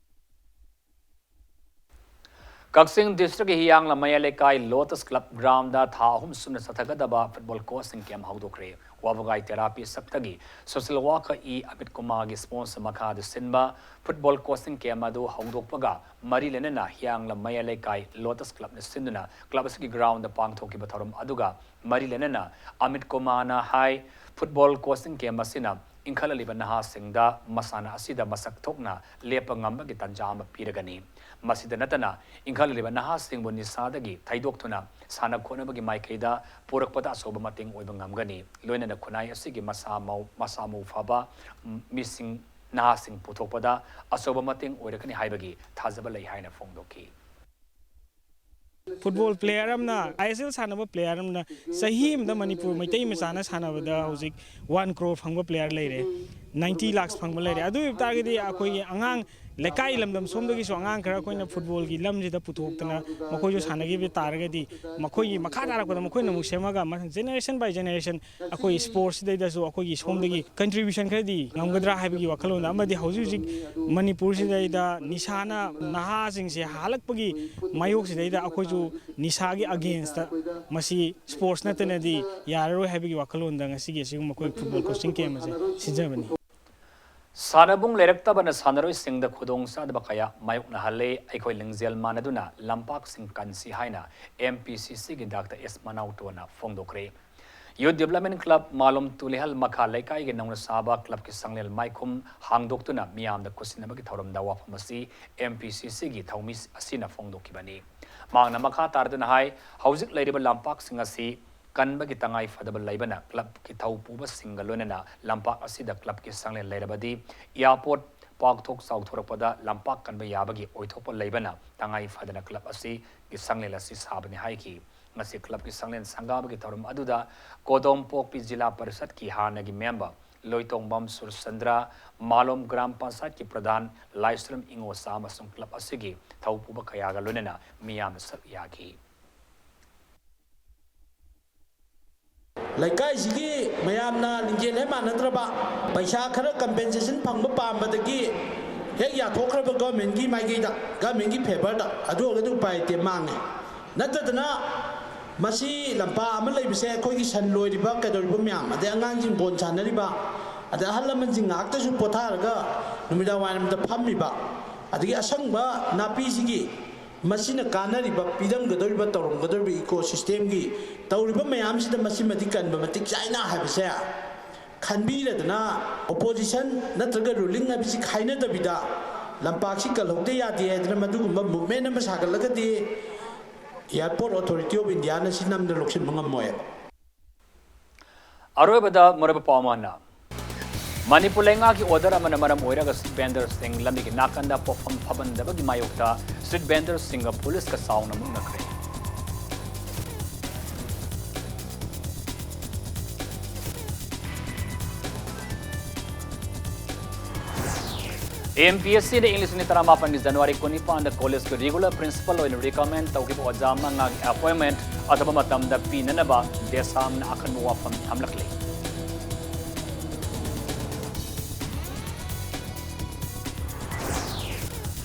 ꯀꯛꯆꯤꯡ district ꯀꯤ ꯍꯤꯌꯥꯡꯂꯝ ꯃꯌꯥꯏ ꯂꯩꯀꯥꯏ Lotus Club ground ꯗ ꯊꯥ ꯑꯍꯨꯝ ꯁꯨꯞꯅ ꯆꯠꯊꯒꯗꯕ football coaching camp ꯍꯧꯗꯣꯛꯈ꯭ꯔꯦ꯫ ꯋꯥꯕꯒꯥꯏ ꯇꯦꯔꯥ ꯄꯤꯁꯛꯇꯒꯤ social worker E Amit ꯀꯨꯃꯥꯔꯒꯤ sponsor ꯃꯈꯥꯗ ꯁꯤꯟꯕ football coaching camp ꯑꯗꯨ ꯍꯧꯗꯣꯛꯄꯒ ꯃꯔꯤ ꯂꯩꯅꯅ ꯍꯤꯌꯥꯡꯂꯝ ꯃꯌꯥꯏ ꯂꯩꯀꯥꯏ Lotus Club ꯅ ꯁꯤꯟꯗꯨꯅ club ꯑꯁꯤꯒꯤ ground ꯗ ꯄꯥꯡꯊꯣꯛꯈꯤꯕ ꯊꯧꯔꯝ ꯑꯗꯨꯒ ꯃꯔꯤ ꯂꯩꯅꯅ ꯑꯃꯤꯠ ꯀꯨꯃꯥꯔꯅ ꯍꯥꯏ, football coaching camp ꯑꯁꯤꯅ ꯏꯟꯈꯠꯂꯛꯂꯤꯕ ꯅꯍꯥꯁꯤꯡꯗ ꯃꯁꯥꯟꯅ ꯑꯁꯤꯗ ꯃꯁꯛ ꯊꯣꯛꯅ ꯂꯦꯞꯄ ꯉꯝꯕꯒꯤ ꯇꯥꯟꯖꯥ ꯑꯃ ꯄꯤꯔꯒꯅꯤ꯫ ꯃꯁꯤꯗ ꯅꯠꯇꯅ, ꯏꯟꯈꯠꯂꯛꯂꯤꯕ ꯅꯍꯥꯁꯤꯡꯕꯨ ꯅꯤꯁꯥꯗꯒꯤ ꯊꯩꯗꯣꯛꯇꯨꯅ ꯁꯥꯟꯅ ꯈꯣꯠꯅꯕꯒꯤ ꯃꯥꯏꯀꯩꯗ ꯄꯨꯔꯛꯄꯗ ꯑꯆꯧꯕ ꯃꯇꯦꯡ ꯑꯣꯏꯕ ꯉꯝꯒꯅꯤ꯫ ꯂꯣꯏꯅꯅ ꯈꯨꯟꯅꯥꯏ ꯑꯁꯤꯒꯤ ꯃꯁꯥ ꯃꯎ, ꯃꯁꯥ ꯃꯎ ꯐꯕ ꯃꯤꯁꯤꯡ, ꯅꯍꯥꯁꯤꯡ ꯄꯨꯊꯣꯛꯄꯗ ꯑꯆꯧꯕ ꯃꯇꯦꯡ ꯑꯣꯏꯔꯒꯅꯤ ꯍꯥꯏꯕꯒꯤ ꯊꯥꯖꯕ ꯂꯩ ꯍꯥꯏꯅ ꯐꯣꯡꯗꯣꯛꯈꯤ꯫ Football player ꯑꯃꯅ, I S L ꯁꯥꯟꯅꯕ player ꯑꯃꯅ ꯆꯍꯤ ꯑꯃꯗ ꯃꯅꯤꯄꯨꯔ ꯃꯩꯇꯩ ꯃꯆꯥꯅ ꯁꯥꯟꯅꯕꯗ ꯍꯧꯖꯤꯛ one crore ꯐꯪꯕ player ꯂꯩꯔꯦ, ninety lakhs ꯐꯪꯕ ꯂꯩꯔꯦ꯫ ꯑꯗꯨ ꯑꯣꯏꯕ ꯇꯥꯔꯒꯗꯤ ꯑꯩꯈꯣꯏꯒꯤ ꯑꯉꯥꯡ ꯂꯩꯀꯥꯏ ꯂꯝꯗꯝ ꯁꯣꯝꯗꯒꯤꯁꯨ ꯑꯉꯥꯡ ꯈꯔ ꯑꯩꯈꯣꯏꯅ ꯐꯨꯠꯕꯣꯜꯒꯤ ꯂꯝꯁꯤꯗ ꯄꯨꯊꯣꯛꯇꯅ ꯃꯈꯣꯏꯁꯨ ꯁꯥꯟꯅꯈꯤꯕ ꯇꯥꯔꯒꯗꯤ, ꯃꯈꯣꯏꯒꯤ ꯃꯈꯥ ꯇꯥꯔꯛꯄꯗ ꯃꯈꯣꯏꯅ ꯑꯃꯨꯛ ꯁꯦꯝꯃꯒ ꯖꯦꯅꯦꯔꯦꯁꯟ ꯕꯥꯏ ꯖꯦꯅꯦꯔꯦꯁꯟ ꯑꯩꯈꯣꯏ ꯁ꯭ꯄꯣꯔꯠꯁꯁꯤꯗꯩꯗꯁꯨ ꯑꯩꯈꯣꯏꯒꯤ ꯁꯣꯝꯗꯒꯤ ꯀꯟꯇ꯭ꯔꯤꯕ꯭ꯌꯨꯁꯟ ꯈꯔꯗꯤ ꯉꯝꯒꯗ꯭ꯔꯥ ꯍꯥꯏꯕꯒꯤ ꯋꯥꯈꯜꯂꯣꯟꯗ, ꯑꯃꯗꯤ ꯍꯧꯖꯤꯛ ꯍꯧꯖꯤꯛ ꯃꯅꯤꯄꯨꯔꯁꯤꯗꯩꯗ ꯅꯤꯁꯥꯅ ꯅꯍꯥꯁꯤꯡꯁꯦ ꯍꯥꯜꯂꯛꯄꯒꯤ ꯃꯥꯌꯣꯛꯁꯤꯗꯩꯗ ꯑꯩꯈꯣꯏꯁꯨ ꯅꯤꯁꯥꯒꯤ ꯑꯒꯦꯟꯁꯇ ꯃꯁꯤ ꯁ꯭ꯄꯣꯔꯠꯁ ꯅꯠꯇꯅꯗꯤ ꯌꯥꯔꯔꯣꯏ ꯍꯥꯏꯕꯒꯤ ꯋꯥꯈꯜꯂꯣꯟꯗ ꯉꯁꯤꯒꯤ ꯑꯁꯤꯒꯨꯝꯕ ꯑꯩꯈꯣꯏ ꯐꯨꯠꯕꯣꯜ ꯀꯣꯆꯤꯡ ꯀꯦꯝ ꯑꯁꯦ ꯁꯤꯟꯖꯕꯅꯤ꯫ ꯁꯥꯟꯅꯕꯨꯡ ꯂꯩꯔꯛꯇꯕꯅ ꯁꯥꯟꯅꯔꯣꯏꯁꯤꯡꯗ ꯈꯨꯗꯣꯡꯆꯥꯗꯕ ꯀꯌꯥ ꯃꯥꯌꯣꯛꯅꯍꯜꯂꯦ, ꯑꯩꯈꯣꯏ ꯂꯤꯡꯖꯦꯜ ꯃꯥꯟꯅꯗꯨꯅ ꯂꯝꯄꯥꯛꯁꯤꯡ ꯀꯟꯁꯤ ꯍꯥꯏꯅ ꯑꯦꯝ ꯄꯤ ꯁꯤ ꯁꯤꯒꯤ ꯗꯥꯛꯇꯔ ꯑꯦꯁ ꯃꯅꯥꯎꯇꯣꯅ ꯐꯣꯡꯗꯣꯛꯈ꯭ꯔꯦ꯫ ꯌꯨꯠ ꯗꯤꯕ꯭ꯂꯞꯃꯦꯟ ꯀ꯭ꯂꯕ ꯃꯥꯂꯣꯝ ꯇꯨꯂꯤꯍꯜ ꯃꯈꯥ ꯂꯩꯀꯥꯏꯒꯤ ꯅꯧꯅ ꯁꯥꯕ ꯀ꯭ꯂꯕꯀꯤ ꯁꯪꯂꯦꯟ ꯃꯥꯏꯈꯨꯝ ꯍꯥꯡꯗꯣꯛꯇꯨꯅ ꯃꯤꯌꯥꯝꯗ ꯈꯨꯠꯁꯤꯟꯅꯕꯒꯤ ꯊꯧꯔꯝꯗ ꯋꯥꯐꯝ ꯑꯁꯤ ꯑꯦꯝ ꯄꯤ ꯁꯤ ꯁꯤꯒꯤ ꯊꯧꯃꯤ ꯑꯁꯤꯅ ꯐꯣꯡꯗꯣꯛꯈꯤꯕꯅꯤ꯫ ꯃꯍꯥꯛꯅ ꯃꯈꯥ ꯇꯥꯔꯗꯨꯅ ꯍꯥꯏ, ꯍꯧꯖꯤꯛ ꯂꯩꯔꯤꯕ ꯂꯝꯄꯥꯛꯁꯤꯡ ꯑꯁꯤ ꯀꯟꯕꯒꯤ ꯇꯉꯥꯏ ꯐꯗꯕ ꯂꯩꯕꯅ ꯀ꯭ꯂꯕꯀꯤ ꯊꯧ ꯄꯨꯕꯁꯤꯡꯒ ꯂꯣꯏꯅꯅ ꯂꯝꯄꯥꯛ ꯑꯁꯤꯗ ꯀ꯭ꯂꯕꯀꯤ ꯁꯪꯂꯦꯟ ꯂꯩꯔꯕꯗꯤ ꯏꯌꯥꯔꯄꯣꯔꯠ ꯄꯥꯛꯊꯣꯛ ꯆꯥꯎꯊꯣꯔꯛꯄꯗ ꯂꯝꯄꯥꯛ ꯀꯟꯕ ꯌꯥꯕꯒꯤ ꯑꯣꯏꯊꯣꯛꯄ ꯂꯩꯕꯅ ꯇꯉꯥꯏ ꯐꯗꯅ ꯀ꯭ꯂꯕ ꯑꯁꯤꯒꯤ ꯁꯪꯂꯦꯟ ꯑꯁꯤ ꯁꯥꯕꯅꯤ ꯍꯥꯏꯈꯤ꯫ ꯉꯁꯤ ꯀ꯭ꯂꯕꯀꯤ ꯁꯪꯂꯦꯟ ꯁꯪꯒꯥꯕꯒꯤ ꯊꯧꯔꯝ ꯑꯗꯨꯗ ꯀꯣꯗꯣꯝꯄꯣꯛꯄꯤ ꯖꯤꯂꯥ ꯄꯔꯤꯁꯠꯀꯤ ꯍꯥꯟꯅꯒꯤ ꯃꯦꯝꯕꯔ ꯂꯣꯏꯇꯣꯡꯕꯝ ꯁꯨꯔꯆꯟꯗ꯭ꯔ, ꯃꯥꯂꯣꯝ ꯒ꯭ꯔꯥꯝ ꯄꯟꯆꯥꯌꯠꯀꯤ ꯄ꯭ꯔꯙꯥꯟ ꯂꯥꯏꯁ꯭ꯔꯝ ꯏꯉꯣꯆꯥ ꯑꯃꯁꯨꯡ ꯀ꯭ꯂꯕ ꯑꯁꯤꯒꯤ ꯊꯧꯄꯨꯕ ꯀꯌꯥꯒ ꯂꯣꯏꯅꯅ ꯃꯤꯌꯥꯝꯅ ꯁꯔꯨꯛ ꯌꯥꯈꯤ꯫ ꯂꯩꯀꯥꯏꯁꯤꯒꯤ ꯃꯌꯥꯝꯅ ꯂꯤꯡꯖꯦꯜ ꯍꯦꯛ ꯃꯥꯟꯅꯗ꯭ꯔꯕ, ꯄꯩꯁꯥ ꯈꯔ ꯀꯝꯄꯦꯟꯁꯦꯁꯟ ꯐꯪꯕ ꯄꯥꯝꯕꯗꯒꯤ ꯍꯦꯛ ꯌꯥꯊꯣꯛꯈ꯭ꯔꯕ ꯒꯚꯔꯟꯃꯦꯟꯒꯤ ꯃꯥꯏꯀꯩꯗ, ꯒꯚꯔꯟꯃꯦꯟꯒꯤ ꯐꯦꯚꯔꯗ, ꯑꯗꯨ ꯑꯣꯏꯔꯒꯗꯤ ꯎꯄꯥꯏ ꯂꯩꯇꯦ, ꯃꯥꯡꯉꯦ꯫ ꯅꯠꯇꯗꯅ ꯃꯁꯤ ꯂꯝꯄꯥꯛ ꯑꯃ ꯂꯩꯕꯁꯦ ꯑꯩꯈꯣꯏꯒꯤ ꯁꯟ ꯂꯣꯏꯔꯤꯕ ꯀꯩꯗꯧꯔꯤꯕ ꯃꯌꯥꯝ, ꯑꯗꯩ ꯑꯉꯥꯡꯁꯤꯡ ꯕꯣꯜ ꯁꯥꯟꯅꯔꯤꯕ, ꯑꯗꯩ ꯑꯍꯜ ꯂꯃꯟꯁꯤꯡ ꯉꯥꯏꯍꯥꯛꯇꯁꯨ ꯄꯣꯊꯥꯔꯒ ꯅꯨꯃꯤꯗꯥꯡ ꯋꯥꯏꯔꯝꯗ ꯐꯝꯃꯤꯕ, ꯑꯗꯒꯤ ꯑꯁꯪꯕ ꯅꯥꯄꯤꯁꯤꯒꯤ ꯃꯁꯤꯅ ꯀꯥꯟꯅꯔꯤꯕ, ꯄꯤꯔꯝꯒꯗꯧꯔꯤꯕ, ꯇꯧꯔꯝꯒꯗꯧꯔꯤꯕ ꯏꯀꯣ ꯁꯤꯁꯇꯦꯝꯒꯤ ꯇꯧꯔꯤꯕ ꯃꯌꯥꯝꯁꯤꯗ ꯃꯁꯤꯃꯗꯤ ꯀꯟꯕ ꯃꯇꯤꯛ ꯆꯥꯏꯅ ꯍꯥꯏꯕꯁꯦ ꯈꯟꯕꯤꯔꯗꯅ, ꯑꯣꯄꯣꯖꯤꯁꯟ ꯅꯠꯇ꯭ꯔꯒ ꯔꯨꯂꯤꯡ ꯍꯥꯏꯕꯁꯤ ꯈꯥꯏꯅꯗꯕꯤꯗ, ꯂꯝꯄꯥꯛꯁꯤ ꯀꯜꯍꯧꯗ ꯌꯥꯗꯦ ꯍꯥꯏꯗꯅ ꯃꯗꯨꯒꯨꯝꯕ ꯃꯨꯚꯃꯦꯟ ꯑꯃ ꯁꯥꯒꯠꯂꯒꯗꯤ Airport Authority of Indiaꯅ ꯁꯤ ꯅꯝꯗꯅ ꯂꯧꯁꯤꯟꯕ ꯉꯝꯃꯣꯏꯕ꯫ ꯑꯔꯣꯏꯕꯗ ꯃꯔꯨꯞ ꯄꯥꯎ ꯑꯃꯅ, ꯃꯅꯤꯄꯨꯔ ꯂꯩꯉꯥꯛꯀꯤ ꯑꯣꯔꯗꯔ ꯑꯃꯅ ꯃꯔꯝ ꯑꯣꯏꯔꯒ ꯁ꯭ꯇ꯭ꯔꯤꯠ ꯚꯦꯟꯗꯔꯁꯤꯡ ꯂꯝꯕꯤꯒꯤ ꯅꯥꯀꯟꯗ ꯄꯣꯠꯐꯝ ꯐꯝꯍꯟꯗꯕꯒꯤ ꯃꯥꯌꯣꯛꯇ ꯁ꯭ꯇ꯭ꯔꯤꯠ ꯚꯦꯟꯗꯔꯁꯤꯡꯒ ꯄꯨꯂꯤꯁꯀ ꯆꯥꯎꯅ ꯃꯨꯛꯅꯈ꯭ꯔꯦ꯫ ꯑꯦꯝ ꯄꯤ ꯑꯦꯁ ꯁꯤꯅ ꯏꯪ ꯂꯤꯁꯤꯡ ꯑꯅꯤ ꯇꯔꯥꯃꯥꯄꯟꯒꯤ ꯖꯅꯋꯥꯔꯤ ꯀꯨꯟꯅꯤꯄꯥꯟꯗ ꯀꯣꯂꯦꯖꯀꯤ ꯔꯤꯒꯨꯂꯔ ꯄ꯭ꯔꯤꯟꯁꯤꯄꯜ ꯑꯣꯏꯅ ꯔꯤꯀꯃꯦꯟ ꯇꯧꯈꯤꯕ ꯑꯣꯖꯥ ꯃꯉꯥꯒꯤ ꯑꯦꯄꯣꯏꯟꯃꯦꯟꯠ ꯑꯊꯨꯕ ꯃꯇꯝꯗ ꯄꯤꯅꯅꯕ ꯗꯦꯁꯥꯝꯅ ꯑꯀꯟꯕ ꯋꯥꯐꯝ ꯊꯝꯂꯛꯂꯤ꯫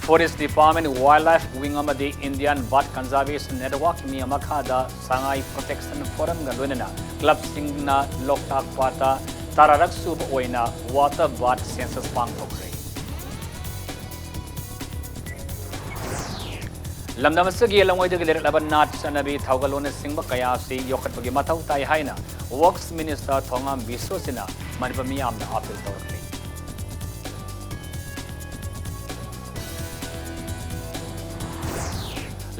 Forest department, wild life wing ꯑꯃꯗꯤ ꯏꯟꯗꯤꯌꯥꯟ ꯕꯥꯔꯗ ꯀꯟꯖꯥꯔꯕꯦꯁꯟ ꯅꯦꯠꯋꯥꯔꯛꯀꯤ ꯃꯤ ꯃꯈꯥꯗ ꯁꯉꯥꯏ ꯄ꯭ꯔꯣꯇꯦꯛꯁꯟ ꯐꯣꯔꯝꯒ ꯂꯣꯏꯅꯅ ꯀ꯭ꯂꯕꯁꯤꯡꯅ ꯂꯣꯛꯇꯥꯛ ꯄꯥꯠꯇ ꯇꯔꯥꯔꯛ ꯁꯨꯕ ꯑꯣꯏꯅ ꯋꯥꯇꯔ ꯕꯥꯔꯗ ꯁꯦꯟꯁꯁ ꯄꯥꯡꯊꯣꯛꯈ꯭ꯔꯦ꯫ ꯂꯝꯗꯝ ꯑꯁꯤꯒꯤ ꯂꯝꯉꯣꯏꯗꯒꯤ ꯂꯩꯔꯛꯂꯕ ꯅꯥꯠ ꯆꯠꯅꯕꯤ ꯊꯧꯒꯜꯂꯣꯟꯅꯆꯤꯡꯕ ꯀꯌꯥ ꯑꯁꯤ ꯌꯣꯛꯈꯠꯄꯒꯤ ꯃꯊꯧ ꯇꯥꯏ ꯍꯥꯏꯅ ꯋꯔꯛꯁ ꯃꯤꯅꯤꯁꯇꯔ ꯊꯣꯉꯥꯝ ꯕꯤꯁꯣꯁꯤꯅ ꯃꯅꯤꯄꯨꯔ ꯃꯤꯌꯥꯝꯗ ꯑꯥꯄꯤꯜ ꯇꯧꯔꯛꯂꯤ꯫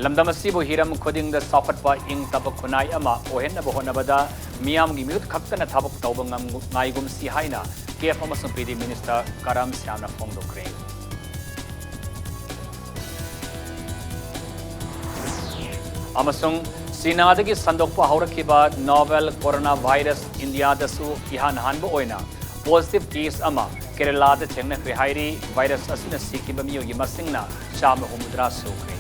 ꯂꯝꯗꯝ ꯑꯁꯤꯕꯨ ꯍꯤꯔꯝ ꯈꯨꯗꯤꯡꯗ ꯆꯥꯎꯈꯠꯄ ꯏꯪ ꯇꯞꯄ ꯈꯨꯟꯅꯥꯏ ꯑꯃ ꯑꯣꯏꯍꯟꯅꯕ ꯍꯣꯠꯅꯕꯗ ꯃꯤꯌꯥꯝꯒꯤ ꯃꯤꯍꯨꯠ ꯈꯛꯇꯅ ꯊꯕꯛ ꯇꯧꯕ ꯉꯝ-, ꯉꯥꯏꯒꯨꯝꯁꯤ ꯍꯥꯏꯅ ꯀꯦꯐ ꯑꯃꯁꯨꯡ ꯄꯤ ꯗꯤ ꯃꯤꯅꯤꯁꯇꯔ ꯀꯔꯝ ꯁ꯭ꯌꯥꯝꯅ ꯐꯣꯡꯗꯣꯛꯈ꯭ꯔꯦ꯫ ꯑꯃꯁꯨꯡ ꯆꯤꯅꯥꯗꯒꯤ ꯁꯟꯗꯣꯛꯄ ꯍꯧꯔꯛꯈꯤꯕ ꯅꯣꯚꯦꯜ ꯀꯣꯔꯣꯅꯥ ꯚꯥꯏꯔꯁ ꯏꯟꯗꯤꯌꯥꯗꯁꯨ ꯏꯍꯥꯟ ꯍꯥꯟꯕ ꯑꯣꯏꯅ ꯄꯣꯖꯤꯇꯤꯚ ꯀꯦꯁ ꯑꯃ ꯀꯦꯔꯂꯥꯗ ꯊꯦꯡꯅꯈ꯭ꯔꯦ ꯍꯥꯏꯔꯤ꯫ ꯚꯥꯏꯔꯁ ꯑꯁꯤꯅ ꯁꯤꯈꯤꯕ ꯃꯤꯑꯣꯏꯒꯤ ꯃꯁꯤꯡꯅ ꯆꯥꯝꯃ ꯍꯨꯝꯐꯨꯇꯔꯥ ꯁꯨꯈ꯭ꯔꯦ꯫